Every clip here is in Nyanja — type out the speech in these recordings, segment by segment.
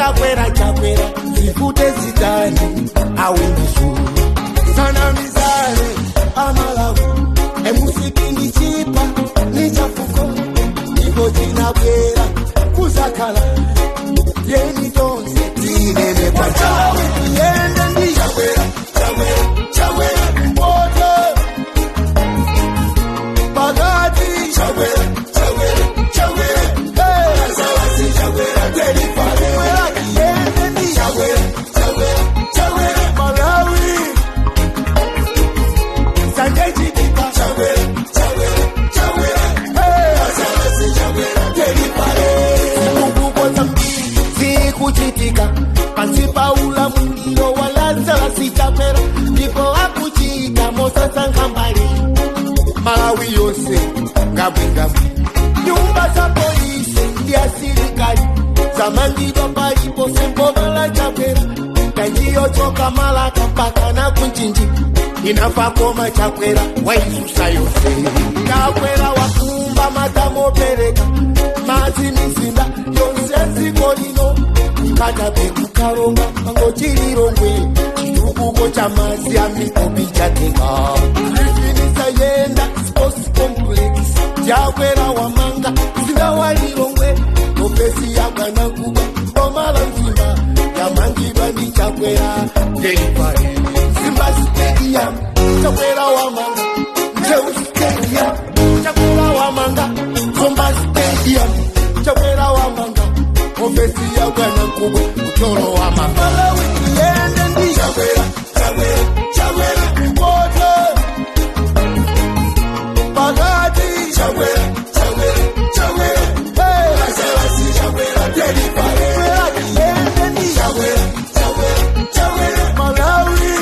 Chakwera, Chakwera, zivute zitani, awina sure. Sanamizane Amalawi, MCP ndi chipani chafuko, ndipo chinabwera kuzakhala. Yeni tonse tinene kwachawe, tiyende ndi Chakwera, Chakwera, Chakwera, kumpoto, pakati, Chakwera, Chakwera, Chakwera, hey, Chakwera, delivery, tiyende ndi Chakwera, Chakwera, Chakwera, Malawi. Sanjay Chitika, Chakwera, Chakwera, Chakwera, hey, Chakwera, delivery. Zitukuko zambiri zikuchitika pansi pa ulamuliro wa Lazarus Chakwera, ndipo akuchita mosasankha mbali. Malawi yonse ngabwingabwi. Nyumba za polisi ndi asilikali zamangidwa paliponse mboma la Chakwera. Njanji yochoka Malaka mpaka na ku Mchinji inafa, koma Chakwera waisusa yonse. Chakwera wakumba madamu opereka madzi mizinda yonse dziko lino, Nkhata Bay, ku Karonga, Mangochi, Lilongwe. Chitukuko cha madzi a mipopi chateka. Yenda Sports Complex Chakwera wamanga mzinda wa Lilongwe. Ofesi ya bwanamkubwa boma la Mzimba yamangidwa ndi Chakwera, delivery. Mzimba Stadium Chakwera wamanga. Ntcheu Stadium Chakwera wamanga. Zomba Stadium Chakwera wamanga. Ofesi ya bwanamkubwa ku Thyolo wamanga. Malawi tiyende ndi Chakwera, Chakwera, Chakwera, kumpoto, pakati, Chakwera, Chakwera, Chakwera, hey, Chakwera, delivery, tiyende ndi Chakwera, Chakwera, Chakwera, Malawi.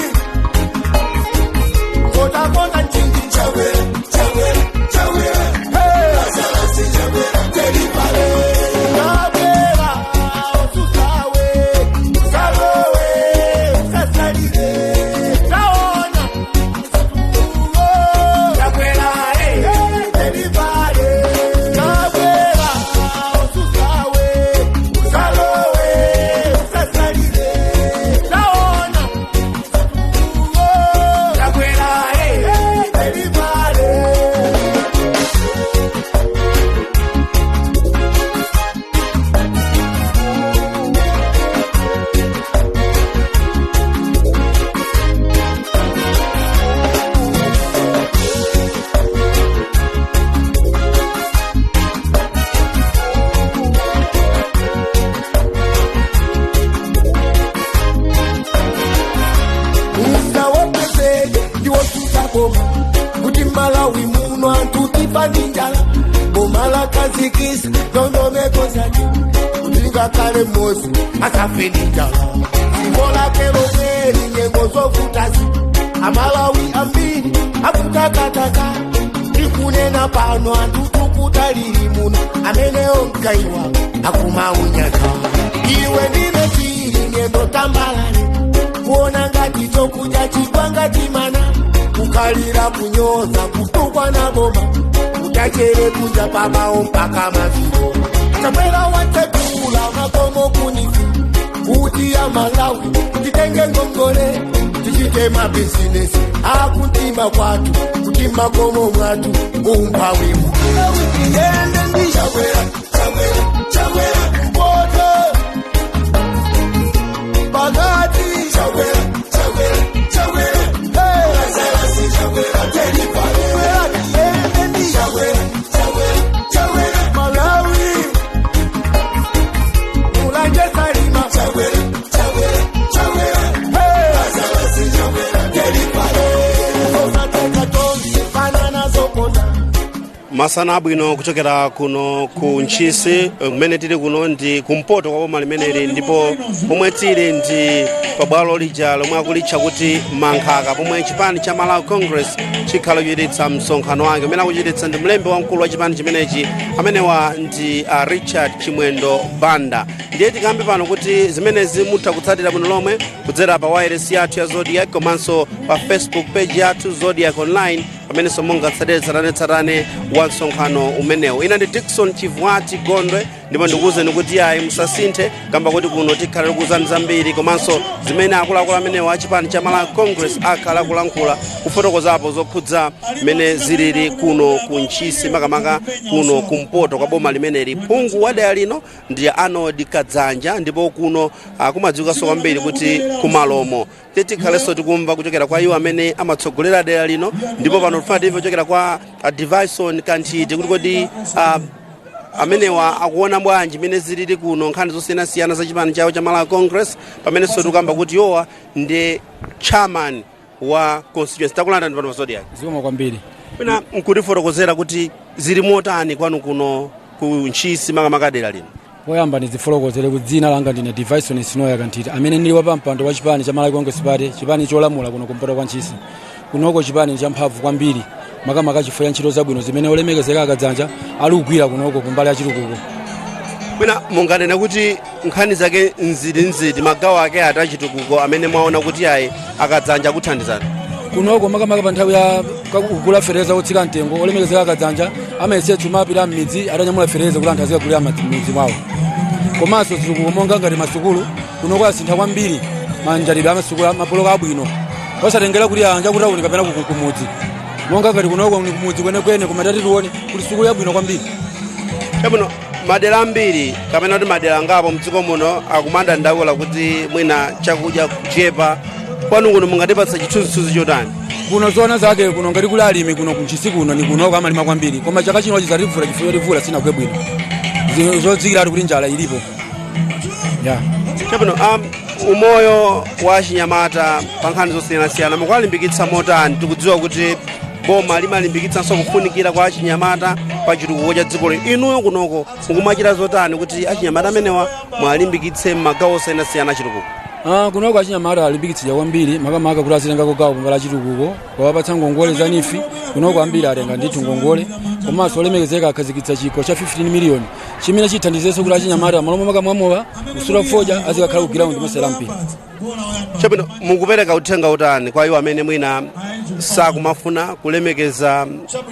Kota Mchinji, Chakwera, Chakwera, Chakwera, hey, Chakwera, delivery. Chakwera ususawe, usalowe, usasalire, taona. Chakwera, hey, delivery. Chakwera ususawe, usalowe, usasalire, taona. Chakwera, hey, delivery. Musawopeseke ndiwosusa boma kuti Malawi muno anthu tifa ndi njala. Boma lakhazikisa ndondomeko zake kuti ngakhale mmodzi asafe ndi njala. Dziko lake lomweli, nyengo zovutazi, Amalawi ambiri akutakataka. Tikunena pano anthu tukutalili muno amenewo mkaiwa akumaunyaka. Iwe ndine tili nyendo tambalale, kuona ngati chokudya chigwa chimana, kukalira kunyoza, kutukwa na boma, utachere kunja pamawo mpaka maziro. Chakwera watsegula makomo ku NEEF kuti ya Malawi titenge ngongole, tichite mabizinesi akuntima kwathu, kuti makomo mwathu umphawi. Tiyende ndi Chakwera, Chakwera, Chakwera, kumpoto, pakati, Chakwera, Chakwera, Chakwera, hey, Chakwera, delivery, tiyende ndi Chakwera, Chakwera, Chakwera, Malawi. Mulanje, Salima, Chakwera, Chakwera, Chakwera, hey, Chakwera, delivery. Osateka tonse fanana zokonda. Masana abwino kuchokera kuno ku Ntchisi. Kumene tili kuno ndi kumpoto kwa boma limeneli, ndipo pomwe tili ndi pabwalo lija lomwe akulitcha kuti Mankhaka, pomwe chipani cha Malawi Congress chikhala kuchititsa msonkhano wake umene akuchititsa ndi mlembi wamkulu wa chipani chimenechi, amenewa ndi Richard Chimwendo Banda. Ndiye tikambe pano kuti zimenezi mutha kutsatira bwino lomwe kudzera pa wireless yathu ya Zodiak komanso pa Facebook page yathu, Zodiak Online, pamenenso mungatsatire tsatanetsatane wa msonkhano umenewu. Ina ndi Dickson Chivwati Gondwe. Ndipo ndikuwuzeni kuti ayi, musasinthe, kamba kuti kuno tikhala tikuwuzani zambiri komanso zimene akuluakulu amenewa a chipani cha Malawi Congress akhala akulankhula, kufotokozapo zokhudza mmene zilili kuno ku Ntchisi, makamaka kuno kumpoto kwa boma limeneli. Phungu wa dera lino ndi Arnold Kadzanja, ndipo kuno kumadziwikanso kwambiri kuti kumalomo. Tikhalenso tikumva kuchokera kwa iwo amene amatsogolera dera lino. Ndipo pano tifuna timve kuchokera kwa Divison Kanthiti kuti kodi amenewa akuona bwanji mmene zilili kuno, nkhani zosiyanasiyana za chipani chawo cha Malawi Congress, pamenenso tikukamba kuti yowa ndi chairman wa constituency. Takulanda ndi pano pa Zodiac. Zikomo kwambiri. Pena nkutifotokozera kuti zili motani kwanu kuno ku Ntchisi, makamaka dera lino? Poyamba ndizifotokozere kuti dzina langa ndine Divison Sinoya Kanthiti, amene ndili wapampando wa chipani cha Malawi Congress Party, chipani cholamula kuno kumpoto kwa Ntchisi. Kunoko chipani champhamvu kwambiri, makamaka chifukwa cha ntchito zabwino zimene olemekezeka Akadzanja ali kugwira kunoko kumbali ya chitukuko. Mwina munganene kuti nkhani zake nziti nziti, magawo ake ati achitukuko amene mwaona kuti ayi, Akadzanja akuthandizani? Kunoko makamaka pa nthawi ya kugula fereza otsika mtengo, olemekezeka Akadzanja amayesetsa mapita m'midzi atanyamula fereza kuti anthu azikagulira m'midzi mwawo. Komanso zitukuko monga ngati masukulu, kunoko asintha kwambiri manjalidwe amasukulu, mabuloko abwino, osatengera kuti anja kutawuni kapena kumudzi. Monga ngati kunoko ni kumudzi kwenekwene, koma tati tione kuti sukulu yabwino kwambiri. Chabwino, madera ambiri kapena kuti madera angapo mdziko muno akumadandaula kuti mwina chakudya kuchepa. Kwanu kuno mungatipatsa chithunzithunzi chotani? Kuno zoona zake, kuno ngati kuli alimi kuno kuNtchisi kuno, ni kunoko amalima kwambiri, koma chaka chino chizativula chifukwa chotivula sinagwe bwino. Zodzikiratu kuti njala ilipo ya. Chabwino, umoyo wa chinyamata pa nkhani zosiyanasiyana mukuwalimbikitsa motani? Tikudziwa kuti boma limalimbikitsanso kufunikira kwa achinyamata pa chitukuko cha dziko lino. Inuyo kunoko mukumachita zotani kuti achinyamata amenewa mwalimbikitse m'magawo osiyanasiyana achitukuko? Kunoko achinyamata alimbikitsidwa kwambiri, makamaka kuti azitengako gawo kumbali achitukuko, kuwapatsa ngongole za NEEF. Kunoko ambiri atenga ndithu ngongole. Komanso olemekezeka akhazikitsa chikho cha 15 miliyoni chimene chithandizenso kuti achinyamata malo makamwamowa kusuta fodya azikakhala ku ground masewera mpira. Chabwino, mukupereka uthenga utani kwa iwo amene mwina sakumafuna kulemekeza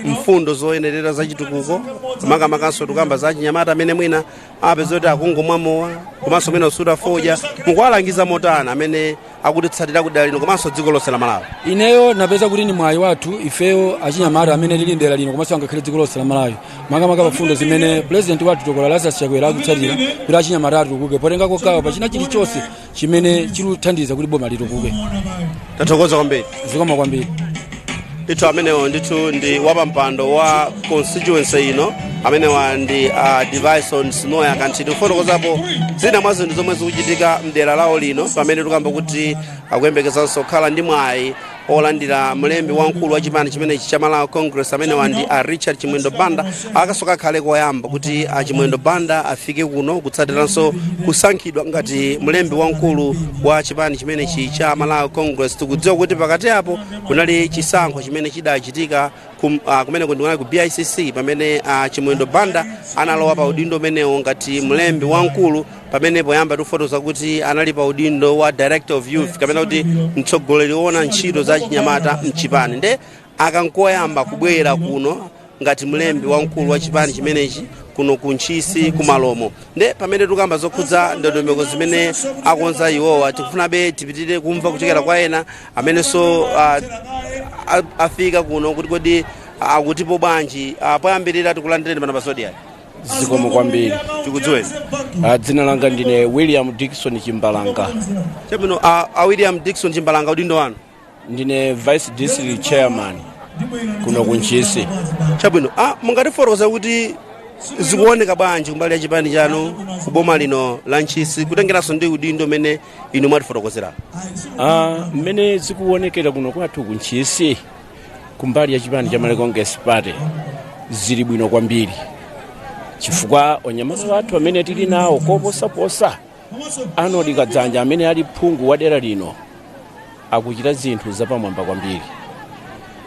mfundo zoyenerera za chitukuko, makamakanso tikamba za achinyamata amene mwina apeza kuti akungomwamowa komanso mwina kusuta fodya? Mukuwalangiza motani amene akutitsatira kudera lino komanso dziko lonse la Malawi? Ineyo napeza kuti ni mwayi wathu ifeyo achinyamata amene tili mdera lino komanso angakhale dziko lonse la Malawi, makamaka pafundo zimene president wathu Dr Lazarus Chakwera akutsatira kuti achinyamata atukuke potengako gawo pachina chilichonse chimene chikuthandiza kuti boma litukuke. Tathokoza kwambiri. Zikomo kwambiri. Ndithu, amenewo ndithu ndi wapampando wa constituency ino. Amenewa ndi Divison Sinoya Kanthiti, kufotokozapo zina mwa zinthu zomwe zikuchitika mdera lawo lino, pamene tikamba kuti akuyembekezanso kukhala ndi mwayi olandira mlembi wamkulu wa chipani chimenechi cha Malawi Congress. Amenewa ndi a Richard Chimwendo Banda. Akasoka akhale koyamba kuti a Chimwendo Banda afike kuno kutsatiranso kusankhidwa ngati mlembi wamkulu wa chipani chimenechi cha Malawi Congress. Tikudziwa kuti pakati apo kunali chisankho chimene chidachitika kumeneko ndikunali ku BICC, pamene Chimwendo Banda analowa pa udindo umenewo ngati mlembi wamkulu, pamene poyamba tikufotokoza kuti anali pa udindo wa director of youth kapena kuti mtsogoleri woona ntchito za chinyamata mchipani. Nde akankoyamba kubwera kuno ngati mlembi wamkulu wa chipani chimenechi kuno ku Ntchisi kumalomo. Nde pamene tikamba zokhudza ndondomeko zimene akonza iwowa, tikufunabe tipitirire kumva kuchokera kwa ena amenenso afika kuno kuti kodi akutipo bwanji. Poyambirira tikulandireni pano pa Zodiac. Zikomo kwambiri. Tikudziweni. Dzina langa ndine William Dickson Chimbalanga. Chabwino, a William Dickson Chimbalanga, udindo wanu? Ndine vice district chairman kuno kuNtchisi. Chabwino, mungatifotokoza kuti zikuoneka bwanji kumbali ya chipani chanu ku boma lino la Ntchisi, kutengeranso ndi udindo umene inu mwatifotokozera? Mmene zikuonekera kuno kwathu kuNtchisi kumbali ya chipani cha Malawi Congress Party zili bwino kwambiri, chifukwa onyamata wathu amene tili nawo koposaposa Arnold Kadzanja amene ali phungu wa dera lino akuchita zinthu zapamwamba kwambiri,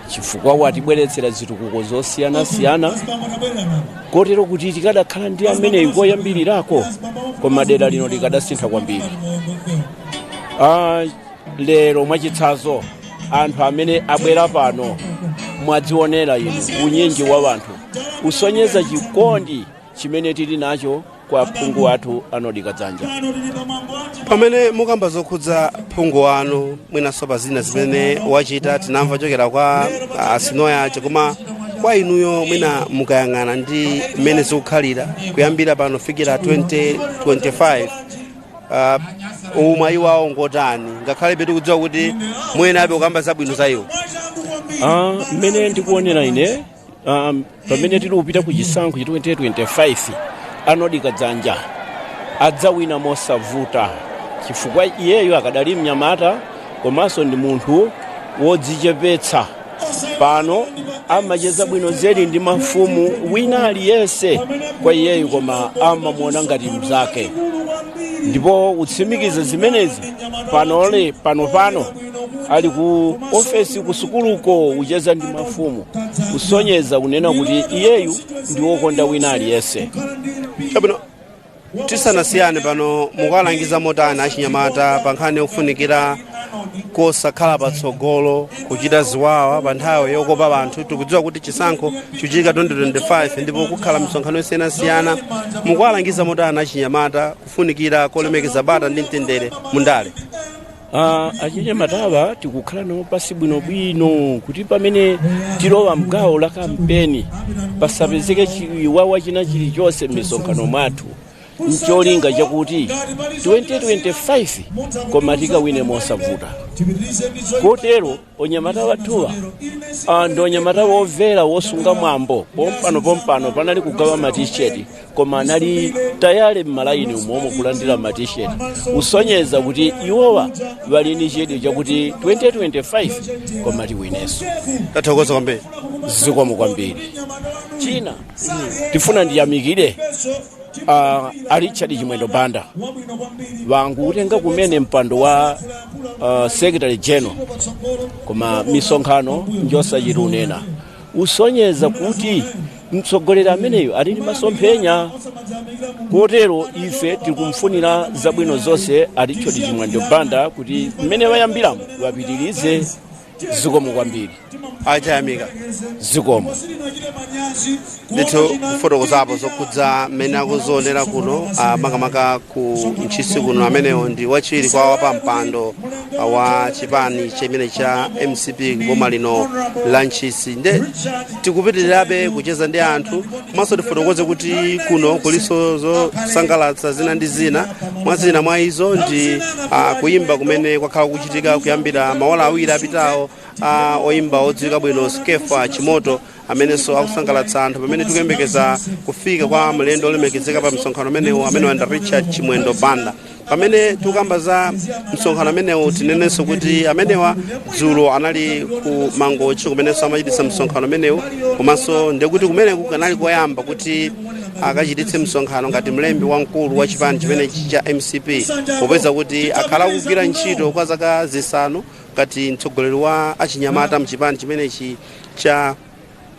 chifukwa watibweretsera zitukuko zosiyanasiyana, kotero kuti tikadakhala ndi ameneyu koyambirirako, koma dera lino likadasintha kwambiri. Lero mwachitsanzo anthu amene abwera pano mwadzionera inu unyinji wa wanthu, usonyeza chikondi chimene tili nacho. Kwa phungu athu Arnold Kadzanja. Pamene mukamba zokhudza phungu wanu, mwinanso pa zina zimene wachita, tinamva chokera kwa asinoya aja, koma kwa inuyo mwina mukayang'ana ndi mmene zikukhalira kuyambira pano fikira 2025, umwayi wawo ngotani, ngakhale tikudziwa kuti mwene abe kukamba zabwino za iwo? Mmene ndikuonera ine, pamene tili kupita ku chisankho cha 2025, Arnold Kadzanja adzawina mosavuta, chifukwa iyeyo akadali mnyamata komanso ndi munthu wodzichepetsa. Pano amacheza bwino zedi ndi mafumu, wina aliyense kwa iyeyo koma amamuona ngati mzake. Ndipo kutsimikiza zimenezi, panole pano ali ku ofesi ku sukuluko kucheza ndi mafumu, kusonyeza kunena kuti iyeyu ndi wokonda wina aliyense. Chabwino, tisanasiyane pano, mukalangiza motani achinyamata pa nkhani yofunikira kosakhala patsogolo kuchita ziwawa pa nthawi yokopa anthu? Tikudziwa kuti chisankho chichitika 2025 ndipo kukhala misonkhano yosiyanasiyana. Mukuwalangiza motani achinyamata kufunikira kolemekeza bata ndi mtendere mundale? Achinyamatawa tikukhala nawo pasi bwinobwino kuti pamene tilowa mgawo la kampeni pasapezeke chiwawa china chilichonse m'misonkhano mwathu, ncholinga chakuti 2025 koma tikawine mosavuta. Kotero onyamata wathuwa ndi onyamata womvera, wosunga mwambo. Pompano panali kugawa matisheti, koma anali tayale m'malayini umomo kulandira matisheti, kusonyeza kuti iwowa bali ni chidwi chakuti 2025 koma tiwinenso. Tathokoza kwambiri. Zikomo kwambiri. China tifuna ndiyamikire a Richard Chimwendo Banda, wangu kutenga kumene mpando wa secretary general, koma misonkhano njosachita unena, usonyeza kuti mtsogoleri ameneyo ali ndi masomphenya. Kotero ife tikumfunira zabwino zonse a Richard Chimwendo Banda kuti mmene wayambiramo wapitirize. Zikomo kwambiri. Achayamika. Zikomo. Ndithu kufotokozapo zokhudza mmene akuzionera kuno, makamaka ku Ntchisi kuno. Amenewo ndi wachiwiri kwa wapampando wa chipani chimene cha MCP boma lino la Ntchisi. Nde tikupitirirabe kucheza ndi anthu, komanso tifotokoze kuti kuno kuliso zosangalatsa zina ndi zina. Mwa zina mwa izo ndi kuyimba kumene kwakhala kuchitika kuyambira maola 2 apitawo, oyimba odziwika bwino Skefa Chimoto amenenso akusangalatsa anthu pamene tikuyembekeza kufika kwa mlendo olemekezeka pa msonkhano umenewu, amene wanda Richard Chimwendo Banda. Pamene tikukamba za msonkhano amenewu, tinenenso kuti amenewa dzulo anali ku Mangochi kumenenso amachititsa msonkhano umenewu, komanso ndikuti kumeneku kanali koyamba kuti akachititse msonkhano ngati mlembi wamkulu wa chipani chimenechi cha MCP, popeza kuti akhala akugwira ntchito kwa zaka 5 ngati mtsogoleri wa achinyamata mchipani chimenechi cha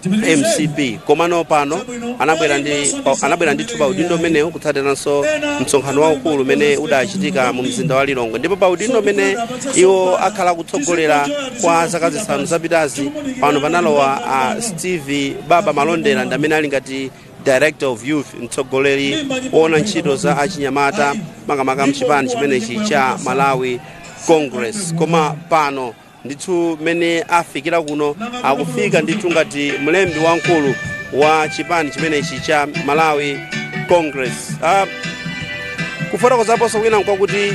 MCP. Komano pano anabwera ndithu pa udindo umenewu kutsatiranso msonkhano waukulu umene udachitika mu mzinda wa Lilongwe. Ndipo pa udindo umene iwo akhala kutsogolera kwa zaka 5 zapitazi, pano panalowa Steve Baba Malondera, ndi amene ali ngati director of youth, mtsogoleri woona ntchito za achinyamata makamaka mchipani chimenechi cha Malawi Congress. Koma pano ndithu mmene afikira kuno, akufika ndithu ngati mlembi wamkulu wa chipani chimenechi cha Malawi Congress. Kufotokozaponso kwina nkwakuti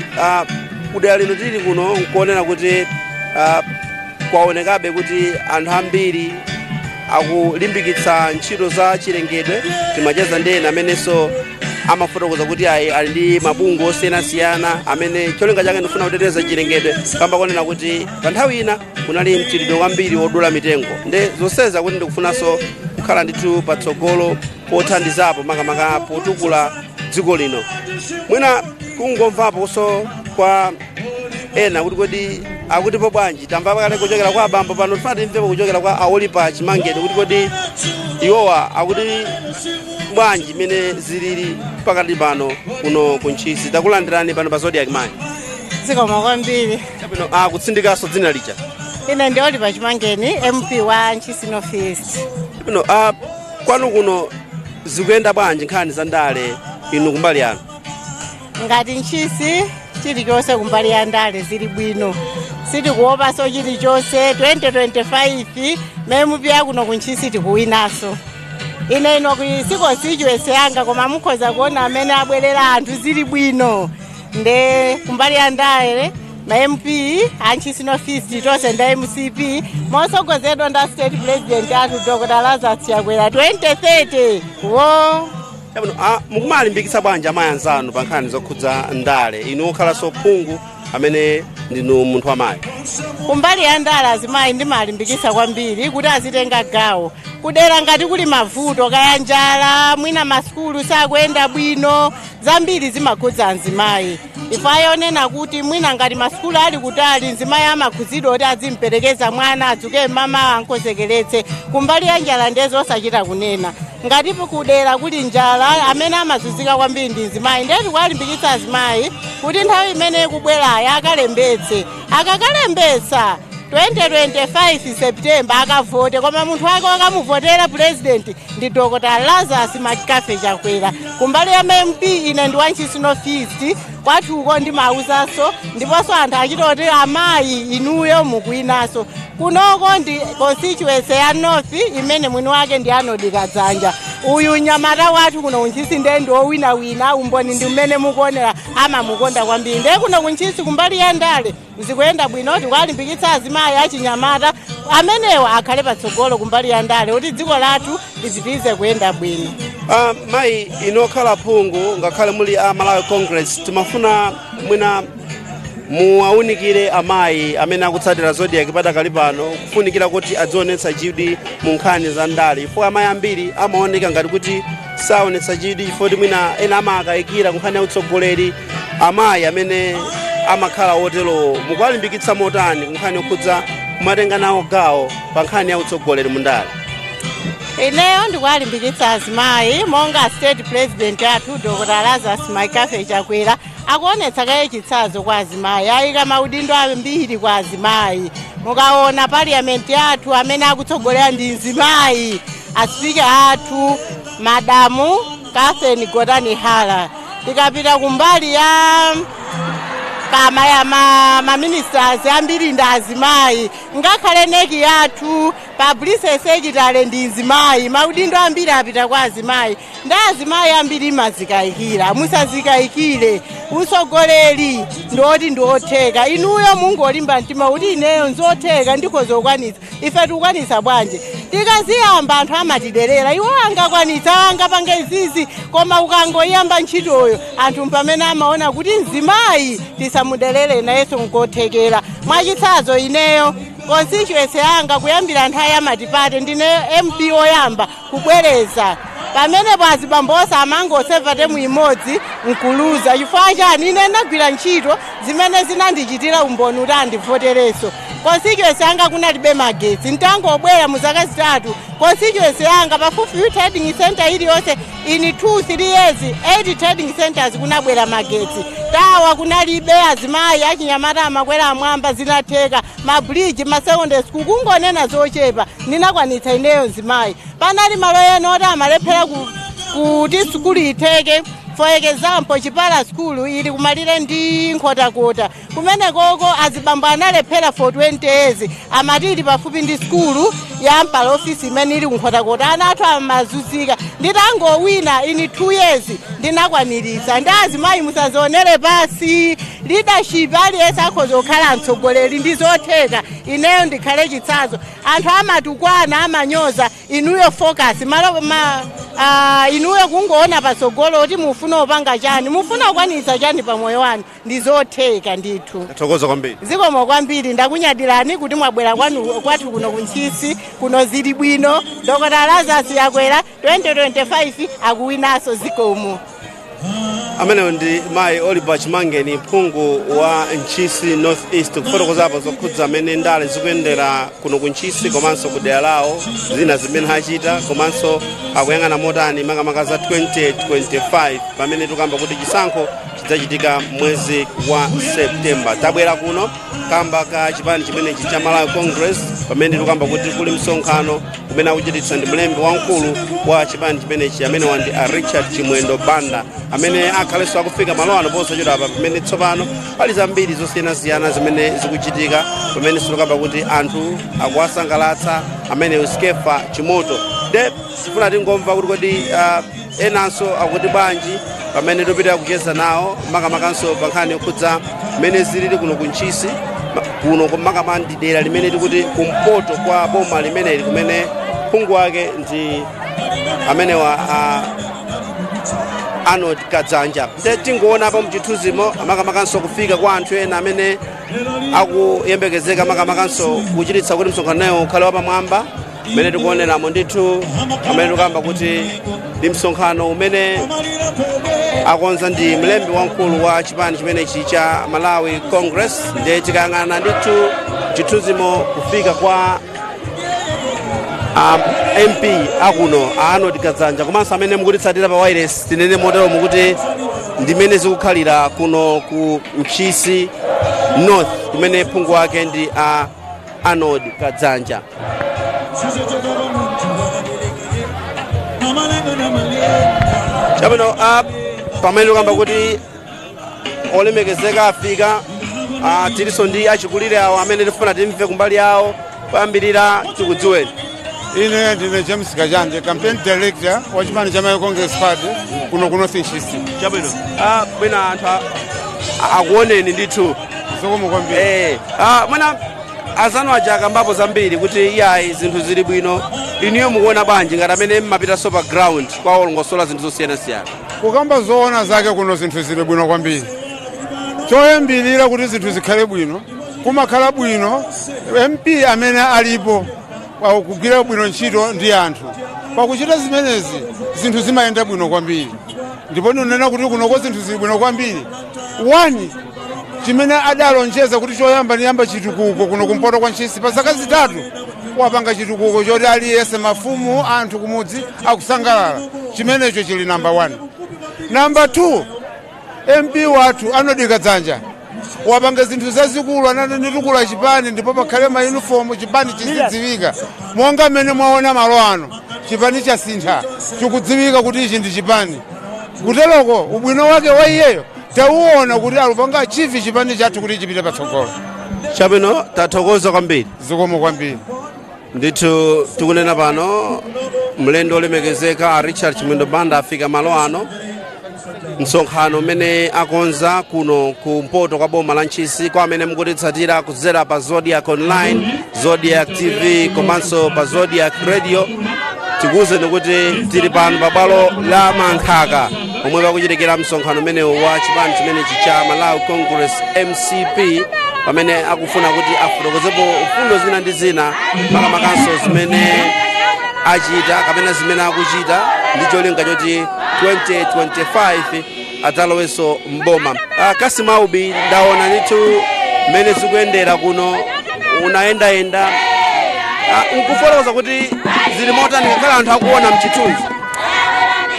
kudera lino tili kuno nkuonera kuti kwaonekabe kuti anthu ambiri akulimbikitsa ntchito za chilengedwe. Timacheza ndi ena amenenso amafotokoza kuti ayi, ali ndi mabungwe osiyanasiyana amene cholinga chake ndifuna kuteteza chilengedwe, kamba konena kuti pa nthawi ina kunali mchitidwe wambiri wodula mitengo. Nde zonseza kuti ndikufunanso kukhala ndithu patsogolo pothandizapo makamaka potukula dziko lino. Mwina kungomvaponso kwa ena kuti kodi akutipo bwanji. Tamva kale kuchokera kwa abambo, pano tifuna timvepo kuchokera kwa aolipa Chimangeni kuti kodi iwowa akuti bwanji mene zilili pakati pano kuno kuNtchisi. Takulandirani pano pa Zodiak, mayi. Zikomo kwambiri. Chabwino, kutsindikanso dzina lija. Ine ndi Oliver Chimangeni, MP wa Ntchisi North East. Chabwino, kwanu kuno zikuyenda bwanji nkhani za ndale? Inu kumbali yanu? Ngati Ntchisi, chilichonse kumbali ya ndale zili bwino, sitikuopaso chilichonse. 2025 memupya kuno kuNtchisi tikuwinaso. Ine ino si constituency yanga, koma mukhoza kuona amene abwerera anthu, zili bwino. Nde kumbali ya ndale, ma MP a Ntchisi North East tonse nda MCP, mosogozedwa nda state president athu Dr Lazarus Chakwera, 2030 wo. Chabwino, mukumalimbikitsa bwanji amayi anzanu pa nkhani zokhudza ndale, inu okhalanso phungu amene ndinu munthu wamayi? Kumbali ya ndale, azimayi ndimalimbikitsa kwambiri kuti azitenga gawo kudera. Ngati kuli mavuto, kaya njala, mwina masukulu sakuyenda bwino, zambiri zimakhudza azimayi. Ife onena kuti mwina ngati masukulu ali kutali, mzimayi amakhudzidwa kuti azimperekeza mwana, adzuke mama ankozekeretse. Kumbali ya njala ndezo osachita kunena, ngati kudera kuli njala, amene amazunzika kwambiri ndi mzimayi. Ndiye tikuwalimbikitsa azimayi kuti nthawi imene ikubwerayo akalembetse. Akakalembetsa 2025 September, akavote, koma munthu wake wakamuvotera president ndi Dr Lazarus McCarthy Chakwera. Kumbali ya MP, ine ndi wa Ntchisi North East, kwathuko ndimawuzanso, ndiponso anthu achitoti amayi inuyo mukuwinaso. Kunoko ndi constituency ya North imene mwini wake ndi Arnold Kadzanja, uyu nyamata wathu kuno kuNtchisi. Ndiye ndi owinawina, umboni ndi mmene mukuonera, amamukonda kwambiri. Ndiye kuno kuNtchisi kumbali ya ndale zikuyenda bwino. Tikuwalimbikitsa azimayi achinyamata amenewa akhale patsogolo kumbali ya ndale kuti dziko lathu lipitirize kuyenda bwino. Mayi, inu okhala phungu, ngakhale muli a Malawi Congress, timafuna mwina muwaunikire amayi amene akutsatira Zodiak padakali pano kufunikira kuti adzionetsa chidwi mu nkhani za ndale, chifukwa amayi ambiri amaoneka ngati kuti saonetsa chidwi chifukwa kuti mwina ena amakayikira ku nkhani ya utsogoleri. Amayi amene amakhala oterowo mukuwalimbikitsa motani ku nkhani yokhudza kumatenga nawo gawo pa nkhani ya utsogoleri mu ndale? Ineyo ndikuwalimbikitsa azimayi monga state president athu Dr Lazarus McCarthy Chakwera akuonetsa kaye chitsanzo kwa azimayi, ayika maudindo ambiri kwa azimayi. Mukaona parliament yathu, amene akutsogolera ndi mzimayi, a speaker athu Madamu Catherine Gotani Hara. Tikapita kumbali ya kama ya ma ministers, ambiri ndi azimayi. Ngakhale NEC yathu, publicity secretary ndi mzimayi. Maudindo ambiri apita kwa azimayi. Ndi azimayi ambiri mazikayikira, musazikayikire. Usogoleri ndoti ndiotheka, inuyo mungolimba mtima kuti ineyo nzotheka, ndikhoza kukwanitsa. Ife tikukwanitsa bwanji? Tikaziyamba anthu amatiderera, iwo angakwanitsa, angapange izizi, koma ukangoyamba ntchitoyo anthu pamene amaona kuti mzimayi tisamuderere, nayenso nkothekera. Mwachitsanzo, ineyo constituency yanga kuyambira nthawi ya multiparty, ndine MP oyamba kubwereza. Pamenepo azibambo onse amangoseva term imodzi nkuluza. Chifukwa chani? Ine ndagwira ntchito zimene zinandichitira umboni kuti andivoterenso. Constituency yanga kunalibe magetsi, ntangobwera mu zaka 3 constituency yanga pafupi trading center iliyonse, in 2 3 years 8 trading centers kunabwera magetsi. Tawa kunalibe, azimayi achinyamata amakwera amwamba, zinatheka. Ma bridge, ma secondary school, kungonena zochepa, ndinakwanitsa ineyo mzimayi. Panali malo ena oti amalephera kuti sukulu itheke. For example, Chipala School ili kumalire ndi Nkhotakota. Kumene koko azibambo analephera for 20 years, amati ili pafupi ndi skulu ya mpala ofisi imene ili kuNkhotakota, ana athu amazunzika. Nditangowina, in 2 years ndinakwaniritsa. Ndi azimayi musazionere pasi, leadership, aliyense akhoza kukhala mtsogoleri, ndi zotheka. Ineyo ndikhale chitsanzo. Anthu amatukwana, amanyoza, inuyo focus malo ma inuyo kungoona patsogolo kuti mufuna upanga chani, mufuna kukwanitsa chani pamoyo wanu, ndi zotheka ndithu. Tathokoza kwambiri. Zikomo kwambiri, ndakunyadirani kuti mwabwera kwanu kwathu kuno kuNtchisi. Kuno zili bwino, Dr Lazarus Chakwera 2025 akuwinaso. Zikomo. Amenewo ndi mayi Oliver Chimangeni, phungu wa Ntchisi North East, kufotokozapo zokhudza amene ndale zikuyendera kuno ku Ntchisi komanso ku dera lawo, zina zimene achita komanso akuyang'ana motani makamaka za 2025, pamene tikamba kuti chisankho chidzachitika mwezi wa Septemba. Tabwera kuno kamba ka chipani chimenechi cha Malawi Congress, pamene tikamba kuti kuli msonkhano. Umene akuchititsa ndi mlembi wamkulu wa chipani chimenechi, amene ndi a Richard Chimwendo Banda, amene akhalenso akufika malo ano posachedwa apa, pamene tsopano pali zambiri zosiyanasiyana zimene zikuchitika, pamene sitikamba kuti anthu akuwasangalatsa amene Skeffa Chimoto. De tifuna tingomva kuti kodi enanso akuti bwanji pamene tupita kucheza nawo, makamakanso pa nkhani yokhudza mmene zilili kuno ku Ntchisi kuno, makama ndi dera limene tikuti kumpoto kwa boma limeneli, kumene phungu wake ndi amenewa Arnold Kadzanja. Nde tingoona mchithunzimo makamakanso kufika kwa anthu ena amene akuyembekezeka makamakanso kuchititsa kuti msonkhanowo ukhale wapamwamba, mmene tikuoneramo ndithu, amene tikuyamba kuti ndi msonkhano umene akonza ndi mlembi wamkulu wa chipani chimenechi cha Malawi Congress. Ndiye tikayang'ana ndithu chithunzimo, kufika kwa MP akuno a Arnold Kadzanja, komanso amene mukutitsatira pa wireless, tinene motero mukuti ndimene zikukhalira kuno ku Ntchisi North, kumene phungu wake ndi a Arnold Kadzanja. Chabwino, pamene tikamba kuti olemekezeka afika, tilinso ndi achikulire awo amene tifuna timve kumbali yawo. Kuyambirira, tikudziweni. Ine ndine James Kajanje, campaign director wa chipani cha Malawi Congress Party kuno ku North Ntchisi. Chabwino, mwina anthu akuoneni ndithu. Zikomo kwambiri. Mwina azanu aja akambapo zambiri kuti iyayi, zinthu zili bwino. Inuyo mukuona bwanji ngati amene mmapitanso pa ground kwa olongosola zinthu zosiyanasiyana? Kukamba zoona zake, kuno zinthu zili bwino kwambiri. Choyambirira, kuti zinthu zikhale bwino, kumakhala bwino MP amene alipo kugwira bwino ntchito ndi anthu. Pakuchita zimenezi, zinthu zimayenda bwino kwambiri, ndipo ndinena kuti kunoko zinthu zili bwino kwambiri. One, chimene adalonjeza kuti choyamba niyamba chitukuko kuno kumpoto kwa Ntchisi, pa zaka 3 wapanga chitukuko choti aliyense, mafumu, anthu kumudzi akusangalala. Chimenecho chili namba 1. Namba 2, MP wathu Arnold Kadzanja wapanga zinthu zazikulu. Anati nditukula chipani ndipo pakhale mayunifomu, chipani chizidziwika. Monga mmene mwaona malo ano, chipani chasintha, chikudziwika kuti ichi ndi chipani. Kuteroko ubwino wake wa iyeyo tauona kuti alupanga achieve chipani chathu kuti chipite patsogolo. Chabwino, tathokoza kwambiri. Zikomo kwambiri. Ndithu, tikunena pano mlendo olemekezeka Richard Chimwendo Banda afika malo ano, msonkhano umene akonza kuno kumpoto kwa boma la Ntchisi. Kwa amene mukutitsatira kudzera pa Zodiak Online, Zodiak TV komanso pa Zodiak Radio, tikuwuzeni kuti tili pano pa bwalo la Mankhaka omwe pakuchitikira msonkhano umenewu wa chipani chimenechi cha Malawi Congress, MCP, pamene akufuna kuti afotokozepo mfundo zina ndi zina, makamakanso zimene achita kapena zimene akuchita ndi cholinga choti 2025 adzalowenso mboma. Kasimaubi, ndaona ndithu mmene zikuyendera kuno, unayendayenda, nkufotokoza kuti zili motani ngakhale anthu akuona mchithunzi?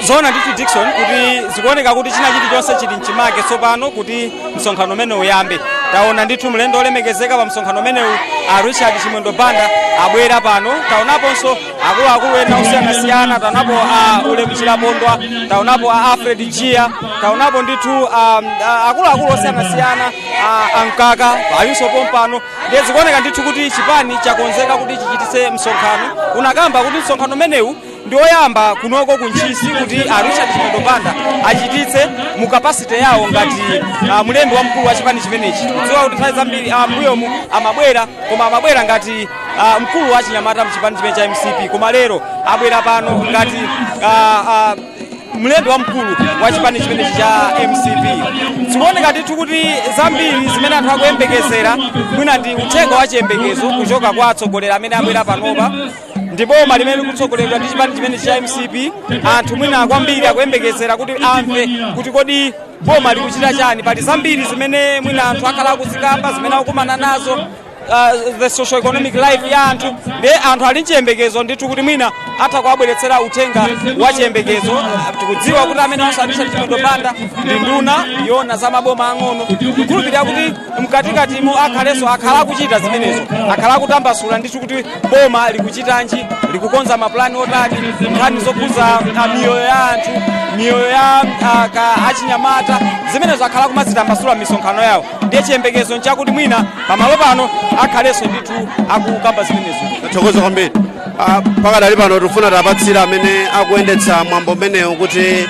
Zoona ndithu, Dickson, kuti zikuoneka kuti china chilichonse chili mchimake tsopano kuti msonkhano umene uyambe. Taona ndithu mlendo olemekezeka pa msonkhano umenewu, a Richard Chimwendo Banda, abwera pano. Taonaponso akuluakulu ena osiyanasiyana. Taonapo a Ulemu Chilapondwa, taonapo a Alfred Jia, taonapo ndithu akuluakulu osiyanasiyana, amkaka ayunso pompano. Ndiye zikuoneka ndithu kuti chipani chakonzeka kuti chichititse msonkhano. Unakamba kuti msonkhano umenewu ndi oyamba kunoko ku Ntchisi kuti a Richard Chimwendo Banda achititse mu capacity yawo ngati mlembi wamkulu wa chipani chimenechi. Kudziwa kuti nthawi zambiri mbuyomu amabwera, koma amabwera ngati mkulu wa chinyamata mchipani chimene cha MCP, koma lero abwera pano ngati mlembi wamkulu wa chipani chimenechi cha MCP. Zikuoneka ndithu kuti zambiri zimene anthu akuyembekezera mwina ndi uthenga wa chiyembekezo kuchoka kwa atsogoleri amene abwera panopa ndi boma limene likutsogoleredwa ndi chipani chimenechi cha MCP. Anthu mwina kwambiri akuyembekezera kuti amve kuti kodi boma likuchita chani. Pali zambiri zimene mwina anthu akhala akuzikamba, zimene akukumana nazo. the socio economic life ya anthu. Ndiye anthu ali nchiyembekezo ndithu kuti mwina atha kuwabweretsera uthenga wa chiyembekezo. Tikudziwa kuti amene a Richard Chimwendo Banda ndi nduna yona za maboma ang'ono. Kukhulupirira kuti mkatikatimo akhalenso akhala akuchita zimenezo, akhala akutambasula ndithu kuti boma likuchitanji, likukonza mapulani otani, nkhani zokhuza miyoyo ya anthu, miyoyo ya ka achinyamata. Zimenezo akhala kumazitambasula m'misonkhano yawo. Ndiye chiyembekezo nchakuti mwina pamalo pano akhalenso ndithu akukamba zimenezo. Tathokoza kwambiri. Pakadali pano tikufuna tapatsira amene akuyendetsa mwambo umenewu kuti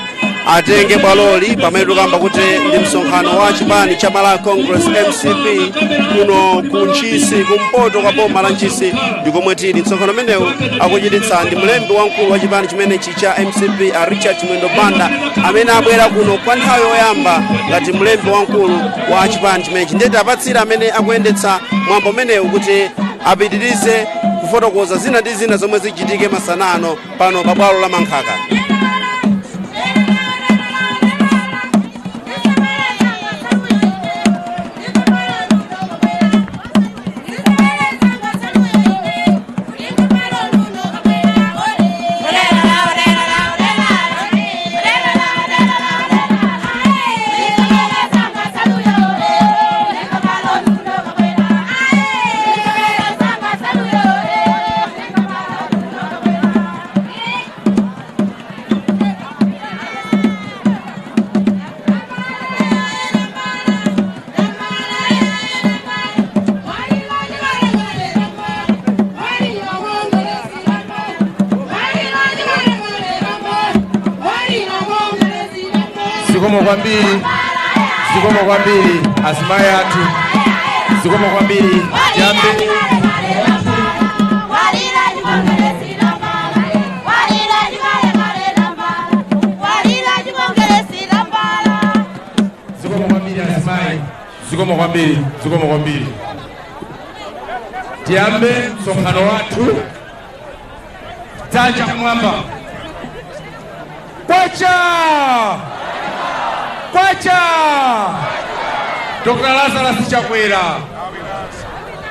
atenge bwaloli, pamene tikamba kuti ndi msonkhano wa chipani cha Malawi Congress, MCP, kuno ku Ntchisi, kumpoto kwa boma la Ntchisi ndikomwe tili. Msonkhano umenewu akuchititsa ndi mlembi wamkulu wa chipani chimenechi cha MCP, a Richard Chimwendo Banda, amene abwera kuno kwa nthawi yoyamba ngati mlembi wamkulu wa chipani chimenechi. Ndiye tapatsira amene akuyendetsa mwambo umenewu kuti apitirize kufotokoza zina ndi zina zomwe zichitike masanano pano pa bwalo la Mankhaka. Zikomo kwambiri, zikomo kwambiri azimayi athu, zikomo kwambiri. Jambe. Zikomo kwambiri azimayi, zikomo kwambiri, zikomo kwambiri. Tiyambe msonkhano wathu. Dzanja kumwamba. Kwacha! Kwacha! Dr. Lazarus Chakwera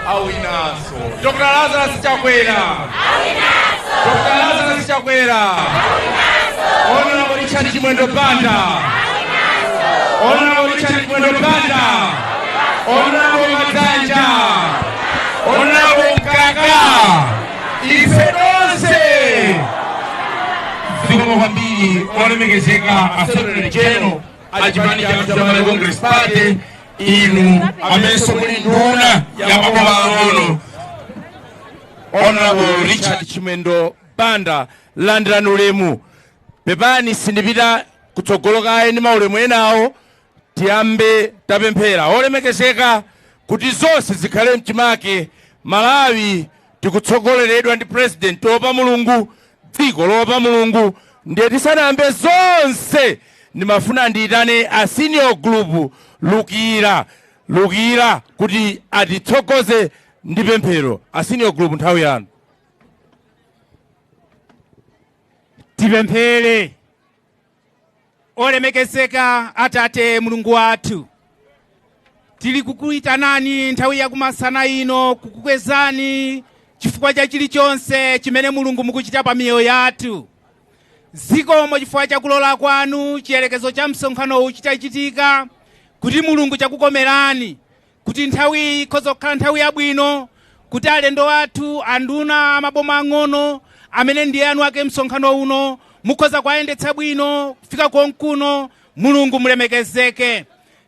awinaso! Dr. Lazarus Chakwera! Dr. Lazarus Chakwera! Honorable Richard Chimwendo Banda! Honorable Richard Chimwendo Banda! Honorable Madzanja! Honorable Mkaka! Ife tonse! Zikomo kwambiri olemekezeka a Secretary General achipani cha Malawi Congress Party, inu amenso muli nduna ya maboma ang'ono, Honorable Richard Chimwendo Banda, landirani ulemu. Pepani, sindipita kutsogolo kaye ndi maulemu enawo. Tiyambe tapemphera, olemekezeka, kuti zonse zikhale mchimake. Malawi tikutsogoleredwa ndi President wopa Mulungu, dziko lopa Mulungu. Ndiye tisanayambe zonse, ndimafuna ndiyitane a Senior Group Lukira Lukira kuti atitsogoze ndi pemphero. A Senior Group, nthawi yanu. Tipemphere. Olemekezeka Atate Mulungu wathu, tili kukuyitanani nthawi yakumasana ino kukukwezani chifukwa cha chilichonse chimene Mulungu mukuchita pa miyoyo yathu. Zikomo chifukwa cha kulola kwanu chiyerekezo cha msonkhanowu chitachitika, kuti Mulungu chakukomerani kuti nthawi iyi ikhoza kukhala nthawi yabwino kuti alendo athu, anduna amaboma ang'ono amene ndiye anu ake msonkhano uno, mukhoza kuwayendetsa bwino kufika konkuno. Mulungu mulemekezeke.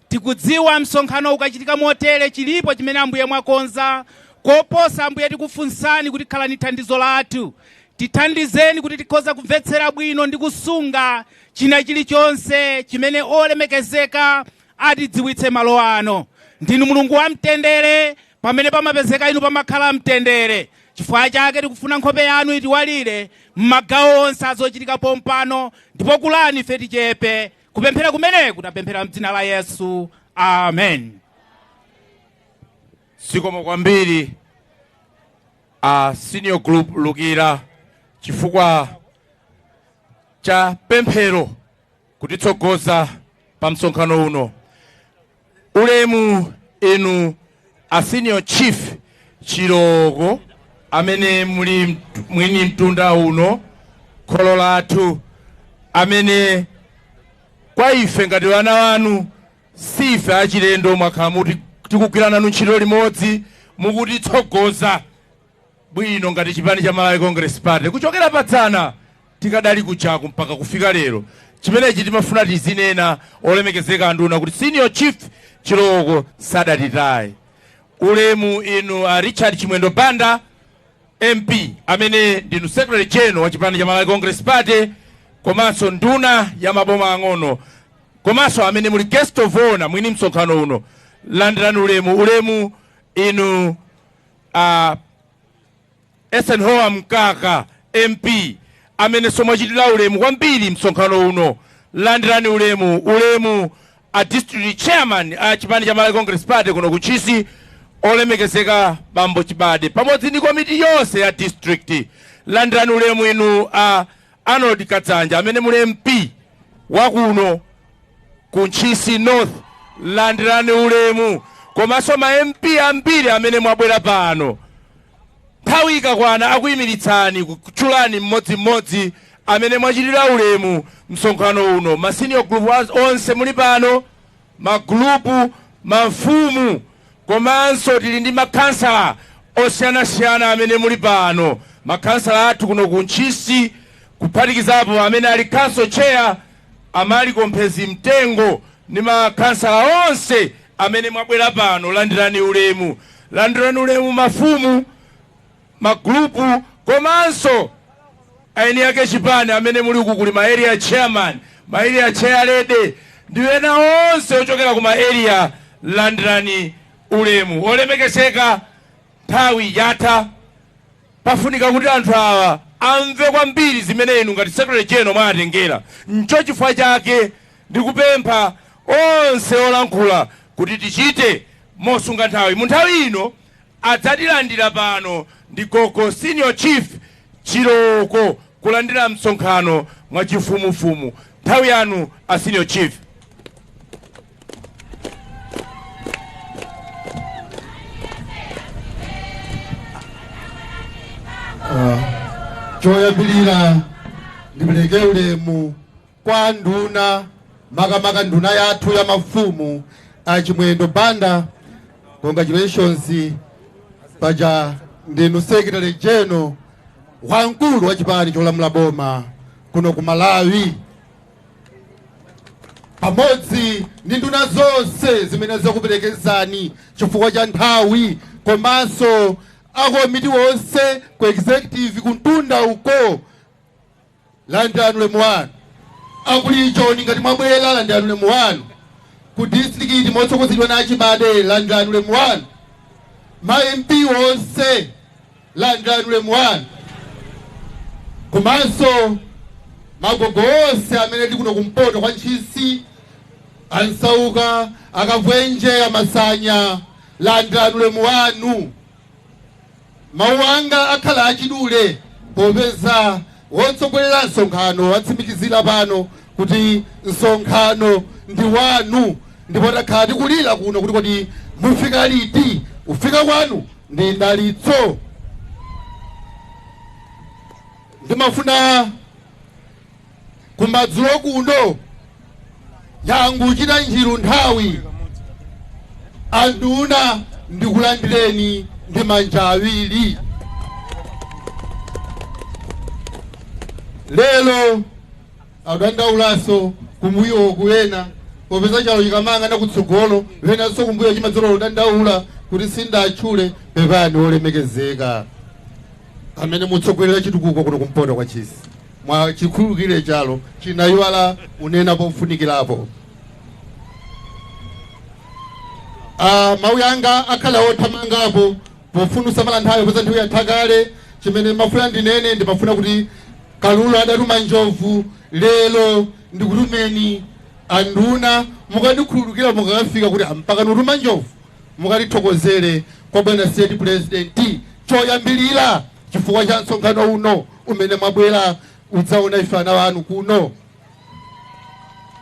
Tikudziwa msonkhano ukachitika motere chilipo chimene Ambuye mwakonza koposa. Ambuye, tikufunsani kuti khalani thandizo lathu, tithandizeni kuti tikhoza kumvetsera bwino ndi kusunga china chilichonse chimene olemekezeka atidziwitse malo ano. Ndinu Mulungu wa mtendere, pamene pamapezeka inu pamakhala mtendere. Chifukwa chake tikufuna nkhope yanu itiwalire m'magawo onse azochitika pompano, ndipo kulani ife tichepe. Kupemphera kumeneku tapemphera mdzina la Yesu, amen. Zikomo kwambiri a Senior Group Lukira chifukwa cha pemphero kutitsogoza pa msonkhano uno. Ulemu inu a Senior Chief. Chiloko amene muli mwini mtunda uno, kholo lathu amene kwa ife ngati wana wanu sife achilendo, mwakhala muti tikugwira nanu ntchito limodzi, mukutitsogoza bwino ngati chipani cha Malawi Congress Party kuchokera padzana tikadali kuchaku mpaka kufika lero. Chimenechi timafuna tizinena, olemekezeka anduna, kuti Senior Chief Chiloko sadatitaye. Ulemu inu a Richard Chimwendo Banda MP amene ndinu Secretary General wa chipani cha Malawi Congress Party komanso nduna ya maboma ang'ono, komanso amene muli guest of honor, mwini msonkhano uno, landirani ulemu. Ulemu inu Eisenhower Mkaka MP amene somwachitira ulemu kwambiri msonkhano uno, landirani ulemu. Ulemu a district chairman a chipani cha Malawi Congress Party kuno kuchisi, olemekezeka bambo Chibade pamodzi ndi komiti yonse ya district, landirani ulemu. Inu a Arnold Kadzanja amene muli MP wakuno ku Ntchisi North, landirani ulemu, komanso ma MP ambiri amene mwabwera pano. Nthawi ikakwana akuyimiritsani kutchulani mmodzimmodzi amene mwachitira ulemu msonkhano uno. Ma senior group onse muli pano, magulupu, mafumu, komanso tili ndi makhansala osiyanasiyana amene muli pano, makhansala athu kuno ku Ntchisi, kuphatikizapo amene ali council chair Amali Komphezi Mtengo ndi makhansala onse amene mwabwera pano, landirani ulemu. Landirani ulemu mafumu, magulupu, komanso aeni ake chipani amene muli uku, kuli ma area chairman, ma area chair lady ndi ena onse ochokera ku ma area, landirani ulemu. Olemekezeka, nthawi yatha. Pafunika kuti anthu awa amve kwambiri zimene inu ngati Secretary General mwatengera. Ncho chifukwa chake ndikupempha onse olankhula kuti tichite mosunga nthawi. Mu nthawi ino adzatilandira pano ndi gogo Senior Chief Chiloko kulandira msonkhano mwachifumufumu. Nthawi yanu, a Senior Chief. Choyambirira ndipereke ulemu kwa nduna, makamaka nduna yathu ya mafumu a Chimwendo Banda. Congratulations, paja ndinu Secretary General wamkulu wa chipani cholamula boma kuno ku Malawi, pamodzi ndi nduna zonse zimene zakuperekezani chifukwa cha nthawi, komanso akomiti wonse ku executive kuntunda uko, landirani ulemu wanu. Akulichoni, ngati mwabwera, landirani ulemu wanu. Ku district motsogozedwa na Achibade, landirani ulemu wanu. Ma MP wonse, landirani ulemu wanu, komanso magogo onse amene tili kuno kumpoto kwa Ntchisi, Ansauka, Akavwenje, Amasanya, landirani ulemu wanu. Mawu anga akhala achidule popeza wotsogolera msonkhano watsimikizira pano kuti msonkhano ndi wanu, ndipo takhala tikulira kuno kuti kodi mufika liti? Ufika kwanu ndi dalitso. Ndimafuna kumadzulo kuno yanguchita njiru nthawi, anduna, ndikulandireni ndi manja awiri. Lero adandaulaso kumbuyo kuyena, popeza chalo chikamanga na kutsogolo wenanso kumbuyo chimadzolo kudandaula kuti sindatchule. Pepani, olemekezeka amene mutsogolera chitukuko kuno kumpoto kwa Ntchisi, mwa chikhululukire chalo chinayiwala unena pofunikirapo. Mawu yanga akhala othamangapo pofuna usamala nthawi, popeza nthawi yatha kale. Chimene mafuna ndinene, ndimafuna kuti kalulu adatuma njovu, lero ndikutumeni anduna. Mukandikhululukira mukakafika kuti mpaka nutuma njovu, mukatithokozere kwa bwana State President choyambilira chifukwa cha msonkhano uno umene mwabwera udzaona ife ana wanu kuno.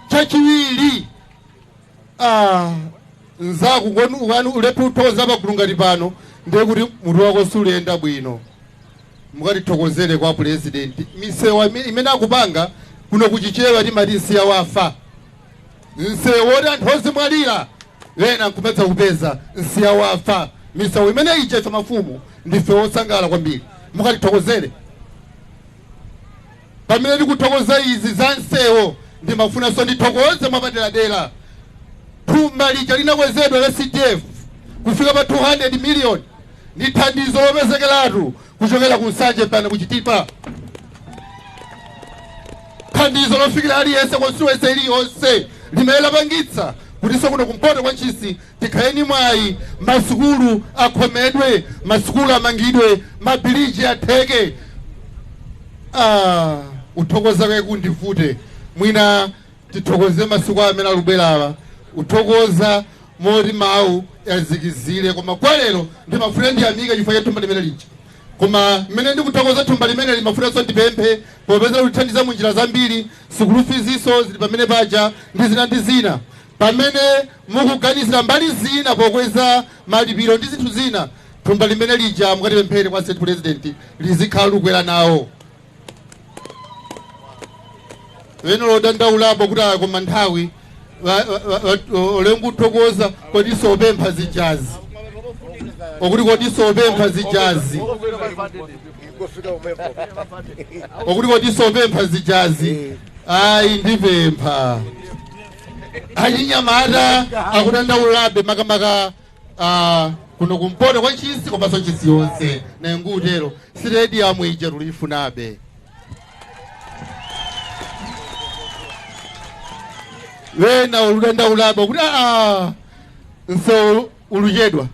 Chachiwiri, nzaku wanu ulephe uthokoza pagulu ngati pano. Ndiye kuti mutu wako suluyenda bwino. Mukatithokozere kwa purezidenti misewu imene akupanga kuno kuchichewa timati nsiya wafa, msewu woti anthu ozimwalira ena nkumetsa kupeza nsiya wafa. Misewu imene ija ife mafumu ndife osangala kwambiri, mukatithokozere. Pamene tikuthokoza izi za msewu, ndimafunanso ndithokoze mwapaderadera thumba lija linakwezedwa la CDF kufika pa 200 million ndi thandizo lopezekeratu kuchokera ku Nsanje pano kuchitipa, thandizo lofikira aliyense constituency iliyonse limene lapangitsa kutinso kuno kumpoto kwa Ntchisi tikhaleni mwayi, masukulu akhomedwe, masukulu amangidwe, mabiliji atheke. Uthokoza kwake kundivute, mwina tithokoze masiku amene alubwerawa, uthokoza moti mawu yazikizire. Koma kwa lero ndimafuna ndiyamike chifukwa cha thumba limene lija. Koma mmene ndikuthokoza thumba limene limafunanso ndipemphe, popeza lithandiza mu njira zambiri, sukulu fiziso zili pamene paja ndi zina ndi zina. Pamene mukuganizira mbali zina pokweza malipiro ndi zinthu zina, thumba limene lija mukatipemphere kwa state president lizikhala lukwera nawo. Weno lodandaulapo kuti aya koma nthawi olenguthokoza kodi sopempha zijazi okuti kodi sopempha zijazi okuti kodi sopempha zijazi. Ayi, ndipempha achinyamata akudandaulabe makamaka kuno kumpoto kwa Ntchisi komanso Ntchisi yonse nengutero stadium ija tulifunabe. Wena uludandaulabe kuti aa nsewu uluchedwa,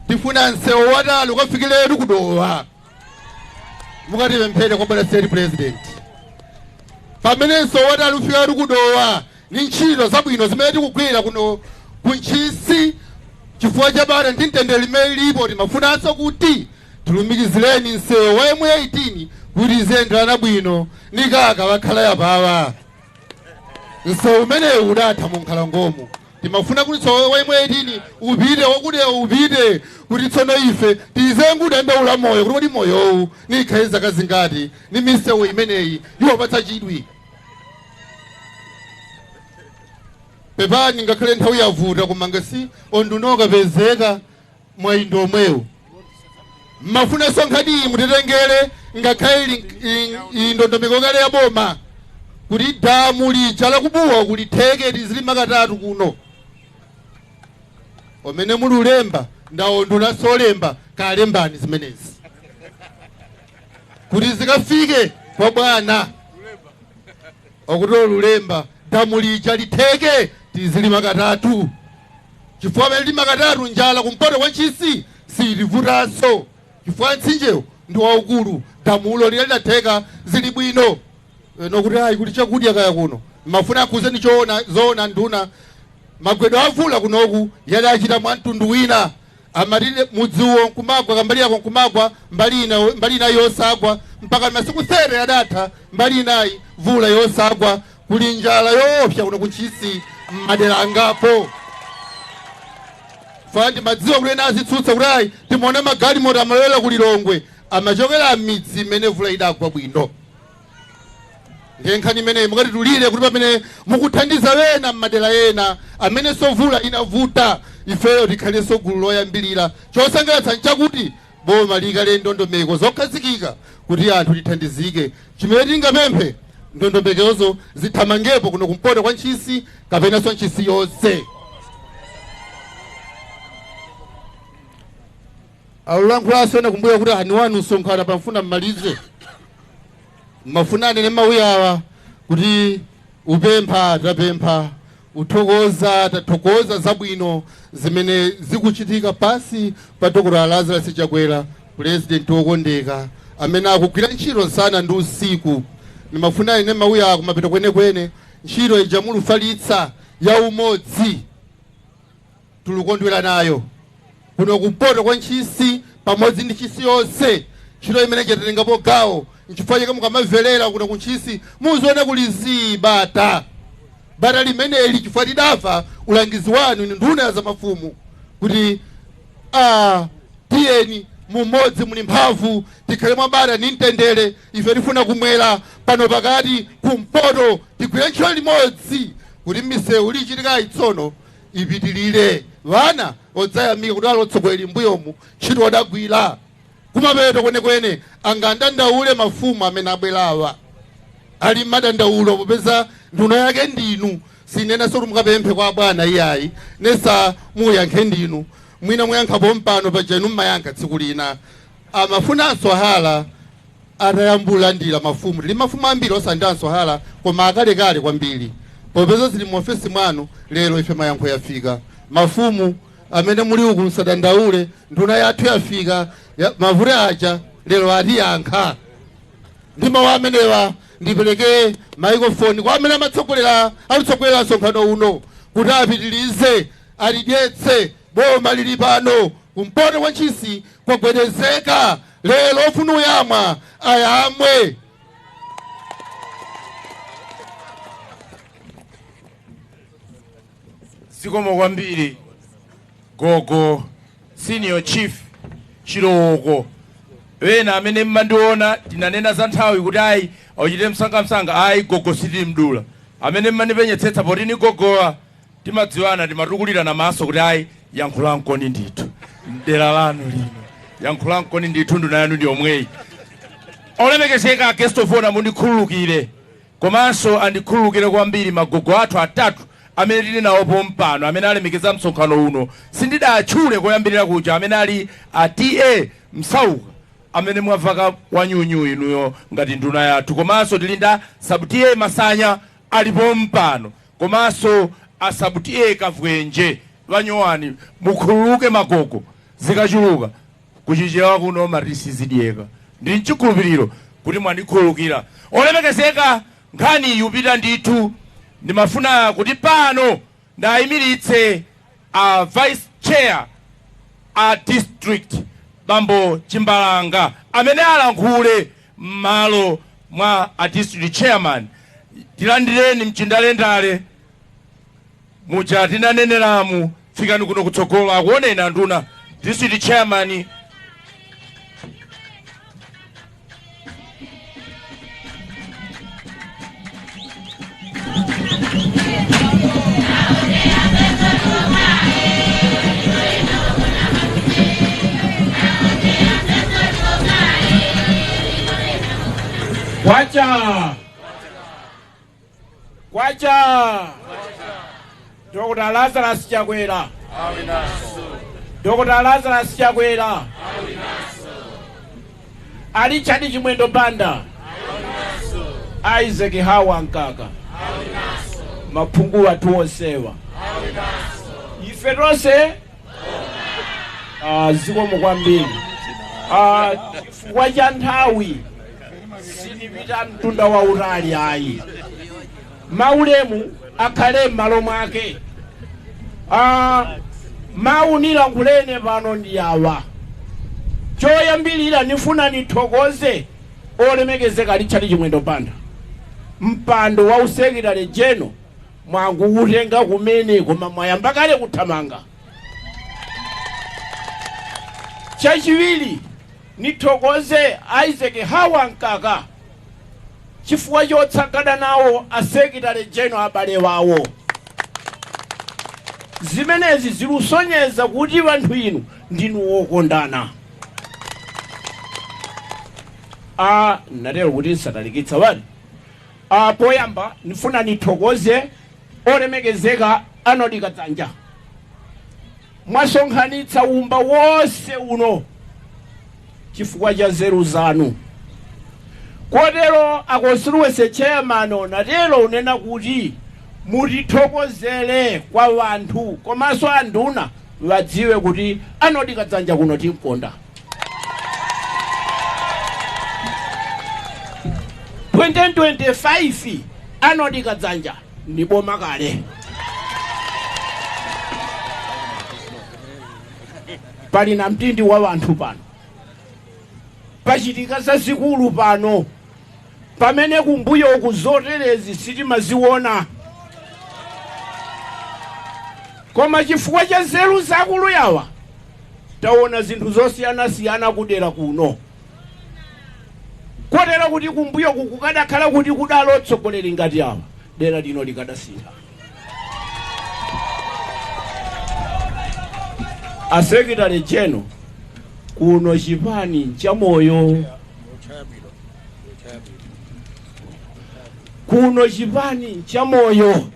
tifuna nsewu watali ukafikiretu kudowa, mukatipemphere kwa bwana state president. Pamene nsewu watali ufikiratu kudowa ni ntchito zabwino zimene tikugwira kuno ku Ntchisi chifukwa cha bata ndi mtendere limene lilipo, timafunanso kuti tilumikizireni nsewu wa M18 kuti iziyenderana bwino nikaka wakhala yapawa. Nsewu umenewu udatha mu nkhalangomo, timafuna kuti nsewu wa M18 upite wakudewa upite kuti tsono ife tizengudandaula moyo kuti kodi moyowu nikhale zaka zingati ni misewu imeneyi yopatsa chidwi. Pepani ngakhale nthawi yavuta koma ngasi ondunoka pezeka mwayindo omwewu. Mmafunanso nkhani iyi mutitengere ngakhale ili ndondomeko kale ya boma kuti damu lija lakubuwa kulitheke lizili makatatu kuno. Omene muli ulemba ndawo solemba kalembani zimenezi kuti zikafike kwa bwana okuti olulemba damu lija litheke tizili makatatu, chifukwa pamene lili makatatu njala kumpoto kwa Ntchisi silivutanso chifukwa mtsinjewo ndi waukulu, damulo lila lidatheka zili bwino. Nokuti ayi kuti chakudya kaya kuno mafuna akhuzeni choona zoona nduna magwedwe avula kunoku yali achita mwa mtundu wina amatire mudziwo nkumagwa kambali yako nkumagwa mbali ina mbali ina yosagwa mpaka masiku 3 yadatha mbali inayi vula yosagwa kuli njala yoopsa kuno kuntchisi madera angapo. Fandi madziwa kuti ena azitsutsa kuti ayi timaona magalimoto amalowera ku Lilongwe amachokera m'midzi imene vula idagwa bwino. Ndiye nkhani imeneyi mukatitulire kuti pamene mukuthandiza wena m'madera ena amene sovula inavuta ifeyo tikhalenso gulu loyambirira. Chosangalatsa nchakuti boma likale ndondomeko zokhazikika kuti anthu tithandizike. Chimene tingapemphe ndondomekozo zithamangepo kuno kumpoto kwa Ntchisi kapenanso Ntchisi yonse. Alulankhulaso ena kumbuyo kuti ani wanu msonkhano pamfuna mmalize mmafuna anene mawu awa kuti upempha tapempha uthokoza tathokoza zabwino zimene zikuchitika pasi pa Dr. Lazarus Chakwera president wokondeka amene akugwira ntchito nsana ndi usiku. Ndimafuna ine mawu awa kumapeto kwenekwene ntchito ija mulufalitsa ya umodzi tulukondwera nayo kuno kumpoto kwa Ntchisi pamodzi ndi Ntchisi yonse. Ntchito imene chatengapo gawo nchifukwa chake mukamamverera kuno ku Ntchisi muziona kuli zii bata bata limeneli chifukwa tidafa ulangizi wanu inu nduna ya zamafumu kuti Tiyeni mumodzi muli mphamvu, tikhale mwabata ni mtendere. Ife tifuna kumwera pano pakati kumpoto tigwire ntchito limodzi kuti misewu lichitikayi tsono ipitilire. Vana odzayamika kuti alotsogoleri mbuyomu ntchito odagwira. Kumapeto kwenekwene angandandaule mafumu amene abwerawa ali madandaulo, popeza nduna yake ndinu. Sinena soti mukapemphe kwa bwana iyayi, nesa muyankhe ndinu, mwina muyankhapo mpano paja mmayankha tsiku lina. Amafunanso hala atayambulandira mafumu, tili mafumu ambiri osandanso hala koma akalekale kwambiri, popeza zili muofesi mwanu. Lero ife mayankho yafika. Mafumu amene muli uku musadandaule, nduna yathu yafika mavuto aja lero atiyankha. Ndi mawu amenewa ndipereke microphone kwa amene amatsogolera alitsogolera msonkhano uno kuti apitilize alidyetse boma lili pano. Kumpoto kwa Ntchisi kwagwedezeka lero, ofuna uyamwa ayamwe. Zikomo kwambiri gogo senior chief Chilowoko. Wena amene mmandiona tinanena za nthawi kuti ayi auchite msangamsanga, ayi gogo sitimdula. Amene mmandipenyetsetsa poti ni gogowa timadziwana, timatukulirana maso kuti ayi yankhulankoni ndithu mdera lanu lino, yankhulankoni ndithu nduna yanu ndi yomweyi. Olemekezeka guest of honor, mundikhululukire komanso andikhululukire kwambiri magogo athu atatu amene tili nawo pompano amene alemekeza msonkhano uno, sindidatchule koyambirira kuja, amene ali a TA Msauka amene mwavaka wanyunyu inuyo ngati nduna yathu, komanso tili nda sub TA Masanya alipo mpano, komanso a sub TA Kavwenje vanyowani. Mukhululuke magogo zikachuluka kuchichewa kuno matisi zidyeka. Ndi mchikhulupiriro kuti mwandikhululukira. Olemekezeka, nkhani yupita ndithu. Ndimafuna kuti pano ndayimiritse a vice chair a district bambo Chimbalanga amene alankhule m'malo mwa a district chairman. Tilandireni mchindalendale muja tinaneneramu, fikani kuno kutsogolo akuoneni anduna district chairman. Kwacha kwacha. Dr. Lazarus Chakwera, Dr. Lazarus Chakwera, ali Chadi Chimwendo Banda, Isaac Hawa Nkaka, maphungu athu onsewa, ife tonse zikomo kwambiri. Chifukwa cha nthawi sindipita mtunda wautali ayi. Maulemu akhale m'malo mwake. Mawu nilankhulene pano ndi awa. Choyambirira nifuna nithokoze olemekezeka Richard Chimwendo Banda, mpando wa usekretary general mwangukutenga kumene, koma mwayamba kale kuthamanga. Chachiwiri nithokoze Isaac Hawa Nkaka chifukwa chotsagana nawo a secretary general abale wawo. Zimenezi zikusonyeza kuti vanthu inu ndinu wokondana. Natero kuti nsatalikitsa wani. Poyamba nifuna nithokoze olemekezeka Arnold Kadzanja, mwasonkhanitsa umba wonse uno chifukwa cha nzeru zanu. Kotero a constituency chairman natero unena kuti mutithokozere kwa wanthu komanso anduna wadziwe kuti Arnold Kadzanja kuno timkonda. 2025 Arnold Kadzanja ni boma kale. Pali na mtindi wa wanthu pano, pachitika zazikulu pano pamene kumbuyo kuzoterezi sitimaziona, koma chifukwa cha nzeru zakulu yawa Taona zinthu zosiyanasiyana kudera kuno, kotero kuti kumbuyo kukadakhala kuti kudalo otsogoleri ngati awa, dera lino likadasintha. A secretary general, kuno chipani cha moyo, kuno chipani cha moyo.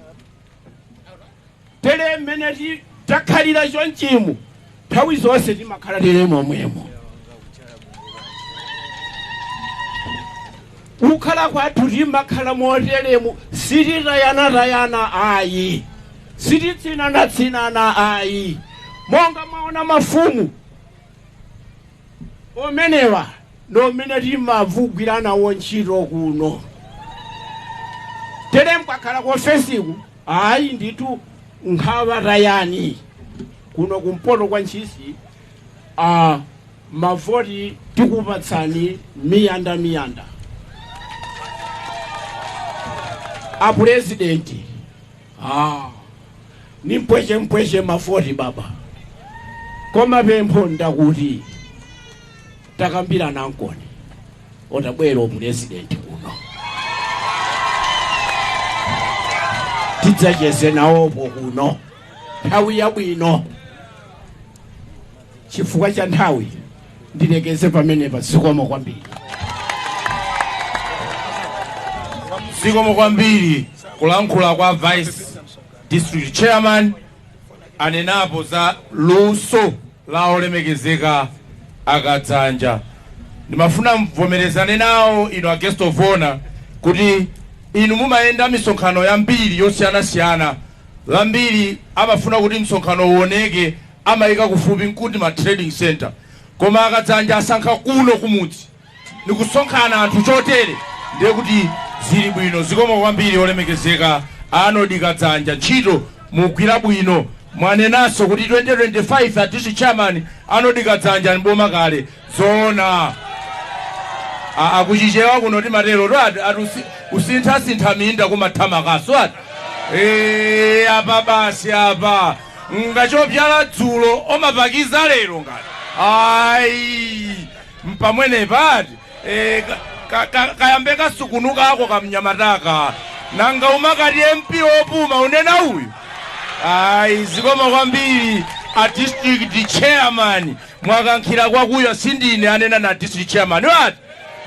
Tere mmene takhalira chonchimu, nthawi zonse timakhala tili momwemo. Kukhala kwathu timakhala moteremu, sititayanatayana ayi, sititsinanatsinana ayi. Monga mwaona mafumu omenewa nomene timavugwira nawo ntchito kuno. Tere mkakhala kuofesiku ayi ndithu nkhawa tayani. Kuno kumpoto kwa Ntchisi mavoti tikupatsani miyanda miyanda. A president ni mpweche mpweche mavoti baba, koma pempho ndakuti takambirana nkoni otabwera president kuno tidzacheze nawopo kuno nthawi yabwino. Chifukwa cha nthawi ndilekeze pamenepa. Zikomo kwambiri. Zikomo kwambiri. Kulankhula kwa vice district chairman, anenapo za luso la olemekezeka Akadzanja. Ndimafuna mvomerezane nawo inu a guest of honor kuti inu mumayenda misonkhano yambiri yosiyanasiyana. Lambiri amafuna kuti msonkhano uoneke, amayika kufupi nkuti ma trading center, koma Akadzanja asankha kuno kumudzi nikusonkhana anthu chotere, ndiye kuti zili bwino. Zikomo kwambiri olemekezeka Arnold Kadzanja, ntchito mugwira bwino. Mwanenanso kuti 2025 a district chairman Arnold Kadzanja mboma kale. Zoona, akuchichewa kuno timatero to ati usinthasintha minda kumathamakaso ati apa basi apa ngachopyala dzulo omapakiza lero ngati ayi mpamwenepa ati kayambe kasukunukako kamnyamataka nanga umakati MP opuma unena uyu. Ayi, zikomo kwambiri a district chairman, mwakankhira kwakuyo. Sindine anena na district chairman ati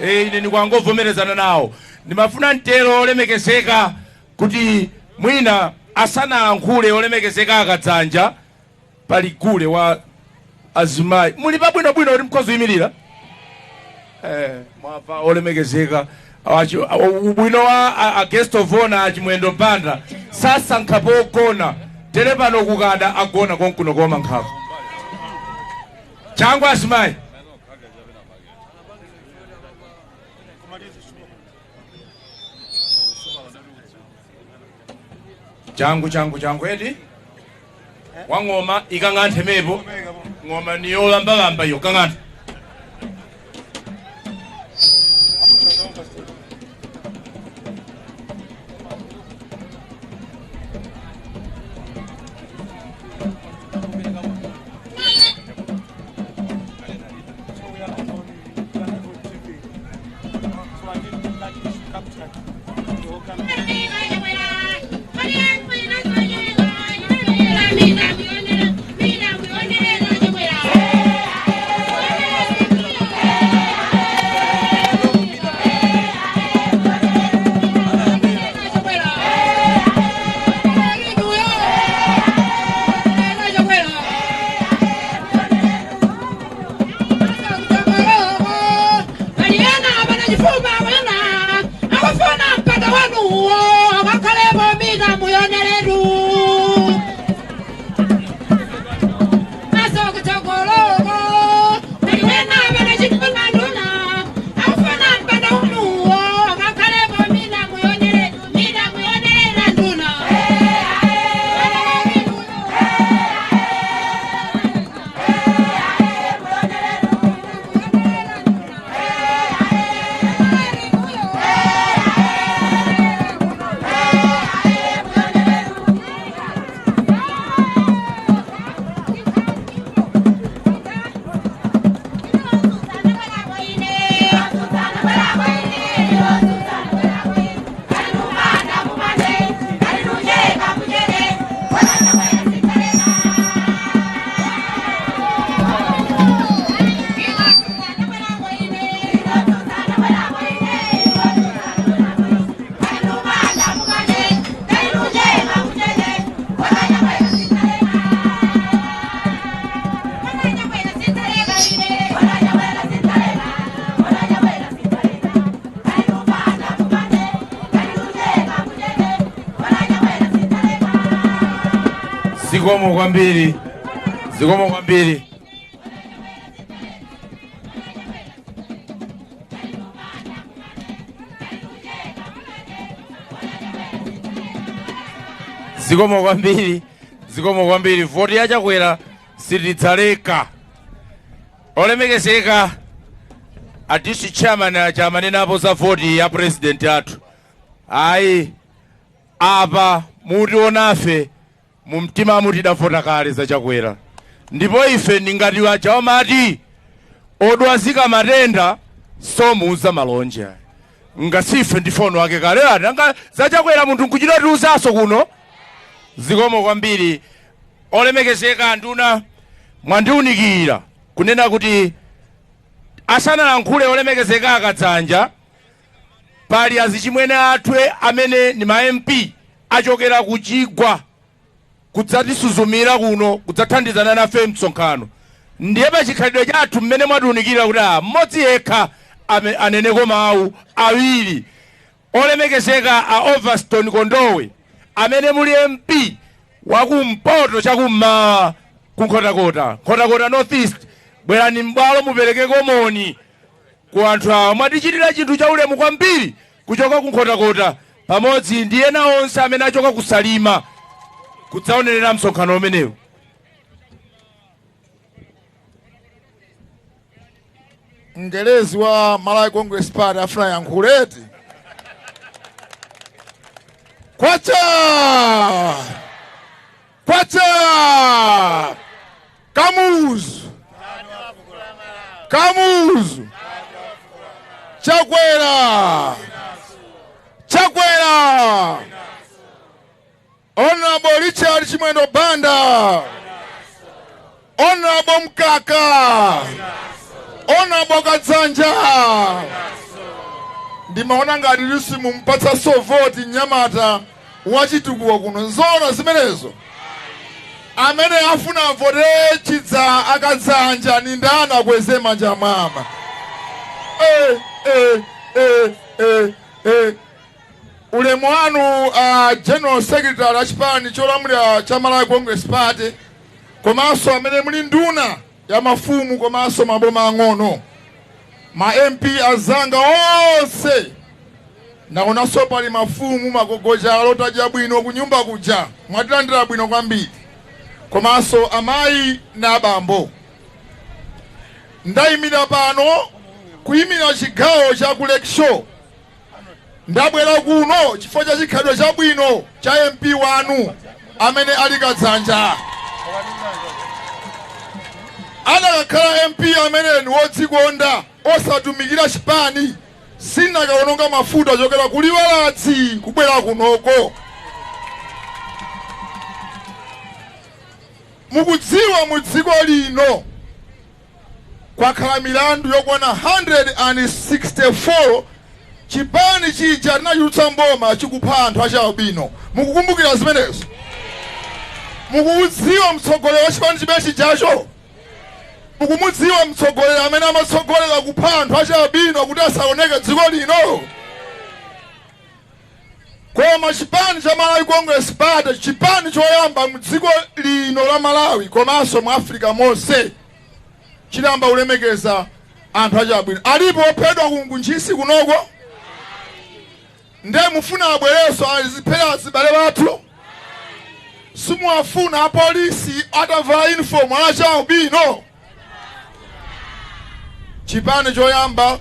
ine ndikwangovomerezana nawo. Ndimafuna mtero olemekezeka kuti mwina asanalankhule olemekezeka Akadzanja, pali gule wa azimayi muli pabwinobwino kuti mkhozi uyimirira. Mwapa olemekezeka ubwino wa a guest of honor Achimwendo Banda sasankha pogona. Tere pano kukada agona konkuno koma nkhapo changu azimayi. Changu changu changu eti wang'oma ikang'anthe mepo ng'oma niyolambalamba iyo kang'anthe. Zikomo kwambiri, zikomo kwambiri. Zikomo kwambiri, zikomo kwambiri. Voti yachakwera sitidzaleka. Olemekezeka a district chairman acha apo za voti ya president athu. Ayi, apa mutionafe mumtima mutidavota kale zachakwera, ndipo ife ndingati waja wamati odwazika matenda somuuza malonje, ngasife ndi fono wake kale ati anga zachakwera munthu nkuchita tiuzaso kuno. Zikomo kwambiri. Olemekezeka nduna, mwandiunikira kunena kuti asanalankhule olemekezeka akadzanja, pali azichimwene athu amene ni ma MP achokera kuchigwa kudzatisuzumira kuno, kudzathandizana nafe msonkhano. Ndiye pachikhalidwe chathu mmene mwatiunikira kuti mmodzi yekha aneneko mawu awiri. Olemekezeka a Overstone Kondowe amene muli MP wakumpoto chakummawa kunkhotakota, Nkhotakota North East, bwerani m'bwalo muperekeko moni ku anthu awa. Mwatichitira chinthu cha ulemu kwambiri kuchoka kunkhotakota pamodzi ndi ena onse amene achoka kusalima kudzaonerera msonkhano umenewu. Mngelezi wa Malawi Congress Party afuna yankhuleti. Kwacha! Kwacha! Kamuzu! Kamuzu! Chakwera! Chakwera! Honorable Richard Chimwendo Banda! Honorable Mkaka! Honorable Kadzanja! Ndimaona ngati lusi mumpatsa sovoti nyamata wachitukuko kuno. Nzoona zimenezo? Amene afuna vote chidza akadzanja ni ndani akweze manja mama. Ulemu wanu General Secretary achipani cholamulira cha Malawi Congress Party, komanso amene muli nduna ya mafumu komanso maboma ang'ono, ma MP azanga onse, naonanso pali mafumu magogoja alotadya bwino kunyumba kuja, mwatilandira bwino kwambiri, komanso amayi na abambo. Ndayimira pano kuyimira chigawo cha ku Lakeshore. Ndabwera kuno chifukwa cha chikhalidwe chabwino cha MP wanu amene ali Kadzanja. Adakakhala MP amene ni wodzikonda osatumikira chipani, sinakaononga mafuta ochokera kuliwaladzi kubwera kunoko. Mukudziwa mu dziko lino kwakhala milandu yokwana 164 chipani chija tinachulutsa mboma chikupha anthu achialubino. Mukukumbukira zimenezo? Mukuudziwa mtsogoleri wa chipani chimene chijacho? Mukumudziwa mtsogoleri amene amatsogolera kupha anthu achialubino kuti asaoneke dziko lino? Koma chipani cha Malawi Congress Party, chipani choyamba mdziko lino la Malawi komanso mu Africa monse, chidayamba kulemekeza anthu achialubino. Alipo ophedwa ku Ntchisi kunoko? Nde mufuna abwerenso aziphera azibale bathu? Simuwafuna apolisi atavala uniform achialubino? Chipani choyamba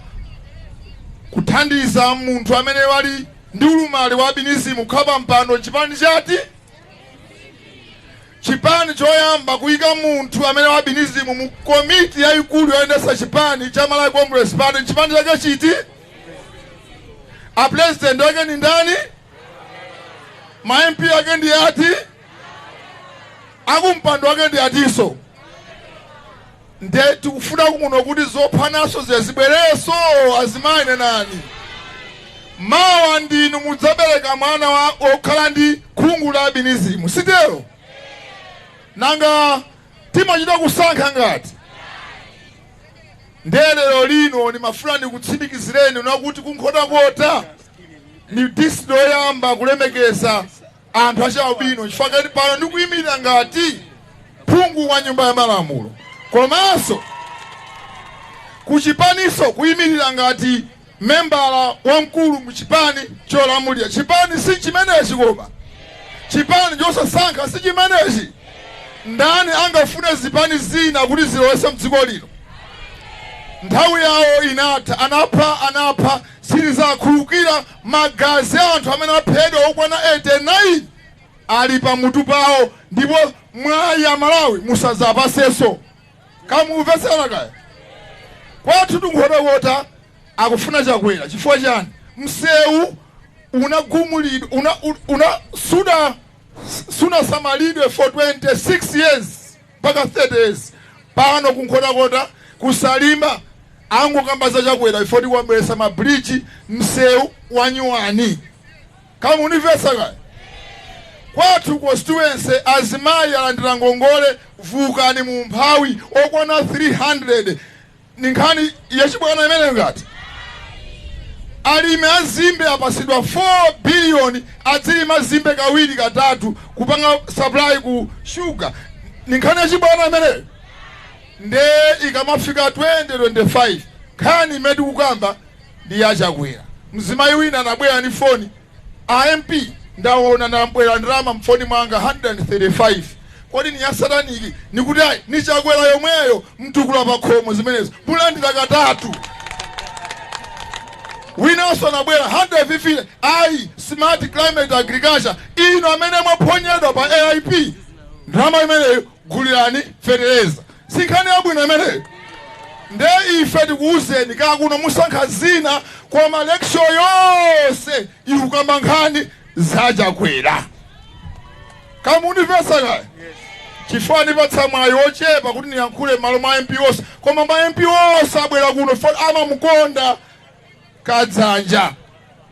kuthandiza munthu amene wali ndi ulumali wa albinism kukhala mpando chipani chati? Chipani choyamba kuyika munthu amene wa albinism mu komiti yayikulu yoyendetsa chipani cha Malawi Congress Party chipani chake chiti? A president wake ni ndani? Ma MP ake ndi ati? Akumpando wake ndi atiso? Nde tikufuna kuno kuti zophanaso zizibwereso azimayi nenani. Mawa ndinu mudzabereka mwana wa okhala ndi khungu la albinism, sitero? Nanga timachita kusankha ngati? Nde lero lino ndimafuna ndikutsimikizireni nakuti kunkhotakota ni district yoyamba kulemekeza Anthu achaubino, chifukwa pano ndikuyimirira ngati phungu wa nyumba ya malamulo, komanso kuchipaniso kuyimirira ngati membala wamkulu muchipani cholamulira. Chipani si chimenechi, koma chipani chosasankha si chimenechi. Ndani angafune zipani zina kuti zilowese mdziko lino? Nthawi yawo inatha. Anapha, anapha, silizakhulukira. Magazi a anthu amene aphedwa okwana 89 ali pamutu pawo, ndipo mwayi Amalawi musazapasenso. Kamumvetsera kaya kwathu Tinkhotakota akufuna Chakwera. Chifukwa chani? Msewu unagumulidwa, una suda sunasamalidwe for 26 years mpaka 30 years. Pano kuNkhotakota, kuSalima, angokamba za Chakwera ifo tikwabweresa mabridge, msewu wanyuwani. Kamunimvetsa kaya kwathu constituency azimayi alandira ngongole vukani mu mphawi okwana 300. Ni nkhani yachibwana imene? Ngati alimi azimbe apasidwa 4 billion, adzilima zimbe kawiri katatu kupanga supply ku sugar. Ni nkhani yachibwana imeneyo? Nde ikamafika 2025, nkhani imene tikukamba ndi yaChakwera. Mzimayi wina anabwera ni foni, "A MP, ndaona ndabwera ndalama mfoni mwanga 135, kodi ni ya sataniki?" Nikuti ayi, ni Chakwera yomweyo, mtukula pa khomo zimenezo, mulandira katatu. Winanso anabwera 150, ayi, smart climate agriculture. Ino amene mwaphonyedwa pa AIP, ndalama imeneyo gulirani fetereza. Si nkhani yabwino imeneyo? Nde ife tikuwuzeni, kakuno musankha zina, koma lecture yonse ikukamba nkhani zaChakwera. Kamunimvetsa kaya? Chifukwa ndipatsa mwayi wochepa kuti ndiyankhule m'malo mwa MP onse, koma ma MP onse abwera kuno fo amamukonda Kadzanja.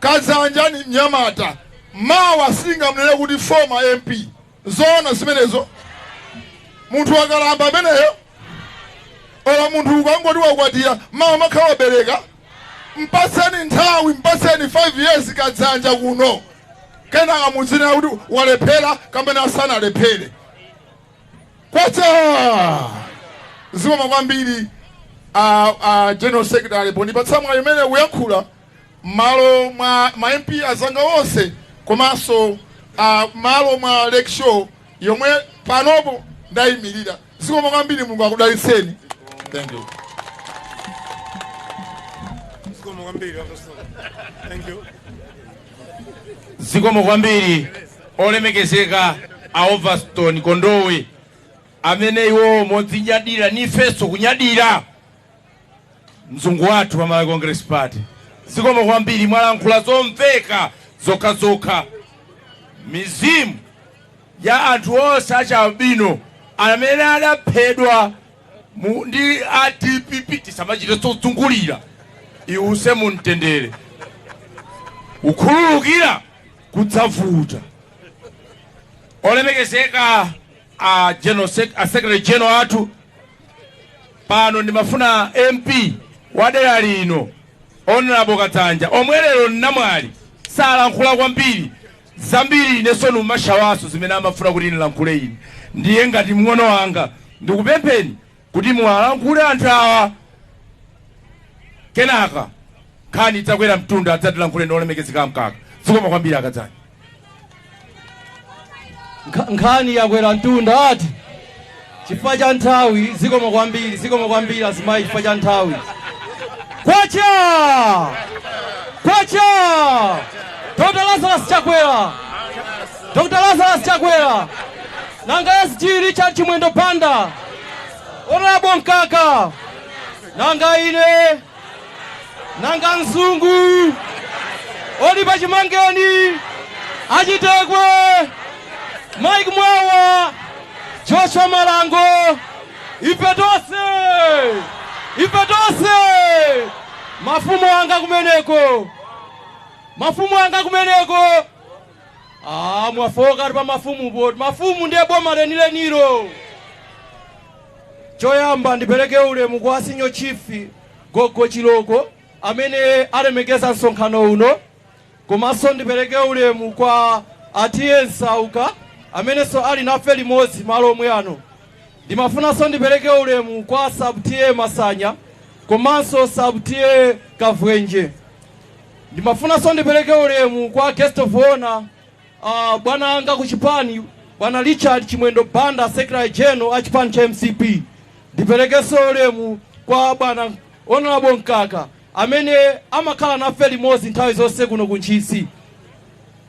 Kadzanja ni mnyamata, mawa singamnene kuti former MP. Zoona zimenezo? Munthu wakalamba ameneyo? Ola munthu ukangoti wakwatira, mawa makhala wabereka. Mpatseni nthawi, mpatseni 5 years Kadzanja kuno, kenaka muzinena kuti walephera kapena asanalephere. Kwacha! Zikomo kwambiri, general secretary, pondipatsa mwayi umene kuyankhula m'malo mwa ma MP azanga onse, komanso malo mwa lecture yomwe panopo ndayimirira. Zikomo kwambiri, Mulungu akudalitseni. Thank you. Zikomo kwambiri. Thank you. Zikomo kwambiri, olemekezeka a Overstone Kondowe, amene iwo modzinyadira nifenso kunyadira mzungu wathu wa Malawi Congress Party. Zikomo kwambiri, mwalankhula zomveka zokhazokha. Mizimu ya anthu onse achabino amene adaphedwa ndi a DPP, tisamachite zozungulira, iwuse mu mtendere. Kukhululukira kudzavuta. Olemekezeka a general a secretary general athu, pano ndimafuna MP wa dera lino, Honorable Kadzanja, omwe lero nnamwali salankhula kwambiri zambiri. Inenso numashawaso zimene amafuna kuti ndilankhule ine. Ndiye ngati mng'ono wanga ndikupempheni kuti muwalankhule anthu awa, kenaka nkhani idzakwera mtunda adzatilankhule ndi olemekezeka Mkaka. Zikomo kwambiri, aKadzanja. Nkhani yakwera mtunda ati chifukwa cha nthawi. Zikomo kwambiri, zikomo kwambiri, azimayi. Chifukwa cha nthawi, kwacha kwacha! Dr Lazarus Chakwera, Dr Lazarus Chakwera! Nanga SG Richard Chimwendo Banda, Honorable Mkaka? Nanga ine? Nanga mzungu Olipa Chimangeni, Achitekwe, Mike Mwawa, Joshua Malango? Ife tonse, ife tonse! Mafumu anga kumeneko, mafumu anga kumeneko! Ah, mwafoka pa mafumu poti mafumu ndiye boma lenilenilo. Choyamba ndipereke ulemu kwa senior chief Gogo Chiloko amene alemekeza msonkhano uno, komanso ndipereke ulemu kwa A T/A Nsauka amenenso ali nafe limodzi malo omwe ano. Ndimafunanso ndipereke ulemu kwa sub T/A Masanya komanso sub T/A Kavwenje. Ndimafunanso ndipereke ulemu kwa guest of honor, bwana anga ku chipani, bwana Richard Chimwendo Banda, secretary general a chipani cha MCP. Ndiperekenso ulemu kwa bwana Honorable Mkaka amene amakhala nafe limodzi nthawi zonse kuno ku Ntchisi.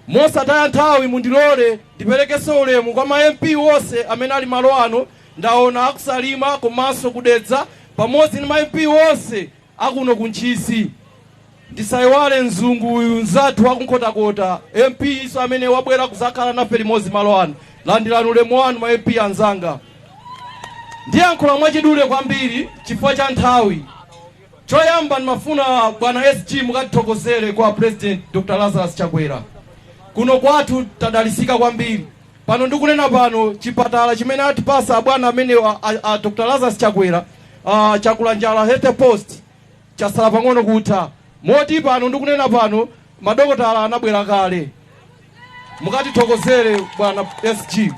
Mosataya nthawi, mundilole ndiperekenso ulemu kwa ma MP wonse amene ali malo ano. Ndaona akusalima komanso kudedza pamodzi ndi ma MP wonse akuno ku Ntchisi. Ndisayiwale mzungu uyu mzathu wakunkhotakota, MP iso amene wabwera kuzakhala nafe limodzi malo ano. Landirani ulemu wanu, ma MP anzanga. Ndiyankhula mwachidule kwambiri chifukwa cha nthawi. Choyamba, ndimafuna bwana SG mukatithokozere kwa President Dr Lazarus Chakwera. Kuno kwathu tadalisika kwambiri. Pano ndikunena pano, chipatala chimene atipasa bwana amene a Dr Lazarus Chakwera, Chakulanjala Health Post, chasala pang'ono kutha, moti pano ndikunena pano madokotala anabwera kale. Mukatithokozere, bwana SG.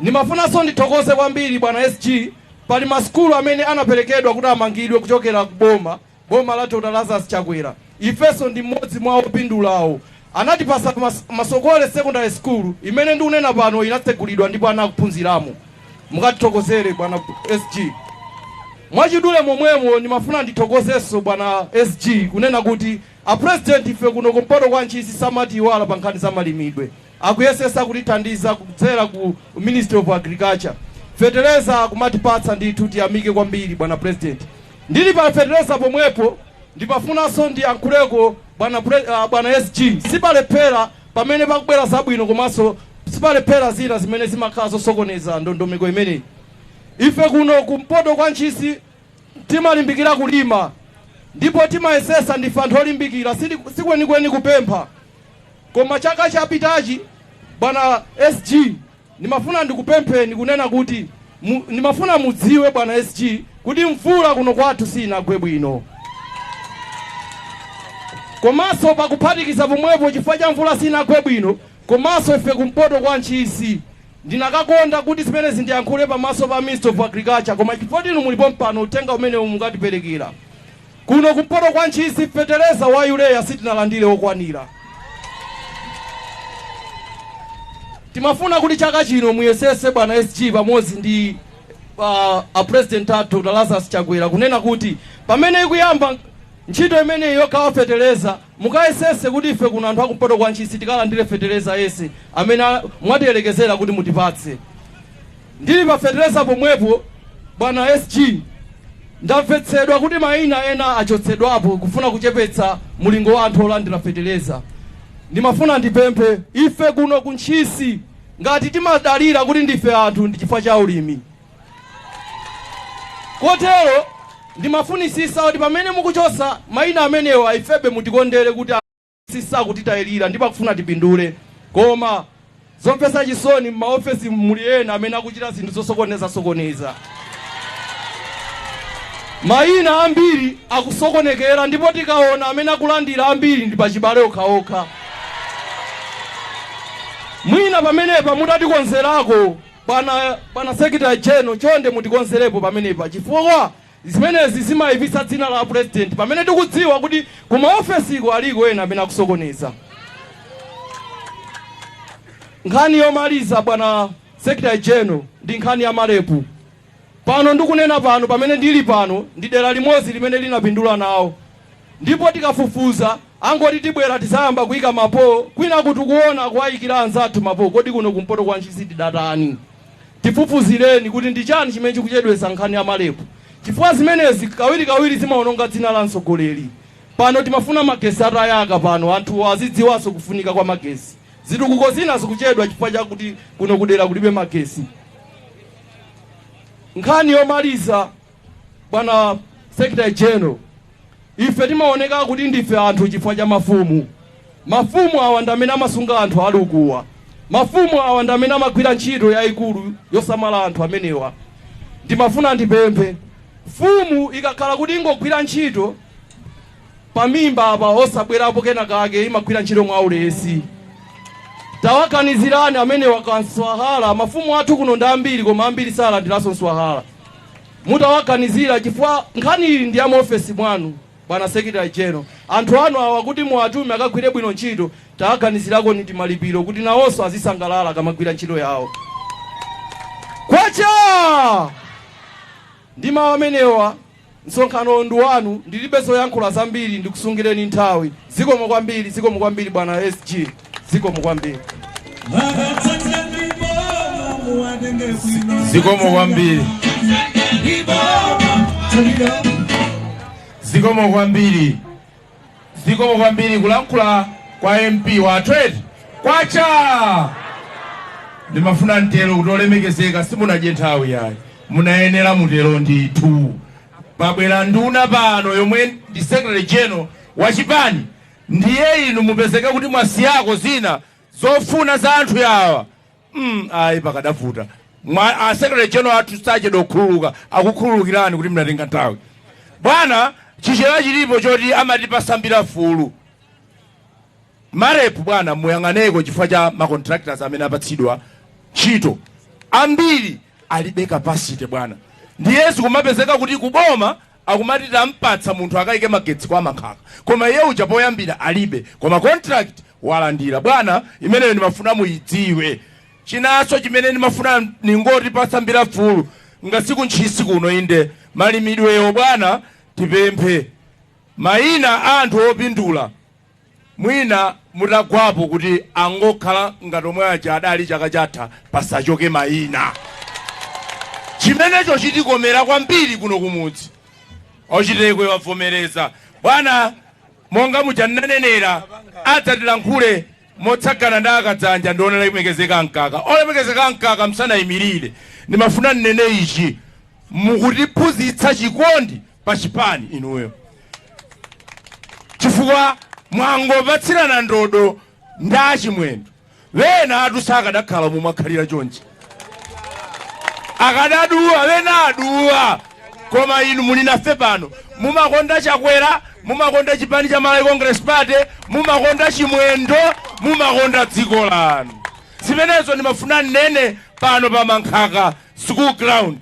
Ndimafunanso ndithokoze kwambiri, bwana SG, pali masukulu amene anaperekedwa kuti amangidwe kuchokera ku boma la Dr Lazarus Chakwera. Ifenso ndi mmodzi mwa opindulawo. Anatipasa Masokole Secondary School imene ndikunena pano inatsegulidwa ndipo anakuphunziramo. Mukatithokozere, bwana SG. Mwachidule momwemo, ndimafuna ndithokozenso bwana SG kunena kuti a President, ife kuno kumpoto kwa Ntchisi samatiiwala pa nkhani za malimidwe. Akuyesesa kutithandiza kudzera ku Ministry of Agriculture, fetereza kumatipatsa ndithu. Tiyamike kwambiri, bwana President. Ndili pa fetereza pomwepo, ndimafunanso ndiyankhuleko, bwana SG. Sipalephera pamene pakubwera zabwino, komanso sipalephera zina zimene zimakhala zosokoneza ndondomeko imeneyi. Ife kuno kumpoto kwa Ntchisi timalimbikira kulima ndipo timayesesa, ndife anthu olimbikira, sikwenikweni kupempha. Koma chaka chapitachi, bwana SG, ndimafuna ndikupempheni kunena kuti ndimafuna mudziwe, bwana SG, kuti mvula kuno kwathu sinagwe bwino. Komanso pakuphatikiza pomwepo, chifukwa cha mvula sinagwe bwino, komanso ife kumpoto kwa Ntchisi, ndinakakonda kuti zimene zindiyankhule pamaso pa Minister of Agriculture, koma chifukwa inu mulipo mpano, uthenga umene mungatiperekera. Kuno kumpoto kwa Ntchisi fetereza wa urea sitinalandire okwanira. Timafuna kuti chaka chino muyesese, bwana SG, pamodzi ndi a President athu Dr Lazarus Chakwera, kunena kuti pamene ikuyamba ntchito imeneyi yokhawa fetereza, mukayesese kuti ife kuno anthu akumpoto kwa Ntchisi tikalandire fetereza yese amene mwatiyelekezera kuti mutipatse. Ndili pa fetereza pomwepo, bwana SG, ndamvetsedwa kuti mayina ena achotsedwapo kufuna kuchepetsa mulingo wa anthu olandira fetereza. Ndimafuna ndipemphe, ife kuno ku Ntchisi ngati timadalira kuti ndife anthu ndi chifukwa cha ulimi. Kotero ndimafunisisa kuti pamene mukuchosa mayina amenewa, ifebe mutikondere kuti sisakutitayirira ndipo akufuna tipindule. Koma zomvetsa chisoni, m'maofesi muli ena amene akuchita zinthu zosokoneza sokoneza. Mayina ambiri akusokonekera, ndipo tikaona amene akulandira ambiri ndi pachibale okhaokha. Mwina pamenepa mutatikonzerako, bwana secretary general, chonde mutikonzerepo pamenepa, chifukwa zimenezi zimayipitsa dzina la President pamene tikudziwa kuti kumaofesiko aliko ena amene akusokoneza. Nkhani yomaliza, bwana secretary general, ndi nkhani ya ma REP. Pano ndikunena pano, pamene ndili pano ndi dera limodzi limene linapindula nawo, ndipo tikafufuza angoti tibwera tizayamba kuyika ma pole, kwina kuti kuona kuwayikira anzathu ma pole. Kodi kuno kumpoto kwa Ntchisi tidatani? Tifufuzireni kuti ndi chani chimene chikuchedwesa nkhani ya ma REP, chifukwa zimenezi kawirikawiri zimaononga dzina la mtsogoleri. Pano timafuna magesi atayaka pano, anthu azidziwanso kufunika kwa magesi. Zitukuko zina zikuchedwa chifukwa chakuti kuno kudera kulibe magesi. Nkhani yomaliza, bwana secretary general, ife timaoneka kuti ndife anthu chifukwa cha mafumu. Mafumu awa ndi amene amasunga anthu alukuwa. Mafumu awa ndi amene amagwira ntchito yayikulu yosamala anthu amenewa. Ndimafuna ndipemphe, mfumu ikakhala kuti ingogwira ntchito pamimba apa osabwerapo kena kake, imagwira ntchito mwaulesi. Tawaganizirani amenewa kanswahala. Mafumu athu kuno ndi ambiri, koma ambiri salandiranso nswahala. Mutawaganizira, chifukwa nkhani ili ndi ya muofesi mwanu, bwana Secretary General. Anthu anu awa kuti muwatume akagwire bwino ntchito, tawaganizirako ndi malipiro kuti nawonso azisangalala akamagwira ntchito yawo. Kwacha ndi mawu amenewa, msonkhano ndi wanu. Ndilibe zoyankhula zambiri, ndikusungireni nthawi. Zikomo kwambiri, zikomo kwambiri, bwana SG, zikomo kwambiri. Zikomo kwambiri, zikomo kwambiri, zikomo kwambiri. Kulankhula kwa MP wa trade. Kwacha! Ndimafuna mtero kuti olemekezeka, simunadye nthawi yayi, munayenera mutero ndithu. Pabwera nduna pano yomwe ndi Secretary General wa chipani, ndiye inu mupezeke kuti mwasiyako zina zofuna za anthu yawa. Ayi, pakadavuta. A Secretary General athu sachedwa kukhululuka, akukhululukirani kuti mnatenga nthawi. Bwana, Chichewa chilipo choti amati pasambira fulu MAREP. Bwana, muyang'aneko chifukwa cha ma contractors amene apatsidwa ntchito, ambiri alibe capacity, bwana. Ndiye zikumapezeka kuti kuboma akumati tampatsa munthu akayike magetsi kwa Mankhaka, koma iye uja poyambira alibe, koma contract walandira. Bwana, imeneyo ndimafuna muyidziwe. Chinanso chimene ndimafuna ningoti pasambira fulu ngasiku Ntchisi kuno, inde malimidweyo, bwana, tipemphe mayina a anthu opindula. Mwina mutagwapo kuti angokhala ngati omwe aja adali chaka chatha, pasachoke mayina. Chimenecho chitikomera kwambiri kuno kumudzi. Ochitekwe wavomereza, bwana, monga mujananenera adzatilankhule motsagana ndi Akadzanja ndi Olemekezeka Mkaka. Olemekezeka Mkaka, msanayimirire, ndimafuna nnene ichi: mukutiphunzitsa chikondi pa chipani inuyo, chifukwa mwangopatsirana ndodo ndi Achimwendo. Wena atu sakadakhala mumwakhalira chonchi, akadaduwa, wena aduwa, koma inu muli nafe pano. Mumakonda Chakwera, mumakonda chipani cha Malawi Congress Party, mumakonda Chimwendo, mumakonda dziko lanu. Zimenezo ndimafuna nnene pano pa Mankhaka School Ground.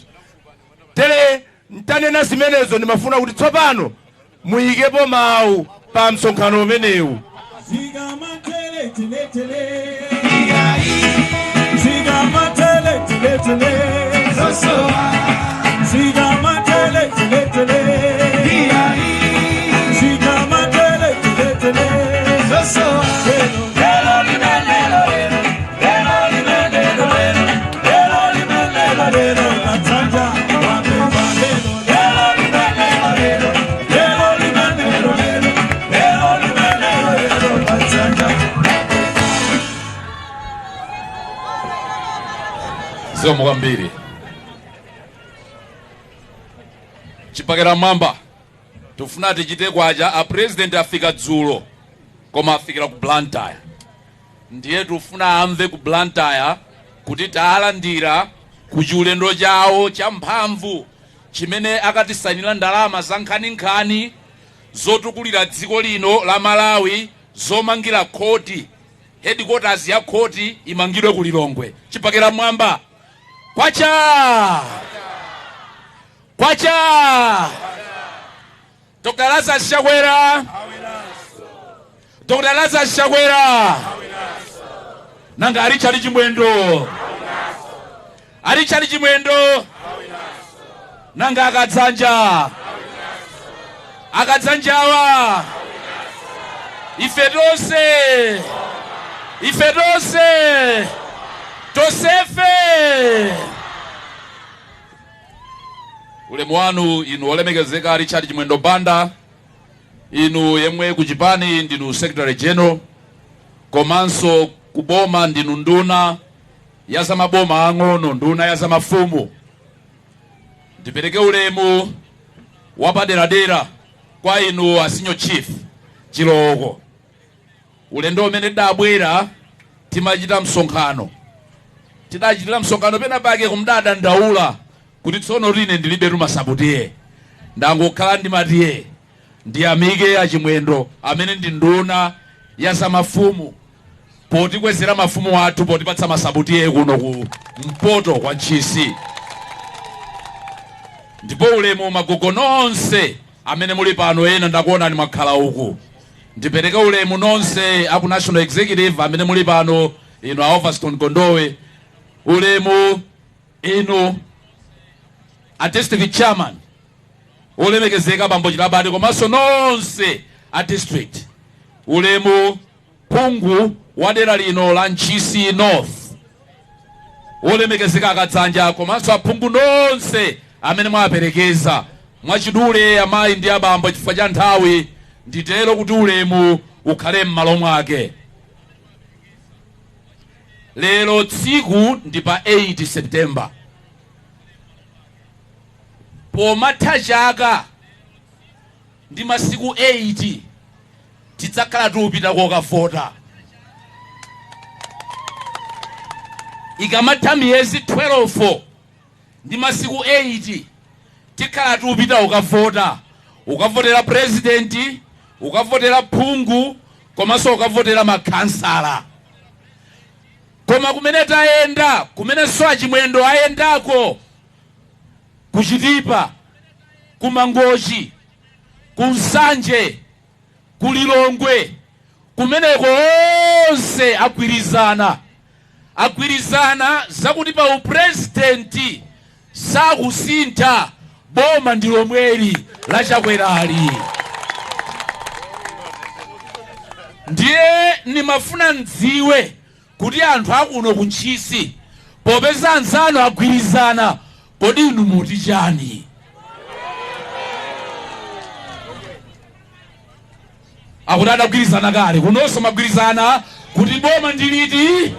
Tere ntanena zimenezo, ndimafuna kuti tsopano muyikepo mawu pa msonkhano umenewu. Zigamatele tele tele, zigamatele tele tele, zigamatele tele tele, zigamatele tele tele. Lelo limenelo lelo, lelo limenelo lelo, lelo limenelo lelo, Katanja wapemba lelo, lelo limenelo lelo, lelo limenelo lelo, lelo limenelo lelo, Katanja. Zikomo kwambiri. Chipakera mwamba, tifuna tichite kwacha. A President afika dzulo, koma afikira ku Blantyre, ndiye tifuna amve ku Blantyre kuti talandira ku chiulendo chawo cha mphamvu chimene akatisainira ndalama za nkhaninkhani zotukulira dziko lino la Malawi, zomangira khoti, headquarters ya khoti imangidwe ku Lilongwe. Chipakera mwamba! Kwacha! Kwacha! Dr Lazarus Chakwera, Dr Lazarus Chakwera! Nanga Richard Chimwendo, Richard Chimwendo! Nanga Akadzanja, Akadzanjawa! Ife tonse, ife tonse, tonsefe! Ulemu wanu inu olemekezeka Richard Chimwendo Banda, inu yemwe kuchipani ndinu Secretary General, komanso kuboma ndinu nduna ya zamaboma ang'ono, nduna ya zamafumu. Ndipereke ulemu wapaderadera kwa inu a Senior Chief Chiloko. Ulendo umene tidabwera timachita msonkhano, tidachitira msonkhano pena pake kumdadandaula kuti tsono ine ndilibe ma sub T/A, ndangokhala ndi ma T/A. Ndiyamike Achimwendo amene ndi nduna ya zamafumu. potikwezera mafumu athu, potipatsa ma sub-T/A kuno ku mpoto kwa Ntchisi. Ndipo ulemu magogo nonse amene muli pano, ena ndakuonani mwakhala uku. Ndipereke ulemu nonse aku National Executive amene muli pano, inu a Overstone Kondowe, ulemu inu a district chairman olemekezeka bambo Chilabadi, komanso nonse a district, ulemu phungu wa dera lino la Ntchisi North olemekezeka Akadzanja, komanso aphungu nonse amene mwaperekeza. Mwachidule, amayi ndi abambo, chifukwa cha nthawi nditero kuti ulemu ukhale m'malo mwake. Lero tsiku ndi pa 8 September, pomatha chaka ndi masiku 8 tidzakhala tikupita kokavota. Ikamatha miyezi 12 ndi masiku 8 tikhala tikupita ukavota, ukavotera purezidenti, ukavotera phungu, komanso ukavotera makhansala. Koma kumene tayenda, kumenenso Achimwendo ayendako, kuchitipa, kumangochi, kunsanje, kulilongwe, kumeneko onse agwirizana zakuti pa upurezidenti sakusintha, boma ndi lomweli la Chakwerali. Ndiye nimafuna mdziwe kuti anthu akuno kuntchisi, popeza anzanu agwirizana, kodi inu muti chani? Akuti adagwirizana kale, kunonso magwirizana kuti boma ndi liti?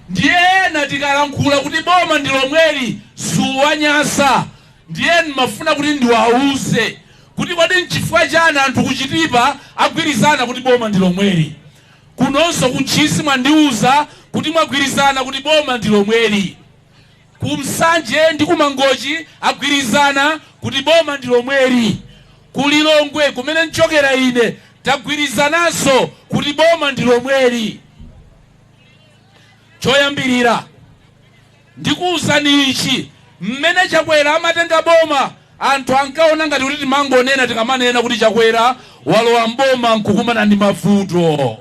Ndiye ena tikalankhula kuti boma ndi lomweli suwanyasa. Ndiye ndimafuna kuti ndiwauze kuti kodi nchifukwa chani anthu kuchitipa agwirizana kuti boma ndi lomweli, kunonso kuntchisi mwandiuza kuti mwagwirizana kuti boma ndi lomweli, kumsanje ndi kumangochi agwirizana kuti boma ndi lomweli, kulilongwe kumene nchokera ine tagwirizananso kuti boma ndi lomweli. Choyambirira ndikuwuzani ichi, mmene Chakwera amatenga boma anthu ankaona ngati kuti timangonena tikamanena kuti Chakwera walowa mboma nkukumana ndi mavuto.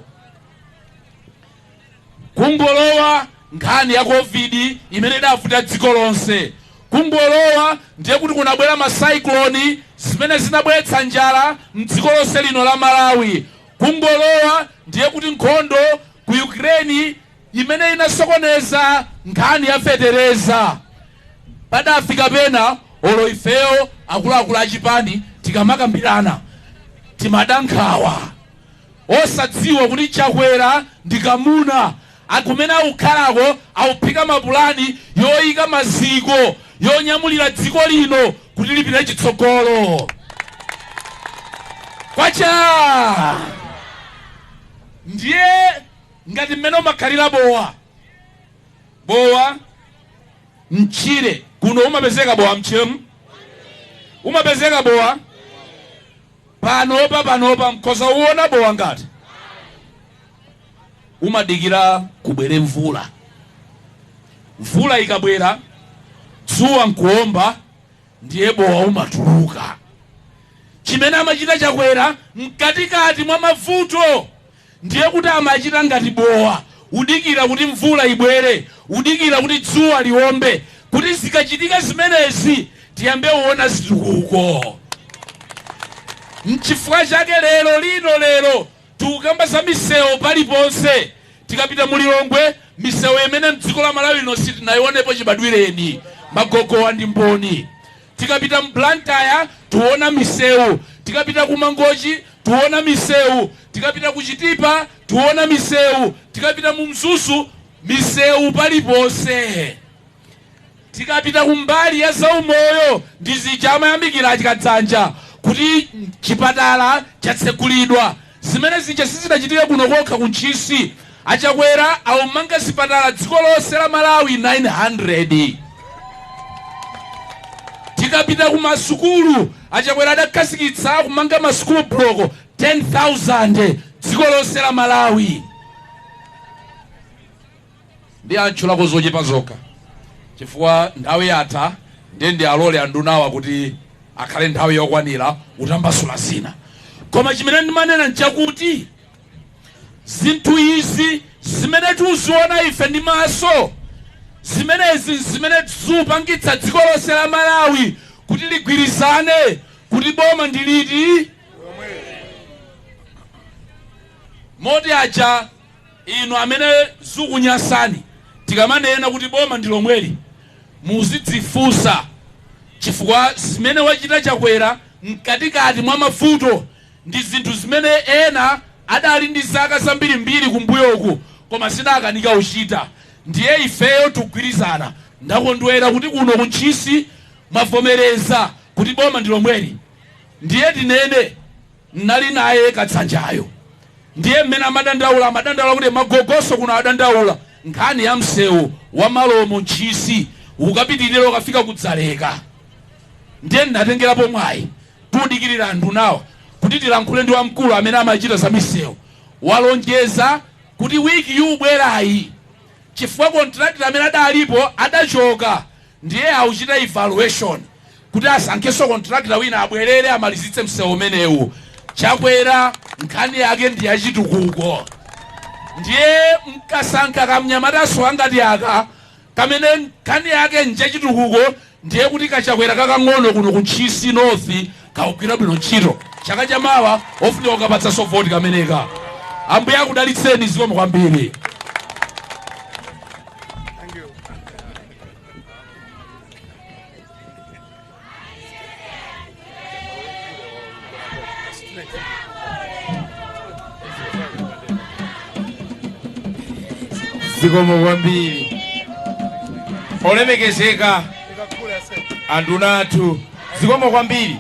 Kungolowa nkhani ya COVID imene idavuta dziko lonse, kungolowa ndiye kuti kunabwera ma cyclone zimene zinabweretsa njala mdziko lonse lino la Malawi, kungolowa ndiye kuti nkhondo ku Ukraine imene inasokoneza nkhani ya fetereza. Padafika pena olo ifeyo akuluakulu achipani tikamakambirana timada nkhawa, osadziwa kuti Chakwera ndi kamuna akumene akukhalako akuphika mapulani yoyika maziko yonyamulira dziko lino kuti lipite chitsogolo. Kwacha! Ndiye ngati mmene umakhalira bowa bowa mchire kuno, umapezeka bowa mchiremu, umapezeka bowa panopa mkhoza uona bowa ngati umadikira kubwere mvula. Mvula ikabwera dzuwa nkuomba, ndiye bowa umatuluka. Chimene amachita Chakwera mkatikati mwa mavuto ndiye kuti amachita ngati bowa, udikira kuti mvula ibwere, udikira kuti dzuwa liombe, kuti zikachitika zimenezi tiyambe kuona zitukuko. Nchifukwa chake lero lino lero tikukamba za misewu paliponse. Tikapita mu Lilongwe, misewu imene mdziko la Malawi lino sitinayionepo chibadwireni, magogowa ndi mboni. Tikapita mu Blantyre tiona misewu, tikapita ku Mangochi tiona misewu, tikapita ku Chitipa tiona misewu, tikapita mu Mzuzu misewu paliponse. Tikapita kumbali ya zaumoyo ndi zija amayamikira achikadzanja kuti chipatala chatsegulidwa, zimene zija sizinachitike kuno kokha ku Ntchisi. Achakwera aumanga zipatala dziko lonse la Malawi 900. Tikapita ku masukulu, Achakwera adakhazikitsa kumanga masukulu block 10,000 dziko Dziko lonse la Malawi ndi antchulako zochepa zokha, chifukwa nthawi yatha, ndiye ndi alole andunawa kuti akhale nthawi yokwanira kutambasula zina. Koma chimene ndimanena nchakuti zinthu izi zimene tikuziona ife ndi maso, zimenezi zimene zipangitsa dziko lonse la Malawi kuti ligwirizane kuti boma ndi liti. Moti aja inu amene zikunyasani tikamanena kuti boma ndi lomweli, muzidzifunsa, chifukwa zimene wachita Chakwera mkatikati mwa mavuto ndi zinthu zimene ena adali ndi zaka zambirimbiri kumbuyoku koma zidakanika kuchita. Ndiye ifeyo tikugwirizana. Ndakondwera kuti kuno kuNtchisi mwavomereza kuti boma ndi lomweli. Ndiye tinene nali naye Katsanjayo, ndiye mmene amadandaula kuti magogoso kuno adandaula nkhani ya msewu wa Malomo Ntchisi ukapitirira ukafika kudzaleka. Ndiye ndinatengerapo mwayi tudikirira anthu nawo kuti tilankhule ndi wamkulu amene amachita za misewu. Walonjeza kuti wiki yubwerayi, chifukwa contractor amene adalipo adachoka, ndiye auchita evaluation kuti asankhenso contractor wina abwerere amalizitse msewu umenewu. Chakwera nkhani yake ndi yachitukuko, ndiye mkasankha kamnyamataso angati aka kamene nkhani yake njachitukuko, ndiye kuti kachakwera kakang'ono kuno ku Ntchisi North kakugwira bwino ntchito. Chaka chamawa ofunika kukapatsanso voti kameneka. Ambuye akudalitseni, zikomo kwambiri. Zikomo kwambiri olemekezeka anduna athu, zikomo kwambiri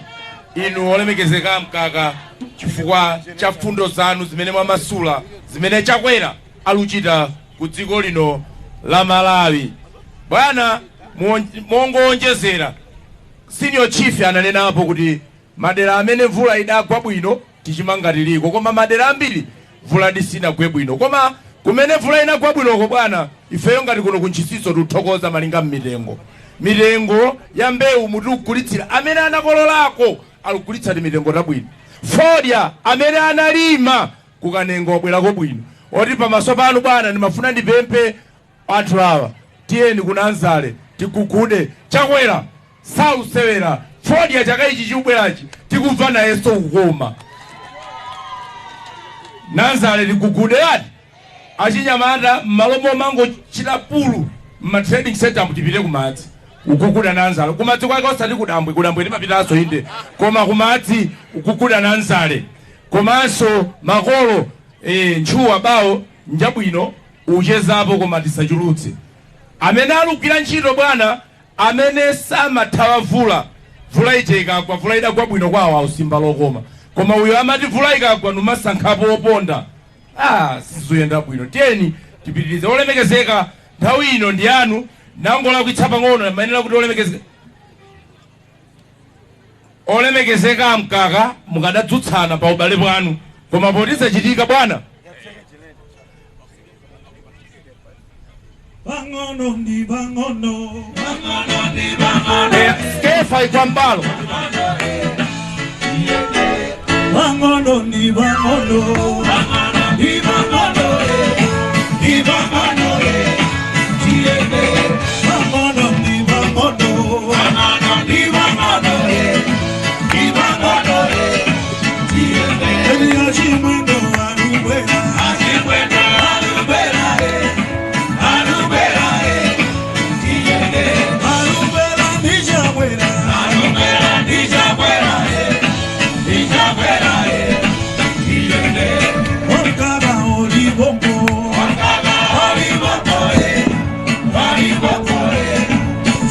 inu olemekezeka Mkaka, chifukwa cha fundo zanu zimene mwamasula, zimene Chakwera aluchita ku dziko lino la Malawi. Bwana, mongoonjezera, senior chief ananenapo kuti madera amene mvula idagwa bwino tichimanga tiliko, koma madera ambiri mvula disinagwe bwino. Koma kumene mvula inagwa bwinoko bwana, ifeyo ngati kuno kuntchisiso tikuthokoza malinga mmitengo, mitengo ya mbewu mutikugulitsira, amene anakololako alikugulitsa mitengo tabwino. Fodya amene analima kukanengo wabwerako bwino. Oti pamaso panu bwana, ndimafuna ndipemphe anthu awa, tiyeni kunanzale tigugude. Chakwera sausewera fodya, chaka ichi chikubwerachi tikumva nayenso kukoma. Nanzale tigugude ati achinyamata m'malo momangochita pulu mma trading center, tipite kumadzi kuguguda nanzale. Kumadzi kwake osati kudambwe, kudambwe timapitanso inde, koma kumadzi kuguguda nanzale. Komanso makolo ntchuwa bawo njabwino uchezapo, koma tisachulutse. Amene alugwira ntchito bwana, amene samathawa vula, vula ije ikagwa, vula idagwa bwino kwawo ausimba lokoma, koma uyo amati vula ikagwa numasankhapo oponda, sizuyenda bwino. Tiyeni tipitirize. Olemekezeka, nthawi ino ndi yanu. Nangolakwitsa pang'ono, mayenera kuti olemekezeka Mkaka mukadadzutsana pa ubale bwanu, koma potizachitika bwana. Pang'ono ndi pang'ono, pang'ono ndi pang'ono. Skefa ikwambalo. Pang'ono ndi pang'ono, pang'ono ndi pang'ono, ndi pang'ono, tiyende. Pang'ono ndi pang'ono, pang'ono ndi pang'ono, ndi pang'ono, tiyende. Eliya Chimwendo alubwera, Achimwendo alubwera, alubwera, tiyende. Alubwera ndi Chakwera, alubwera ndi Chakwera, ndi Chakwera, tiyende. Wakaba olibombo, wakaba olibombo, olibombo,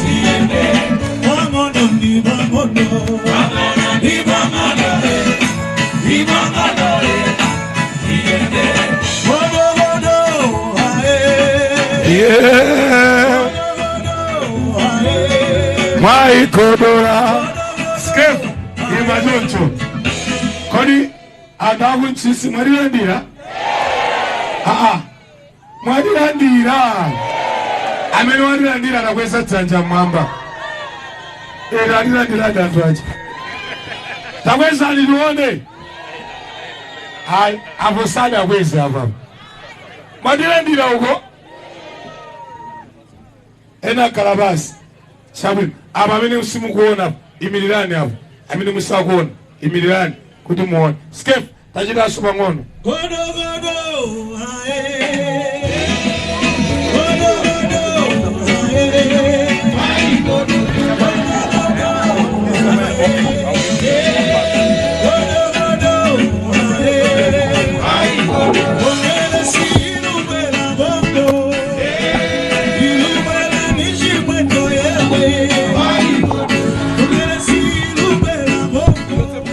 tiyende. Pang'ono ndi pang'ono, pang'ono ndi pang'ono, ndi pang'ono, tiyende. Godo godo, ae. Yeah. Mwaikodola Skefa imachoncho. Kodi anthu akuntchisi mwalilandira? Aa, mwatilandira? Amene watilandira anakweza dzanja mmwamba. Ero atilandiradi anthu aja. Takwezani tione. Ayi, apo sadakweze apapo. Mwatilandira uko? Ena akhala pansi. Chabwino. Apa amene simukuona, imirirani apo. Amene musakuona, imirirani kuti muone. Skef, tachitanso pang'ono. Godo godo, ae. Godo godo, ae. Godo godo, godo godo, ae. Ongele silubela bongo, ilubela nishimwendo yewe. Ongele silubela bongo,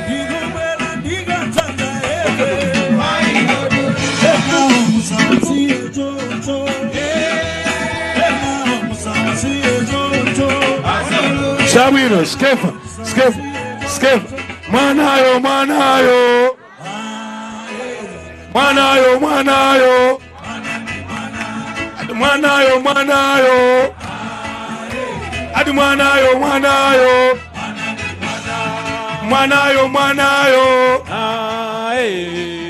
ilubela ndigatata yewe. Ena omusansi ejojo, ena omusansi ejojo. Chabwino. Skefa, Skefa, Skefa. Mwanayo, mwanayo, mwanayo, mwanayo, mwanayo, mwanayo, adi mwanayo, mwanayo, mwanayo, mwanayo,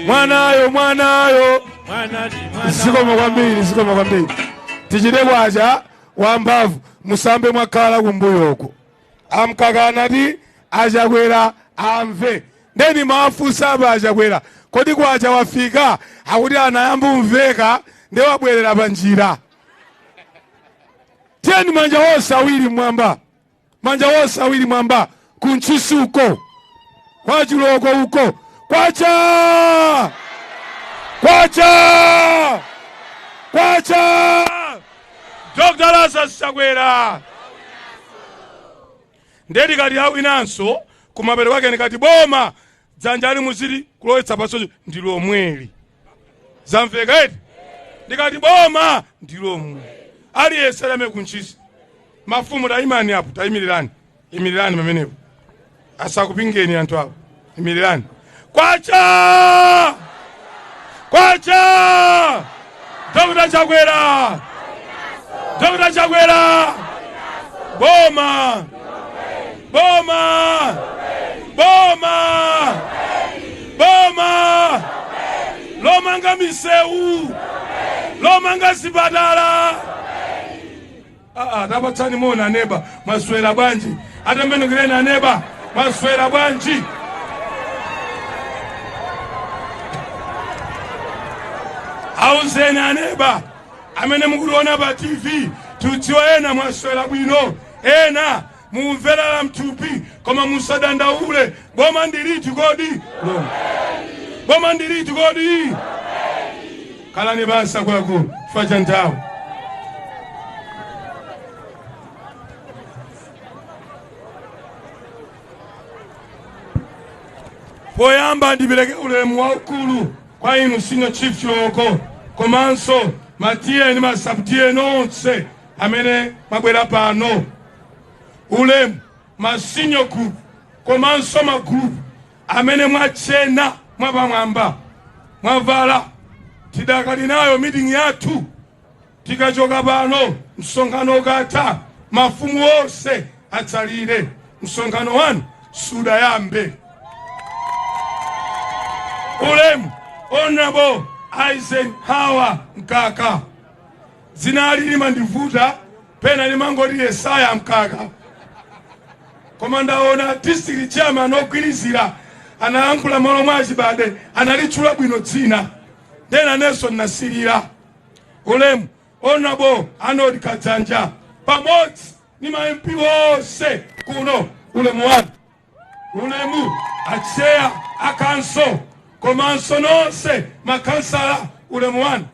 mwanayo, mwanayo. Zikomo kwambiri, zikomo kwambiri. Tichite kwacha wambavu. Musambe mwakhala kumbuyo uko. Amkakana ti Achakwera amve. Ndeni mawafunsa apa Achakwera, kodi kwacha wafika? Akuti anayamba umveka, nde wabwerera pa njira. Tiyeni, manja wonse awiri mwamba, manja wonse awiri mwamba. Kuntchisi uko, kwachiloko uko, kwacha, kwacha, kwacha! Dr Lazarus Chakwera ndeti kati awinanso. Kumapeto kwake ndikati boma, dzanja ali muzili kulowetsa pasocho ndi lomweli. Zamveka eti? Ndikati boma ndi lomwe. Aliyense alame kuntchisi. Mafumu, tayimani apo, tayimirirani, imirirani pamenepo, asakupingeni anthu apo. Imirirani. Kwacha, kwacha! Dr Chakwera, Dr Chakwera, boma, boma, boma, boma lomanga misewu, lomanga zipatala. Aa, tapatsani mona aneba. Mwaswera bwanji? Atembenukireni aneba. Mwaswera bwanji? Auzeni aneba amene mukutiona pa TV. Tudziwa ena mwaswera bwino, ena mumverera mthupi, koma musadandaule. Boma ndiliti kodi? Lomwe. Boma ndiliti kodi? Khalani basa akuluakulu, chifukwa cha nthawi. Poyamba ndipereke ulemu waukulu kwa inu Senior Chief Chiloko, komanso ma T/A ndi ma sub T/A nonse amene mwabwera pano. Ulemu ma senior group komanso ma group amene mwachena mwapamwamba, mwavala. Tidakali nayo meeting yathu tikachoka pano. Msonkhano ukatha, mafumu onse atsalire. Msonkhano wanu sudayambe. Ulemu Honorable Eisenhower Mkaka. Dzina ali limandivuta, pena limangoti Yesaya Mkaka, koma ndaona district chairman ogwirizira analankhula malo mwa achibade, analitchula bwino dzina, ndena Nelson nasirira. Ulemu Honorable Arnold Kadzanja pamodzi ni ma MP onse kuno, ulemu wanu. Ulemu acheya akanso komanso nonse makansala, ulemu wanu.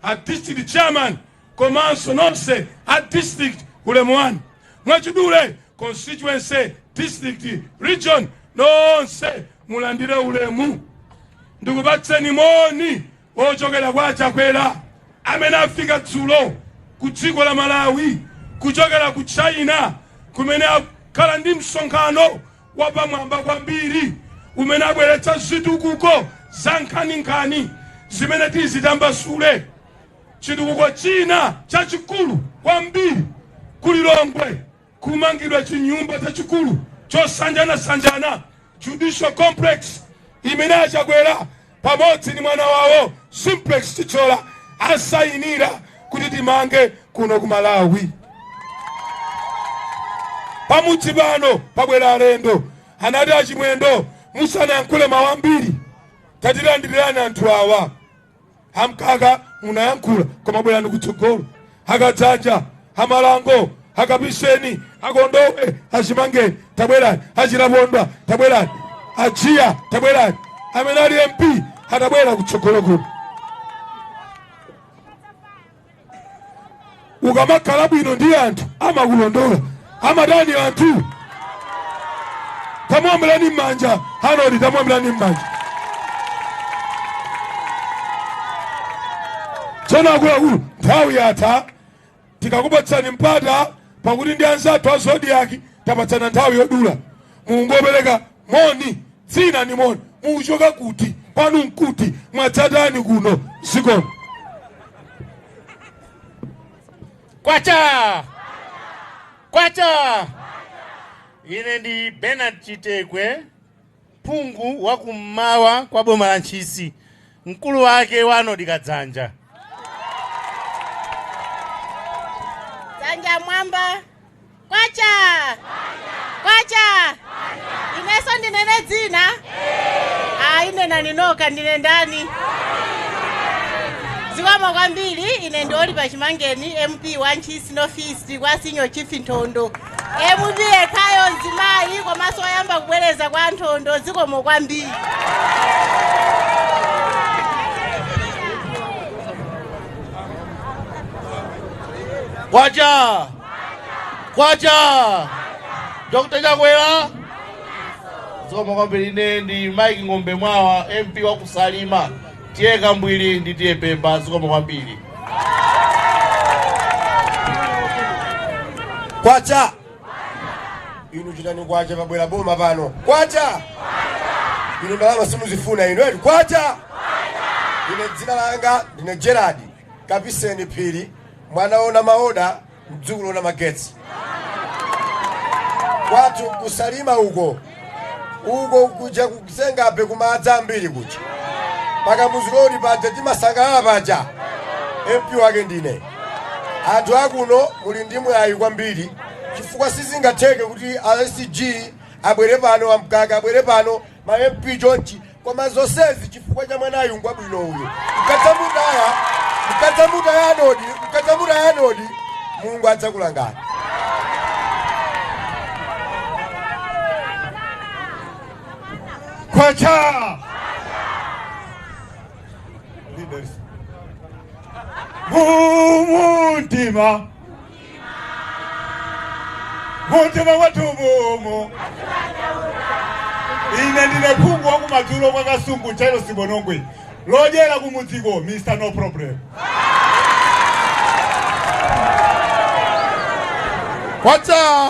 A district chairman komanso nonse a district, ulemu wanu. Mwachidule, constituency, district, region, nonse mulandire ulemu. Ndikupatseni moni ochokera kwa Chakwera amene afika dzulo ku dziko la Malawi kuchokera ku China, kumene akhala ndi msonkhano wapamwamba kwambiri umene abweretsa zitukuko za nkhaninkhani. Zimene tizitambasule, chitukuko china chachikulu kwambiri kulilongwe kumangidwa chinyumba chachikulu chosanjanasanjana, judicial complex, imene achakwera pamodzi ndi mwana wawo Simplex Chithyola asayinira kuti timange kuno ku Malawi. Pamudzi pano pabwera alendo, anati achimwendo musanayankhule mawu ambiri, tatilandirirani anthu awa. Amkaka munayankhula, koma bwerani kutsogolo. Akadzanja, amalango, akapiseni, akondowe, achimangeni, tabwerani. Achilapondwa, tabwerani. Ajiya, tabwerani. Amene ali MP atabwera kutsogolo kuno. Ukamakhala bwino ndi anthu amakulondola, amadani anthu. Tamuombelani m'manja Arnold, tamuombelani m'manja. Tsono akuluakulu, nthawi yatha, tikakupatsani mpata pakuti ndi anzathu a Zodiak tapatsana nthawi yodula. Mungopereka moni, dzina ni moni, mukuchoka kuti, pano nkuti, mwadzatani kuno, zikomo. Kwacha! Kwacha! Ine ndi Bernard Chitekwe, phungu wa kummawa kwa boma la Ntchisi, mkulu wake wa Arnold Kadzanja. Dzanja mwamba. Kwacha! Kwacha! Ineso ndinene dzina? Ah, ine naninoka ndine ndani? Zikomo kwambiri. Ine ndi Oliver Chimangeni, MP wa Ntchisi North East kwa Senior Chief Nthondo, MP yekhayo mzimayi komanso oyamba kubwereza kwa Nthondo. Zikomo kwambiri. Kwacha! Kwacha! Dr. Chakwera, zikomo kwambiri. Ine ndi Mike Ng'ombe Mwawa, MP wa Kusalima, tiye Kambwiri ndi tiye Pemba. Zikomo kwambiri. Kwacha! Inu chitani kwacha, pabwera boma pano. Kwacha! Inu ndalama simuzifuna inu eti. Kwacha! Ine dzina langa ndine Gerard Kapiseni Phiri, mwana wona maoda, mdzukulu wona magetsi. Kwathu kusalima uko uko kuja kusengabe kumadzi ambiri kuja pakamuziloni paja timasangalala paja, MP wake ndine. Anthu akuno muli ndi mwayi kwambiri chifukwa sizingatheke kuti SG abwere pano, amkaka abwere pano, ma MP chonchi, koma zonsezi chifukwa cha mwanayu ngwabwino uyu. Mukadzamutaya, mukadzamutaya Arnold, mukadzamutaya Arnold, Mulungu adzakulangani. Kwacha! Mumutima, mutima kwathu mumu. Ine ndine phungu wa kumadzulo kwa Kasungu, Charles Bonongwe, lodyera kumudziko, Mr No Problem. Kwacha!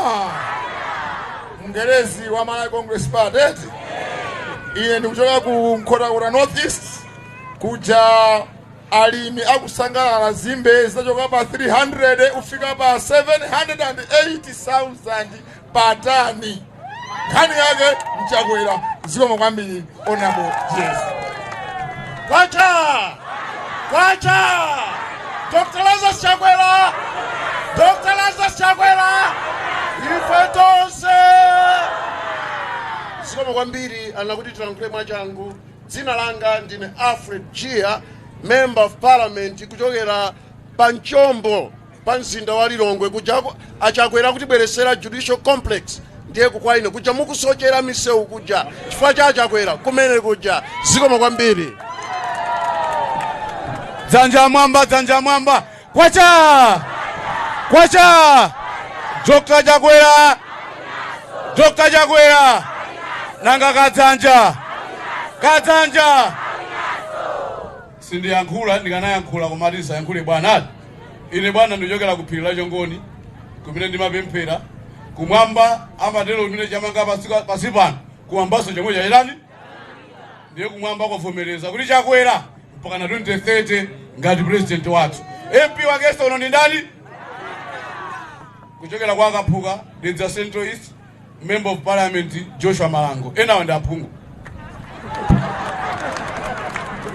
Mngerezi wa Malawi Congress Party eti. Ine ndikuchoka ku Nkhotakota North East kuja alimi akusangalala, zimbe zinachoka pa 300 kufika pa 780,000 pa tani. Nkhani yake mchakwera. Zikomo kwambiri, honorable yes. Kwacha! Kwacha! Dr. Lazarus Chakwera! Dr. Lazarus Chakwera! Ife tonse! Zikomo kwambiri anakuti tilankhule mwachangu. Dzina langa ndine Alfred Gia, Member of Parliament kuchokera pa Mchombo pa mzinda wa Lilongwe kuja achakwera kutibweresera judicial complex, ndiye kukwa ine kuja mukusochera misewu kuja chifukwa cha achakwera kumene kuja. Zikomo kwambiri. Dzanja mwamba, dzanja mwamba. Kwacha! Kwacha! Dr. Chakwera! Dr. Chakwera! Nanga kadzanja! Kadzanja! Sindiyankhula, ndikanayankhula koma tisayankhule bwana. Ine bwana ndichokera ku phiri la Chongoni kumene ndimapemphera kumwamba, amatero kumene chamanga pasi pano kumwambaso chomwe chayirani, ndiye kumwamba kwavomereza kuti Chakwera mpaka na 2030 ngati president wathu. MP wakenso uno ndi ndani? Kuchokera kwa Kaphuka, Dedza Central East, Member of Parliament Joshua Malango. Enawo ndi aphungu.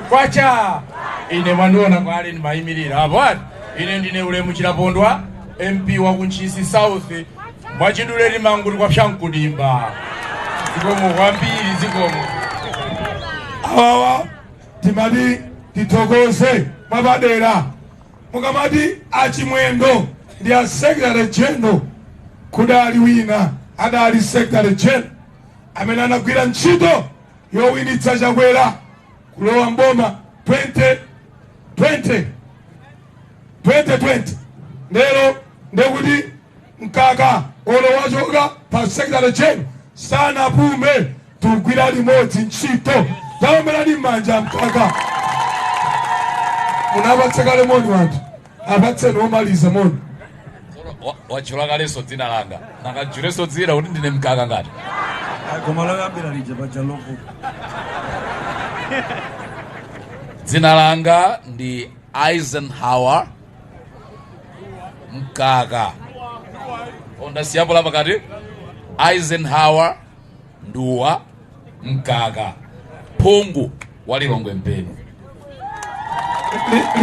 Kwacha! Ine mwandiona kwali ndimayimirira apo ati ine ndine Ulemu Chilapondwa, MP wa kuNtchisi South, mwachiduleni manguti kwapyankudimba. Zikomo kwambiri, zikomo. Awawa timati tithokoze mwapadera. Mukamati achimwendo ndi a secretary general, kudali wina adali secretary general amene anagwira ntchito yowinitsa Chakwera kulowa mboma 2020 2020. Lero ndekuti Mkaka olo wachoka pa secretary general sanapume, tugwira limodzi ntchito. Taomberani m'manja Mkaka. Munapatsa kale moni wanthu, apatseni omaliza moni. Wachula kalenso dzina langa, nakajulenso dzina kuti ndine Mkaka ngati. Koma loyambira lija paja loko. Dzina langa ndi Eisenhower Mkaka. Ondasiyapo la pakati, Eisenhower Nduwa Mkaka, phungu wa Lilongwe Mpenu.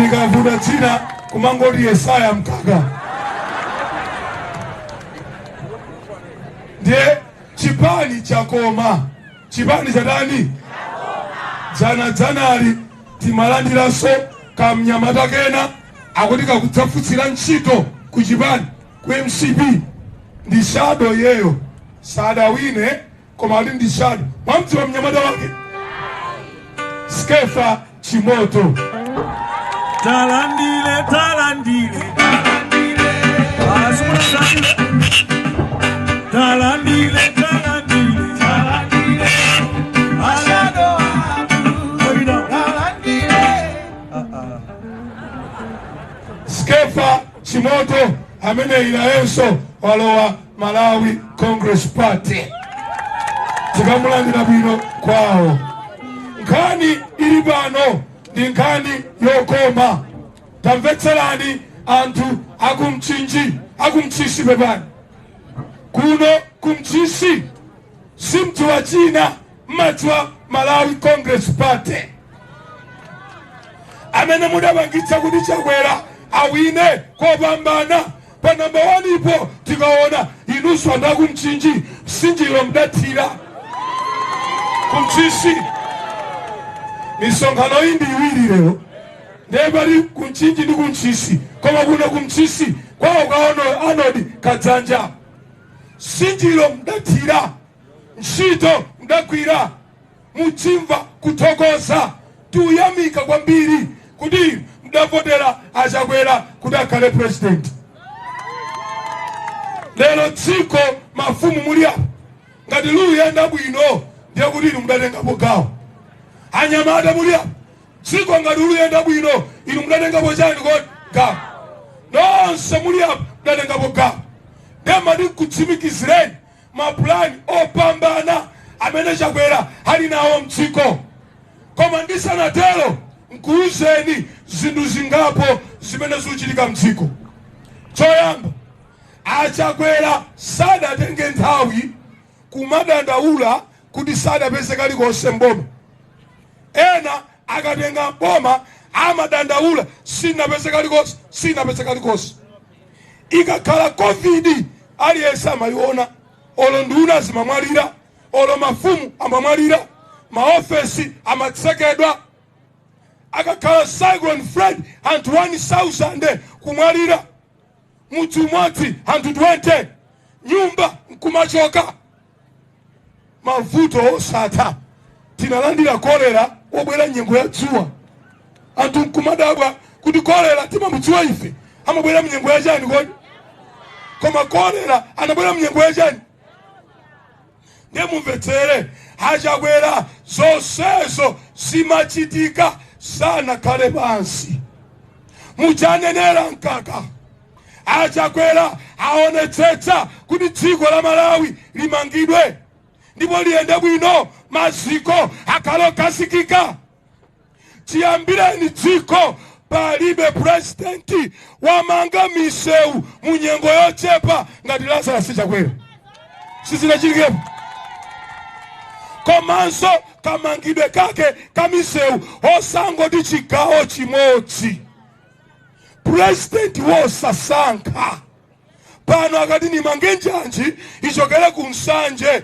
Likavuta dzina kumangoti Yesaya Mkaka. Ndiye chipani chakoma, chipani chatani? Dzana dzanali timalandiranso kamnyamata kena akuti kakudzafutsira ntchito ku chipani ku MCP, ndi shadow yeyo sadawine, koma ali ndi shadow. Mwamdziwa mnyamata wake? Skefa Chimoto. Talandile, talandile, talandile, talandile, talandile, ashado talandile. Skefa Chimoto amene inayenso walowa Malawi Congress Party, tikamulandira bwino kwawo. Nkhani ili pano ndi nkhani yokoma. Tamvetserani anthu akumchinji, akumchisi pepani. Kuno kumchisi simdziwa china, mmadziwa Malawi Congress Party amene mudapangitsa kuti Chakwera awine kopambana pa namba 1 ipo. Tikaona inunso anthu akumchinji, msinjiro mdathira kumchisi. Misonkhano iyi ndi iwiri lero, ndiye pali kumchinji ndi kumchisi, koma kuno kumchisi kwawo kaono Anodi Kadzanja, sinjiro mdathira, ntchito mdagwira, muchimva kuthokoza. Tiyamika kwambiri kuti mdavotera aChakwera kuti akhale president. Lero dziko mafumu muli apo, ngati luyenda bwino ndiye kuti inu mudatengapo gawo. Anyamata muli apo, dziko ngati luyenda bwino inu mudatengapo chani kodi? Gawo. Nonse muli apo mudatengapo gawo. Ndemati kutsimikizireni mapulani opambana amene Chakwera ali nawo mdziko. Koma ndisanatero nkuwuzeni zinthu zingapo zimene zikuchitika mdziko. Choyamba, aChakwera sadatenge nthawi kumadandaula kuti sadapeze kalikonse mboma. Ena akatenga boma amadandaula sinapeze kalikonse, sinapeze kalikonse. Ikakhala COVID aliyense amayiona, olo nduna zimamwalira, olo mafumu amamwalira, maofesi amatsekedwa. Akakhala Cyclone Fred anthu 1000 kumwalira, mudzi umodzi anthu 20, nyumba nkumachoka, mavuto osatha. Tinalandira kolera wobwera nyengo ya dzuwa, anthu nkumadabwa kuti kolera timamudziwa ife amabwera mnyengo ya chani kodi? Koma kolera anabwera mnyengo ya chani? Ndiye mumvetsere, aChakwera zonsezo zimachitika sanakhale pansi. Muchanenera Mkaka, aChakwera aonetsetsa kuti dziko la Malawi limangidwe ndipo liyende bwino, maziko akhale okhazikika. Chiyambireni dziko palibe president wamanga misewu mu nyengo yochepa ngati Lazarus Chakwera. Sizinachitikepo. Komanso kamangidwe kake kamisewu osangoti chigawo chimodzi. President wosasankha pano akati nimange njanji ichokere ku Nsanje,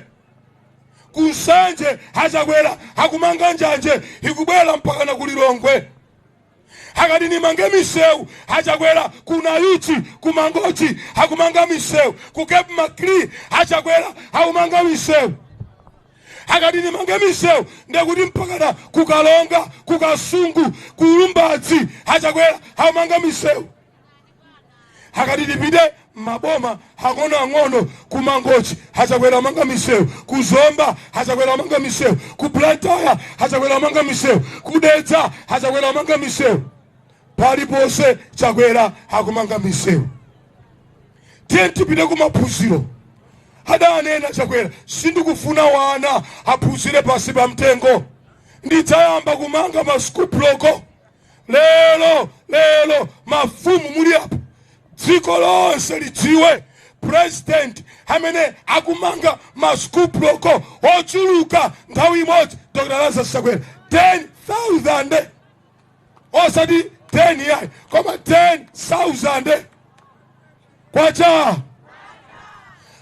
ku Nsanje achakwera akumanga njanje ikubwera mpaka na kulilongwe. Akati nimange misewu achakwera kunayuchi kumangochi akumanga misewu, ku Cape Maclear achakwera akumanga misewu. Akati nimange misewu ndekuti mpakana kukalonga kukasungu kulumbadzi achakwera akumanga misewu. Akati tipite maboma ang'onoang'ono kumangochi achakwera amanga misewu, kuzomba achakwera amanga misewu, ku Blantyre achakwera amanga misewu, kudedza achakwera amanga misewu. Paliponse Chakwera akumanga misewu. Tiye tipite kumaphunziro. Adanena Chakwera, sindikufuna wana aphunzire pasi pa mtengo, ndidzayamba kumanga ma school block. Lero lero mafumu muli apo, dziko lonse lidziwe president amene akumanga ma school block ochuluka nthawi imodzi, Dr. Lazarus Chakwera. 10,000, osati 10 yayi, koma 10,000 kwacha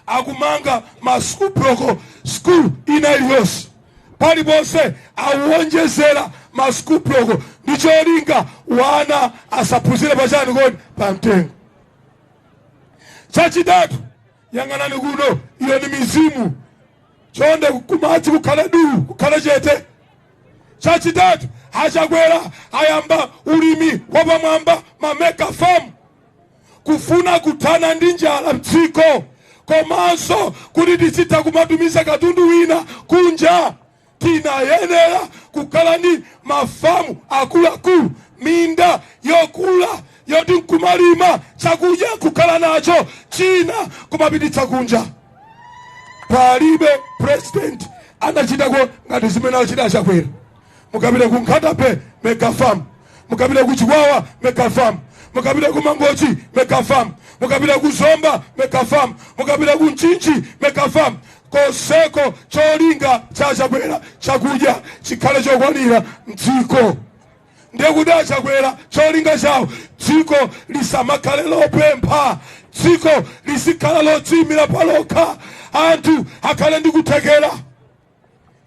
akumanga ma school block. School ina iliyonse, paliponse awonjezera ma school block ndi cholinga wana asaphunzire pachani kodi? Pamtengo. Chachitatu, yang'anani kuno, iyo ni mizimu, chonde kumadzi kukhale duu, kukhale chete. Chachitatu, achakwera ayamba ulimi wapamwamba, ma mega farm, kufuna kuthana ndi njala mdziko komanso kuti tizitha kumatumiza katundu wina kunja. Tinayenera kukhala ndi mafamu akuluakulu, minda yokula yoti nkumalima chakudya kukhala nacho, china kumapititsa kunja. Palibe president anachitako ngati zimene achita Achakwera. Mukapita ku Nkhata Bay, mega farm; mukapita ku Chikwawa, mega farm; mukapita ku Mangochi, mega farm; mukapita ku Zomba, mega farm; mukapita ku Mchinji, mega farm. Koseko cholinga cha Chakwera, chakudya chikhale chokwanira mdziko. Ndekuti achakwera cholinga chawo, dziko lisamakhale lopempha, dziko lizikhala lodziyimira palokha, anthu akhale ndi kuthekera.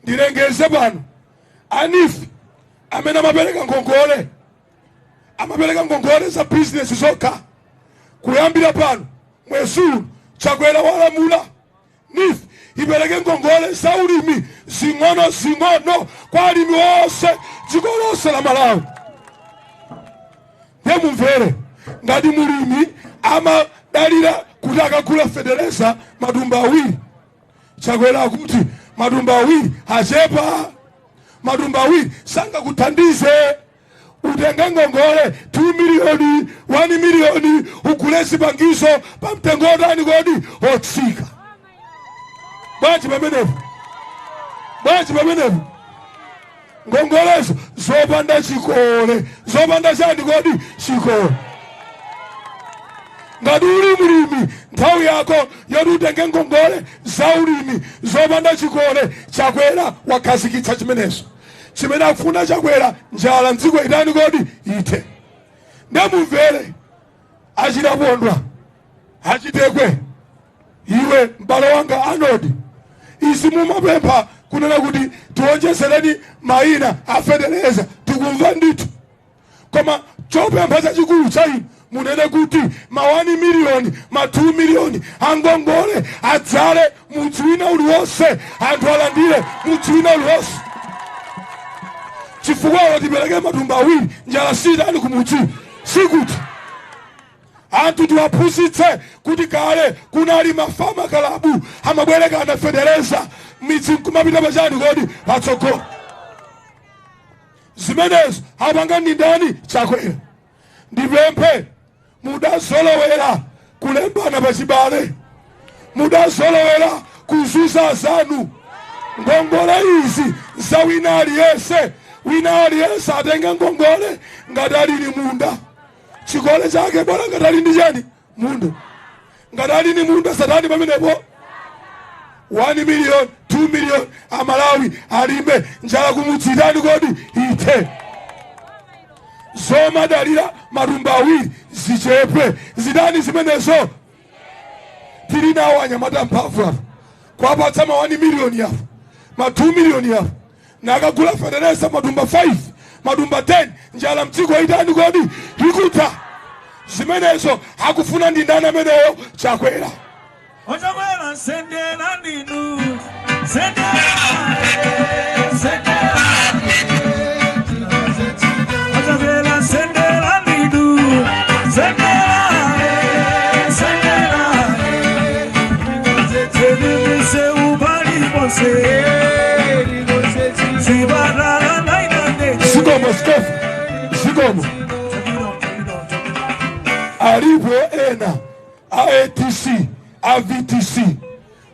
Ndilengeze pano, a NEEF amene amapereka ngongole, amapereka ngongole za bizinesi zokha, kuyambira pano mwezi uno Chakwera walamula NEEF ipereke ngongole za ulimi zing'ono zing'ono kwa alimi onse dziko lonse la Malawi. Ndiye mumvere, ngati mulimi amadalira kuti akagula fetereza matumba 2, Chakwera akuti matumba 2 achepa, matumba 2 sangakuthandize, utenge ngongole 2 miliyoni, 1 miliyoni, ugule zipangizo pa mtengo otani kodi? Otsika. Bwanji pamenepo? Bwanji pamenepo? Ngongolezo zopanda chikole, zopanda chani kodi? Chikole. Ngati uli mulimi, nthawi yako yoti utenge ngongole za ulimi zopanda chikole, Chakwera wakhazikitsa chimenezo. Chimene akufuna Chakwera, njala mdziko itani kodi? Ite. Ndemumvere, achitapondwa, achitekwe, iwe m'bale wanga Arnold, izi mumapempha kunena kuti tionjezereni mayina afetereza, tikumva ndithu, koma chopempha chachikulu cha inu, munene kuti ma 1 miliyoni, ma 2 miliyoni angongole adzale mudzi wina uliwonse, anthu alandire mudzi wina uliwonse, chifukwa tipereke matumba 2, njala sitani kumudzi sikuti. Anthu tiwaphunzitse kuti kale kunali ma farmer club, amabwerekana fetereza, midzi nkumapita pachani kodi? Patsogolo. Zimenezo apanga ndi ndani? Chakwera. Ndipemphe, mudazolowera kulembana pachibale, mudazolowera kuzuza zanu. Ngongole izi za wina aliyense. Wina aliyense atenge ngongole ngati ali ni munda. Chikole chake bora ngati ali ndi chani? Munda. Ngati ali ni munda satani pamenepo. 1 million, 2 million Amalawi alime njala kumudzitani kodi ite. Zomadalira matumba awiri zichepe zidani zimenezo. Tili nawo anyamata mphamvu apa kwapatsa ma 1 million apa ma 2 million apa nakagula fetereza matumba 5 matumba 10 njala mdziko itani kodi ikutha. Zimenezo akufuna ndi ndani ameneyo? Chakwera. Ochakwera sendera ndinu sendera sendera Ochakwera sendera ndinu sendera sendera se ubali pose zibarara nainande. Zikomo skofu zikomo. Alipo ena AATC AVTC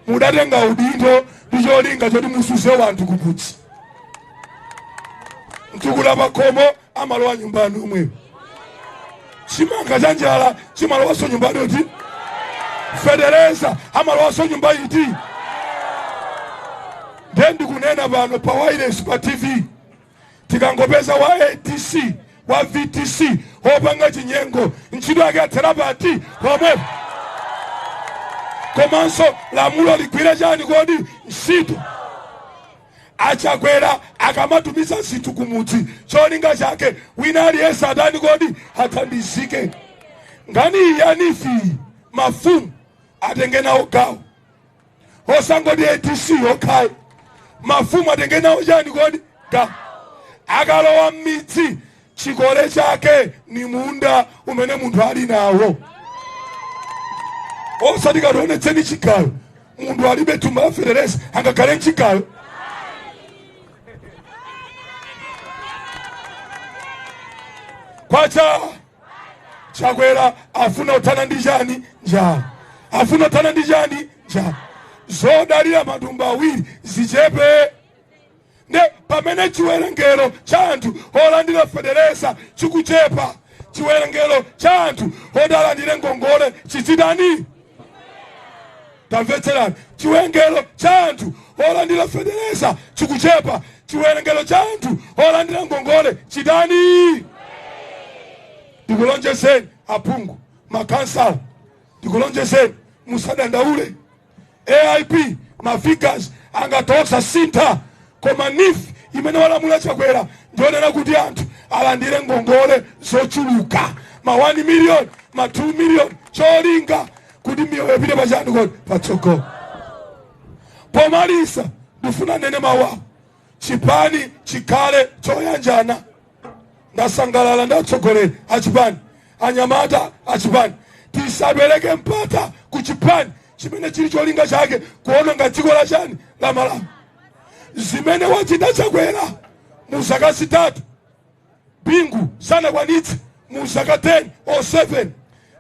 mudatenga udindo ndicholinga choti musuze wanthu kuputsi mtukula pakhomo amalowa nyumbani umweyo. Chimanga cha njala chimalowanso nyumbani iti. Federeza amalowanso nyumba iti. Ndiye ndikunena pano pa wireless pa TV tikangopeza wa ATC wa VTC opanga chinyengo ntchito yake athera pati pomwepo. Komanso lamulo ligwira chani kodi? Ntchito. Achakwera akamatumiza zinthu kumudzi cholinga chake wina aliyense atani kodi athandizike. Ngani yanifi mafumu atenge nawo gawo osangoti ATC okhayi mafumu atenge nawo chani kodi gawo. Akalowa m'midzi chikole chake ni munda umene munthu ali nawo. Osati kationetseni chigayo munthu alibe thumba la fetereza angakhale mchigayo. Kwacha Chakwera afuna uthana ndi chani? Njala. Afuna uthana ndi chani? Njala. Zodalira matumba awiri zichepe. Ne pamene chiwerengero cha anthu olandira fetereza chikuchepa, chiwerengero cha anthu odalandira ngongole chichitani? Tamvetserani. Chiwerengero cha anthu olandira fetereza chikuchepa, chiwerengero cha anthu olandira ngongole chitani? Ndikulonjezeni aphungu makansala, ndikulonjezeni musadandaule. AIP mafigures angatosa sintha koma NEEF imene walamula Chakwera ndionena kuti anthu alandire ngongole zochuluka ma 1 million ma 2 million cholinga kuti miyoyo ipite pachani kodi patsogolo. Pomalisa ndifuna nene mawu chipani chikhale choyanjana. Ndasangalala ndatsogoleri achipani anyamata achipani tisabereke mpata ku chipani chimene chili cholinga chake kuononga dziko la chani la Malawi. Zimene wachita Chakwera mu zaka 3 Bingu sanakwanitse mu zaka 10 or 7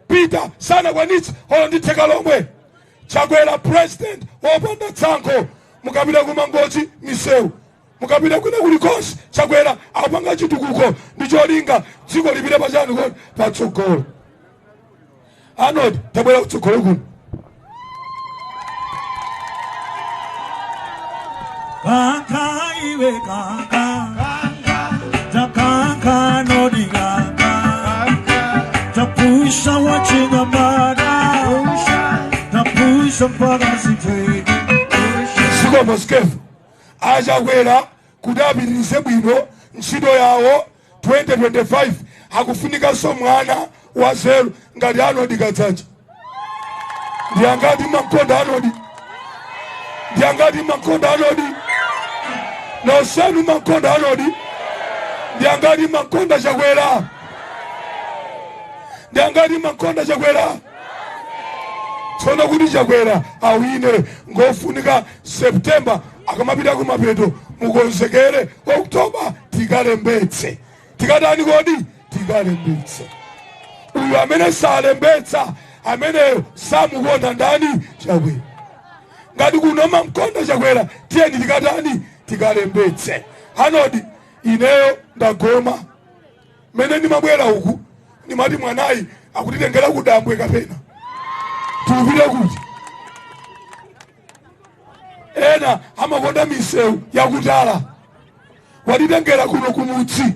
Peter sanakwanitse olo ndi theka lomwe. Chakwera president wopanda tsankho mukapita ku Mangochi misewu mukapita kwina kulikonse Chakwera apanga chitukuko ndi cholinga dziko lipite pachani kodi patsogolo. Arnold tabwera kutsogolo kuno. Kanka iwe kanka takanka nodi kanka tapusha wachinamada tapusha mpaka siteki. Zikomo skefu Achakwera kuti apitirize bwino ntchito yawo 2025 akufunikanso mwana wa zero ngati Arnold Kadzanja. Ndiyangati makonda Arnold, ndiyangati makonda Arnold, nosenu makonda Arnold, ndiyangati makonda Chakwera, ndiyangati makonda Chakwera. Tsono kuti Chakwera awine ngofunika September akamapita kumapeto mukonzekere Oktoba tikalembetse. Tikatani kodi? Tikalembetse. Uyu amene salembetsa ameneyo samukonda ndani? Chakwera. Ngati kunoma mkonda Chakwera tiyeni tikatani? Tikalembetse. Arnold Ineyo ndagoma mene ndimabwera uku ndimati mwanayi akutitengera kudambwe kapena tikupita kuti. Ena amakonda misewu yakutala, watitengera kuno kumudzi,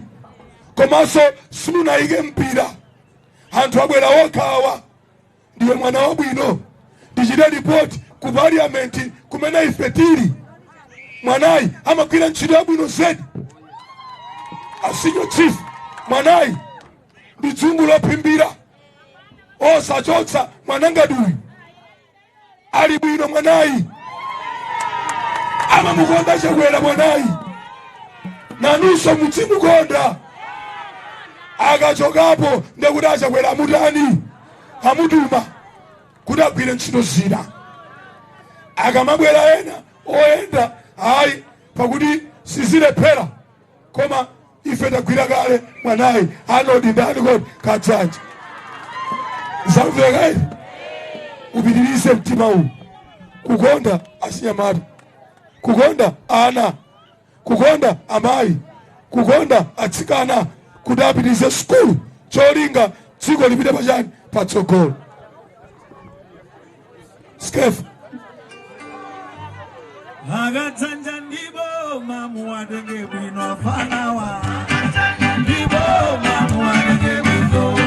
komanso simunayike mpira, anthu abwera okhawa. Ndiwe mwana wabwino, ndichite ripoti ku parliament kumene ife tili. Mwanayi amagwira ntchito yabwino zedi. A senior chief, mwanayi ndi dzungu lophimbira, osachotsa mwana ngati uyu. Ali bwino mwanayi, amamukonda Chakwera mwanayi, nanunso mudzimukonda. Akachokapo ndekuti aChakwera amutani, amutuma kuti agwire ntchito zina. Akamabwera ena oyenda ayi, pakuti sizilephera, koma ife tagwira kale mwanayi anodi ndani kodi Kadzanja. Zamveka iri? Upitirize mtima uwu kukonda achinyamata, kukonda ana, kukonda amayi, kukonda atsikana, kuti apitirize sukulu, cholinga dziko lipite pachani, patsogolo. Skefa. Akadzanja ndipo mamuwatenge bwino afanawa, ndipo mamuwatenge bwino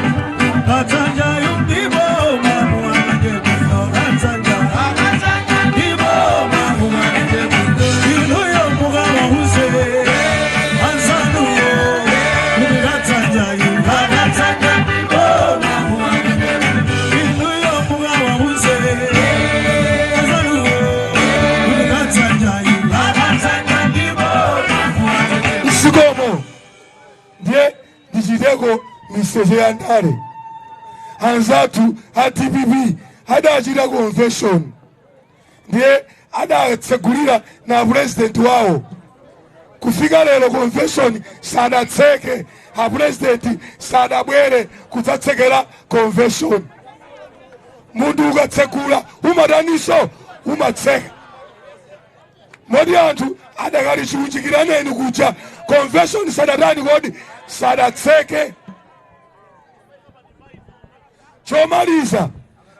Kadzanjayu, ndipo mamuwatenge bwino Kadzanja, ndipo mamuwatenge bwino. Inuyo mukawauze anzanuyo kuti Kadzanjayu, Kadzanja, ndipo mamuwatenge bwino. Inuyo mukawauze anzanuyo kuti Kadzanjayu, Kadzanja, ndipo mamuwatenge. Msikomo ndiye ndichiteko miseche ya ndale. Anzathu a DPP adachita convention, ndiye adatsegulira na president wawo. Kufika lero convention sadatseke, a president sadabwere kudzatsekera convention. Munthu ukatsegula umataniso, umatseka. Moti anthu adakali chiunjikiraneni kuja, convention sadatani kodi, sadatseke. Chomaliza,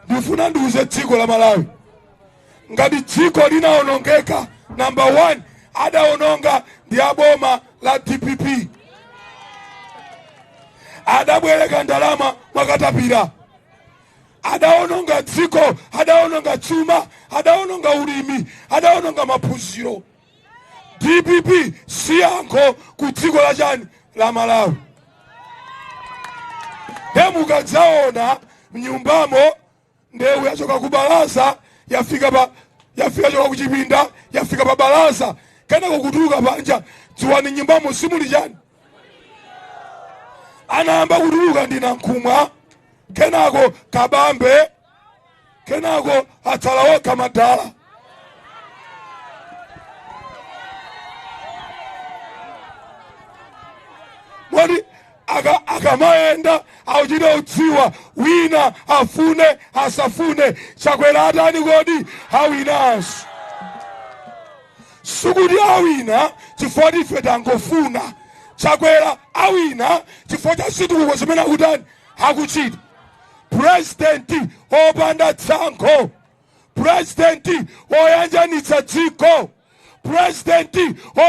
ndifuna ndiuze dziko la Malawi, ngati dziko linaonongeka, number 1 adaononga ndi aboma la DPP. Adabwereka ndalama mwakatapira, adaononga dziko, adaononga chuma, adaononga ulimi, adaononga maphunziro. DPP si yankho ku dziko la chani, la Malawi. Mukadzaona mnyumbamo ndewu yachoka ku balaza yafika pa, yafika choka kuchipinda yafika pa balaza, kenako kutuluka panja, dziwani nyumbamo simuli chani. Anayamba kutuluka ndi Nankhumwa, kenako Kabambe, kenako atsala okha madala. Moti akamayenda akuchita udziwa, wina afune asafune, Chakwera atani kodi, awinanso. Sikuti awina chifukwa ife tangofuna Chakwera, awina chifukwa cha zitukuko zimene akutani, akuchita. President opanda tsankho, president oyanjanitsa dziko, president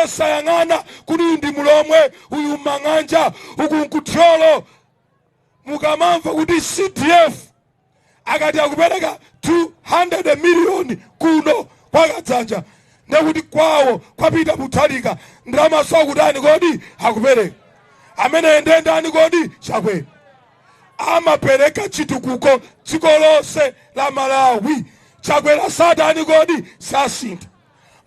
osayang'ana kuti uyu ndi Mulomwe, uyu Mang'anja, uku nkuthyolo. Mukamamva kuti CDF akati akupereka 200 miliyoni kuno kwa Kadzanja, ndekuti kwawo kwapita Mutharika, ndalama akutani kodi, akupereka. Amene ende ndani kodi, Chakwera. Amapereka chitukuko dziko lonse la Malawi. Chakwera satani kodi, sasintha.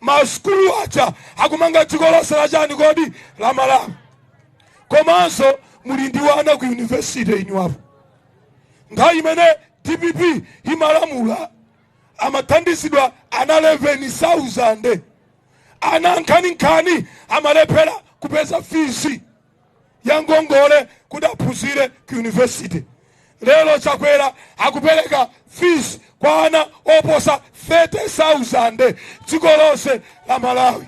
Masukulu aja akumanga dziko lonse la chani kodi, la Malawi. Komanso muli ndi wana ku university inu apo. Nthawi imene DPP imalamula amathandizidwa ana 11,000, ana nkhaninkhani amalephera kupeza fees ya ngongole kuti aphunzire ku university. Lero Chakwera akupereka fees kwa ana oposa 30,000 dziko lonse la Malawi.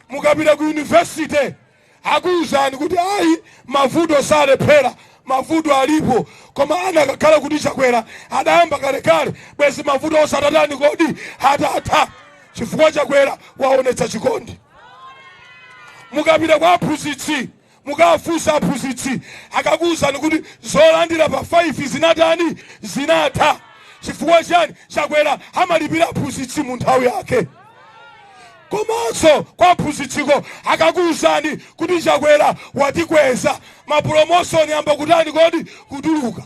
Mukapita ku university Akuwuzani kuti ayi, mavuto salephera, mavuto alipo, koma anakakhala kuti Chakwera adayamba kalekale, bwezi mavuto osatatani kodi atatha, chifukwa Chakwera waonetsa chikondi. Mukapita kwa aphunzitsi, mukafunsa aphunzitsi, akakuwuzani kuti zolandira pa 5 zinatani? Zinatha. Chifukwa chani? Chakwera amalipira aphunzitsi mu nthawi yake. Komanso kwa aphunzitsiko akakuwuzani kuti Chakwera watikweza, ma promotion amba kutani kodi? Kutuluka.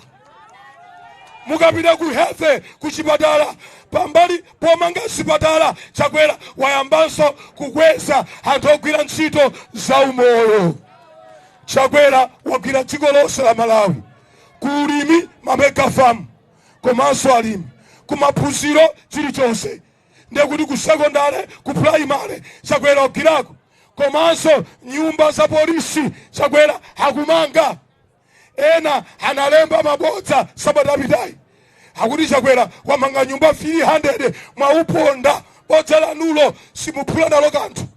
Mukapita ku health, ku chipatala, pambali pomanga zipatala, Chakwera wayambanso kukweza anthu ogwira ntchito zaumoyo. Chakwera wagwira dziko lonse la Malawi, ku ulimi, ma mega farm, komanso alimi, kumaphunziro, chilichonse, ndekuti ku sekondare, ku primary, Chakwera wagwirako. Komanso nyumba za polisi Chakwera akumanga. Ena analemba mabodza sabata apitayi akuti Chakwera wamanga nyumba 300. Mwauponda, bodza lanulo simuphula nalo kanthu.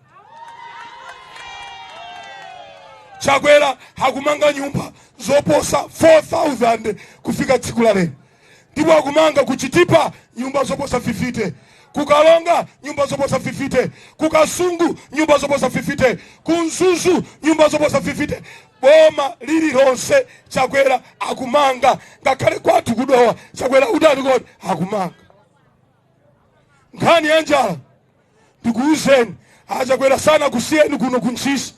Chakwera akumanga nyumba zoposa 4000 kufika tsiku la lero, ndipo akumanga kuchitipa nyumba zoposa 50, kukalonga nyumba zoposa 50, kukasungu nyumba zoposa 50, kumzuzu nyumba zoposa 50. Boma lililonse Chakwera akumanga. Ngakhale kwathu kudowa Chakwera utani kodi? Akumanga. Nkhani ya njala, ndikuwuzeni, achakwera sana kusiyeni kuno kuntchisi.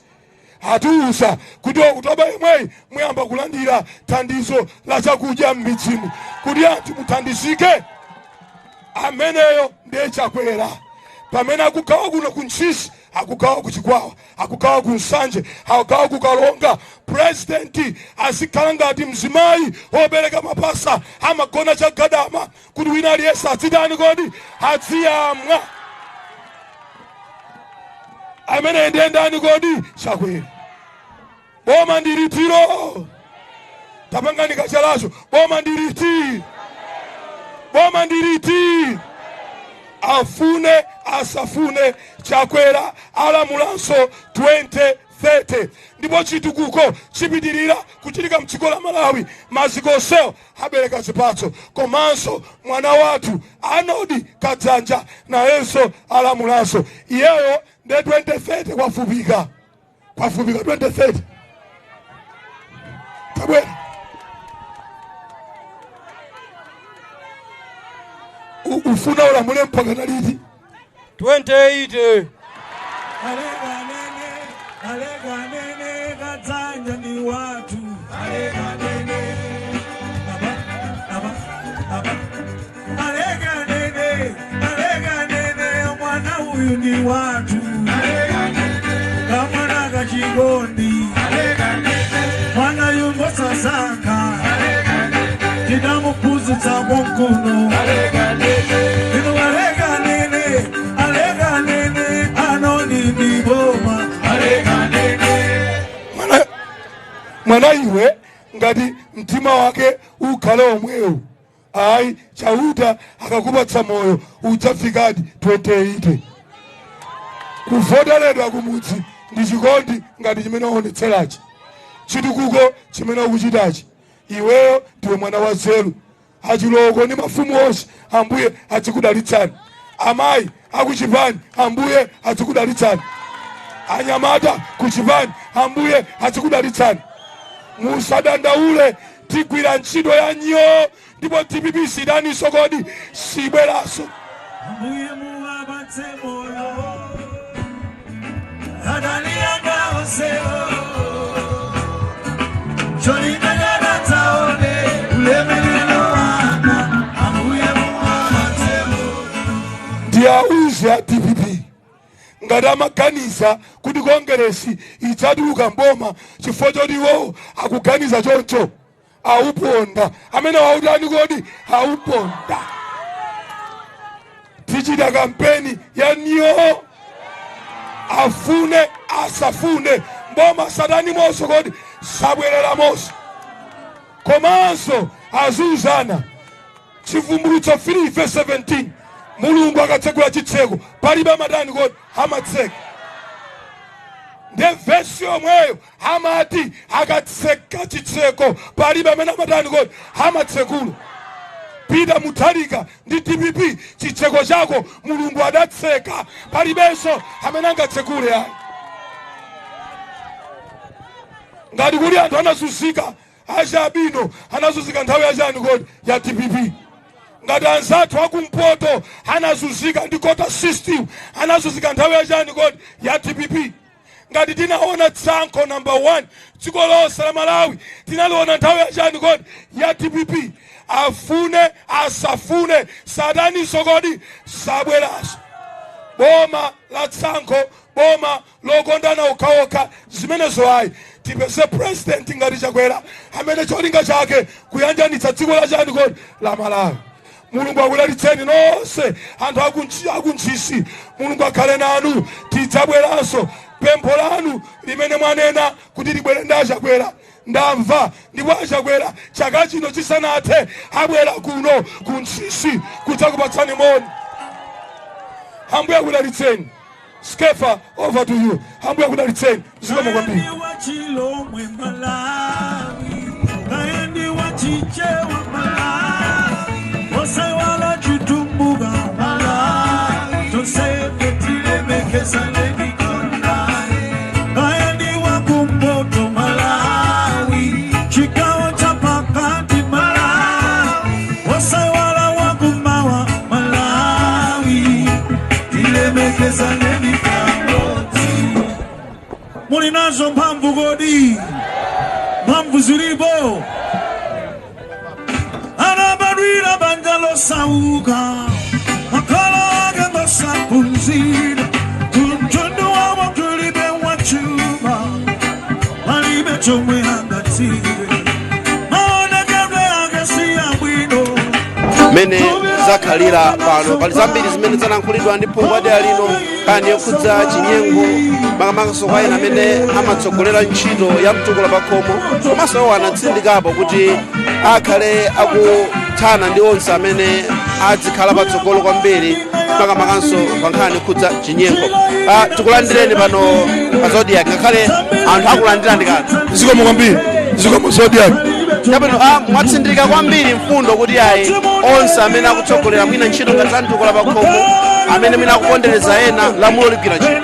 Atiuza kuti Oktoba yemweyi muyamba kulandira thandizo la chakudya m'midzimu kuti anthu muthandizike. Ameneyo ndiye Chakwera. Pamene akugawa kuno kuntchisi, akugawa kuchikwawa, akugawa ku Nsanje, akugawa ku Kalonga. Purezidenti azikhala ngati mzimayi wobereka mapasa, amagona chagadama kuti wina aliyense azitani kodi? Aziyamwa. Amene ndiye ndani kodi? Chakwera. Boma ndilitiro? Tapangani kachalacho. Boma ndiliti? Boma ndiliti? Afune asafune, Chakwera alamulanso 2030, ndipo chitukuko chipitirira kuchitika mdziko la Malawi. Maziko onsewo abereka zipatso. Komanso mwana wathu Arnold Kadzanja nayenso alamulanso iyeyo, nde 2030 kwafupika, kwafupika 2030. Tabwera. Ufuna ulamule mpaka naliti? 28. Alekanene, alekanene, Kadzanja ndi watu. Alekanene, aba, aba, aba. Alekanene, alekanene, mwana uyu ndi watu. Kamwana kachikondi, mwana yumbo sasaka, tinamuphunzitsa konkuno. Inu alekanene, alekanene, anoni ndi boma. Alekanene. Mwana iwe, ngati mtima wake ukhale omwewu, ayi, Chauta akakupatsa moyo udzafikadi 28. Kuvoteredwa kumudzi ndi chikondi ngati chimene waonetserachi, chitukuko chimene ukuchitachi. Iweyo ndiwe mwana wa zeru. Achiloko ndi mafumu onse, Ambuye azikudalitsani. Amayi akuchipani, Ambuye azikudalitsani. Anyamata kuchipani, Ambuye azikudalitsani. Musadandaule, tigwira ntchito ya nyo, ndipo DPP sidaninso kodi? Sibweranso. Ambuye muwapatse moyo adani anga onsewo, cholinga tsaone ulemerero wanga. Ambuye muwapatse moyo. Ndiyauze a DPP, ngati amaganiza kuti Kongeresi idzatuluka mboma chifukwa choti iwowo akuganiza choncho, auponda. Amene wautani kodi? Auponda. Tichita kampeni ya nyo, afune asafune, mboma satani monso kodi? Sabwerera monso. Komanso aziuzana, Chivumbulutso 3 verse 17, Mulungu akatsegula chitseko palibe amatani kodi? Amatseka. Nde vesi yomweyo amati akatseka chitseko palibe amene amatani kodi amatsekula. Peter Mutharika ndi DPP, chitseko chako Mulungu adatseka, palibenso amene angatsekule ayi. Ngati kuli anthu anazunzika, achabino anazunzika nthawi yachani kodi ya DPP. Ngati anzathu akumpoto anazunzika ndi quota system, anazunzika nthawi yachani kodi ya DPP. Ngati tinaona tsankho number 1 dziko lonse la Malawi, tinaliona nthawi yachani kodi ya DPP. Afune asafune, sataninso kodi sabweranso. Boma la tsankho, boma lokondana okhaokha, zimenezo ayi. Tipeze president ngati Chakwera amene cholinga chake kuyanjanitsa dziko la chani kodi la Malawi. Mulungu akudalitseni nonse anthu akuntchisi. Mulungu akhale nanu. Tidzabweranso. Pempho lanu limene mwanena kuti libwere ndi aChakwera ndamva, ndipo aChakwera chaka chino chisanathe abwera kuno kuntchisi kudzakupatsani moni. Ambuye akudalitseni. Skefa, over to you. Ambuye akudalitseni. Zikomo kwambiri. Wachilomwe Malawi, kaendi wachichewa Malawi, osaiwala chitumbuka Malawi, tonsefe tilemekezane mikondae, kaendi wakumpoto Malawi, chigawo cha pakati Malawi, osaiwala wakumawa Malawi, tilemekezane mikamoti. Muli nazo mphamvu kodi? Mphamvu zilipo? Anabadwira banja losauka, makolo ake ngosaphunzira, kumtundu wawo kulibe wachuma, palibe chomwe angatsire, maonekedwe ake si abwino. Mmene zakhalira pano, pali zambiri zimene zalankhulidwa ndi phungu wa dera lino, nkhani yokhudza chinyengo, makamakaso kwa ena amene amatsogolera ntchito ya mtukula pakhomo, komanso iwo anatsindikapo kuti akhale akuthana ndi onse amene adzikhala patsogolo kwambiri, makamakanso pa nkhani yokhudza chinyengo. Tikulandireni pano pa Zodiak, ngakhale anthu akulandirani kanthu. Zikomo kwambiri, zikomo Zodiak. Chabwino, mwatsindika kwambiri mfundo kuti ayi, onse amene akutsogolera mwina ntchito ngati za mtukula pakhomo, amene mwina akupondereza ena, lamulo ligwira ntchito.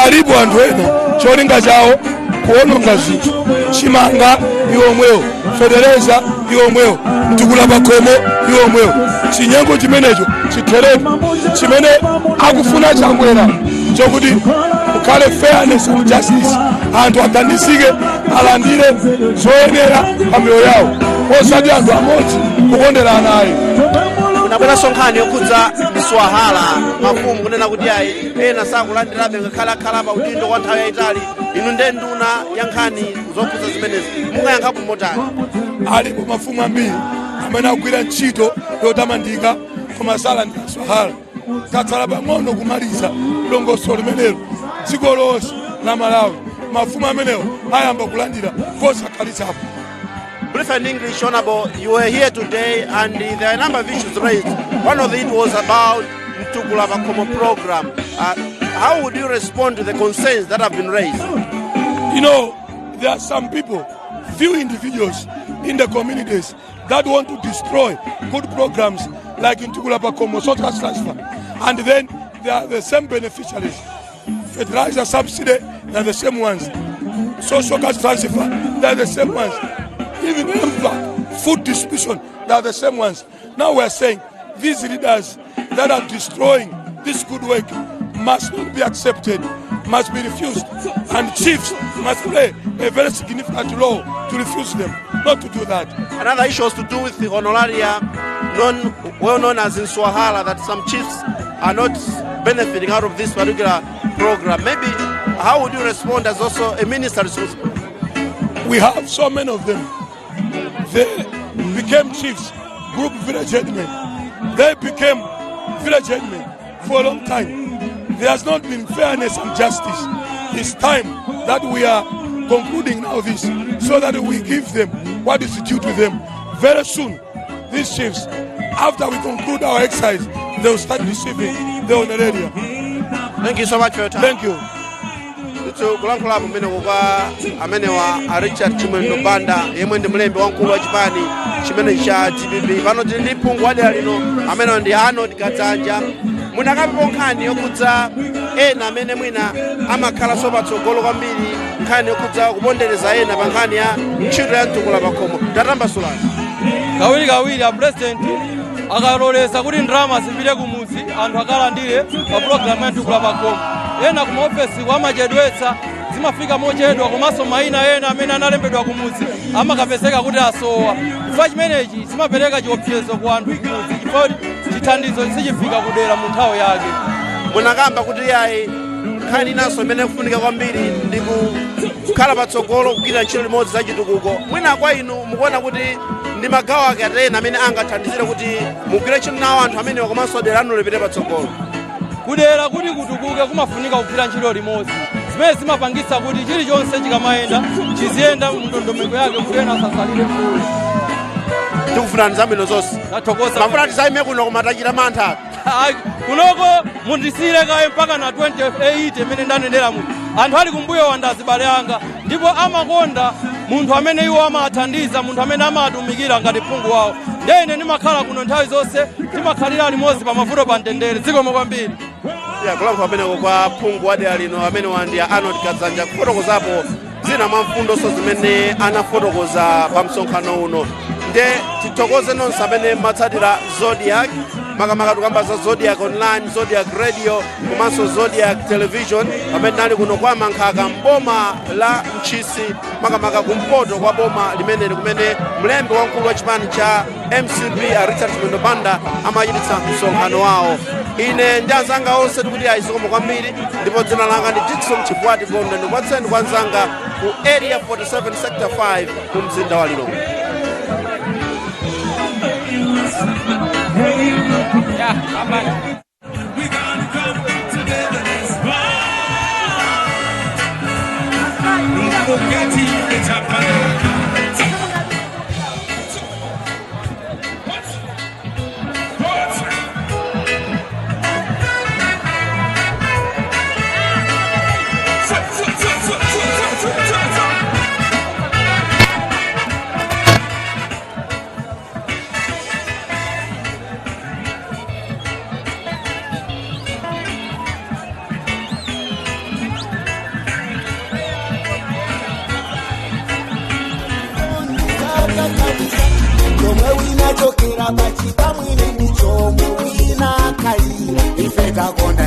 Alipo anthu ena cholinga chawo kuononga zinthu. Chimanga iwo omwewo, fetereza iwo omwewo, mtukula pakhomo iwo omwewo. Chinyengo chimenecho chitheretu. Chimene akufuna Chakwera chokuti kukhale fairness and justice, anthu athandizike, alandire zoyenera pa miyoyo yawo, osati anthu amodzi kukondera ana ayi. Kunabweranso nkhani yokhudza mswahala, mafumu kunena kuti ayi, ena sakulandirabe ngakhale akhala pa udindo kwa nthawi yayitali. Inu nde nduna ya nkhani zokhudza zimenezi, mungayankhapo motani? Alipo mafumu ambiri amene akugwira ntchito yotamandika koma salandira mswahala. Tatsala pang'ono kumaliza dongosolo limenelo dziko lonse la Malawi. Mafumu amenewo ayamba kulandira posakhalitsapo. Brief in English, Honorable, you were here today and there are a number of issues raised. One of it was about Mtukula Pakhomo program. How would you respond to the concerns that have been raised? There are some people, few individuals in the communities that want to destroy good programs like Mtukula Pakhomo, social cash transfer. And then they are the same beneficiaries. Fertilizer subsidy, they are the same ones. Social cash transfer, they are the same ones. Even MVAC, food distribution, they are the same ones. Now we are saying these leaders that are destroying this good work must not be accepted, must be refused. And chiefs must play a very significant role to refuse them, not to do that. Another issue was to do with the honoraria, well known as Nswahala, that some chiefs are not benefiting out of this particular program. Maybe, how would you respond as also a minister responsible? We have so many of them. They became chiefs, group village headmen. They became village headmen for a long time. There has not been fairness and justice. It's time that we are concluding now this, so that we give them what is due to them. Very soon, these chiefs, after we conclude our exercise, they will start receiving the honoraria. Thank you so much for your time. Thank you. Ndithu kulankhulapo kumeneko kwa amenewa a Richard Chimwendo Banda, yemwe ndi mlembi wamkulu wa chipani chimene cha DPP. Pano tili ndi phungu wa dera lino, amenewa ndi Arnold Kadzanja. Munakapepo nkhani yokhudza ena amene mwina amakhalanso patsogolo kwambiri, nkhani yokhudza kupondereza ena pa nkhani ya ntchito ya mtukula pakhomo. Tatambasulani. Kawirikawiri a president akaloleza kuti ndalama zipite kumudzi, anthu akalandire pa pulogalamu ya mtukula pakhomo, ena kumaofesi amachedwetsa, zimafika mochedwa, komanso mayina ena amene analembedwa kumudzi amakapezeka kuti asowa. Chifukwa chimenechi zimapereka chiopsezo ku anthu kumudzi, chifukwa chithandizo sichifika kudera mu nthawi yake. Munakamba kuti yayi, nkhani inanso imene ikufunika kwambiri ndi kukhala patsogolo kugwira ntchito limodzi za chitukuko. Mwina kwa inu mukuona kuti ndi magawo ake atena amene angathandizire kuti mugwire ntchito nawo anthu amenewa, komanso dera lanu lipite patsogolo? Kudera kuti kutukuke kumafunika kugwira ntchito limodzi, zimene zimapangitsa kuti chilichonse chikamayenda chiziyenda mndondomeko yake, kuti ena asasalire mbuyo. Tikufunani zabwino zonse. Tathokoza. Mafuna tisaime kuno, koma tachita mantha. Ayi, kunoko mundisiyire kaye mpaka na 28 imene ndanenera muno. Anthu ali kumbuyo wandazibale anga, ndipo amakonda munthu amene iwo amathandiza, munthu amene amatumikira ngati phungu wawo. Ndiye ine ndimakhala kuno nthawi zonse, timakhalira limodzi pa mavuto, pa mtendere. Zikomo kwambiri. Ya, kulankhula pameneko kwa phungu wa dera lino, amene wandi Arnold Kadzanja, kufotokozapo zina mwa mfundonso zimene anafotokoza pa msonkhano uno. Nde tithokoze nonse amene matsatira Zodiak, makamaka tikamba za Zodiak Online, Zodiak Radio komanso Zodiak Television, pamene tinali kuno kwa Mankhaka mboma la Ntchisi, makamaka kumpoto kwa boma limeneli, kumene mlembi wamkulu wa chipani cha MCP a Richard Chimwendo Banda amachititsa msonkhano wawo. Ine ndi anzanga onse tikuti ayizikomo kwambiri, ndipo dzina langa ndi Dikson Chipwati Gondwe. Ndikupatseni kwa anzanga ku Area 47 Sector 5 ku mzinda wa Lilongwe. Yeah, bye-bye. Chomwe winachokera pachita mwini ndi chomwe winakalira. Ife takonda.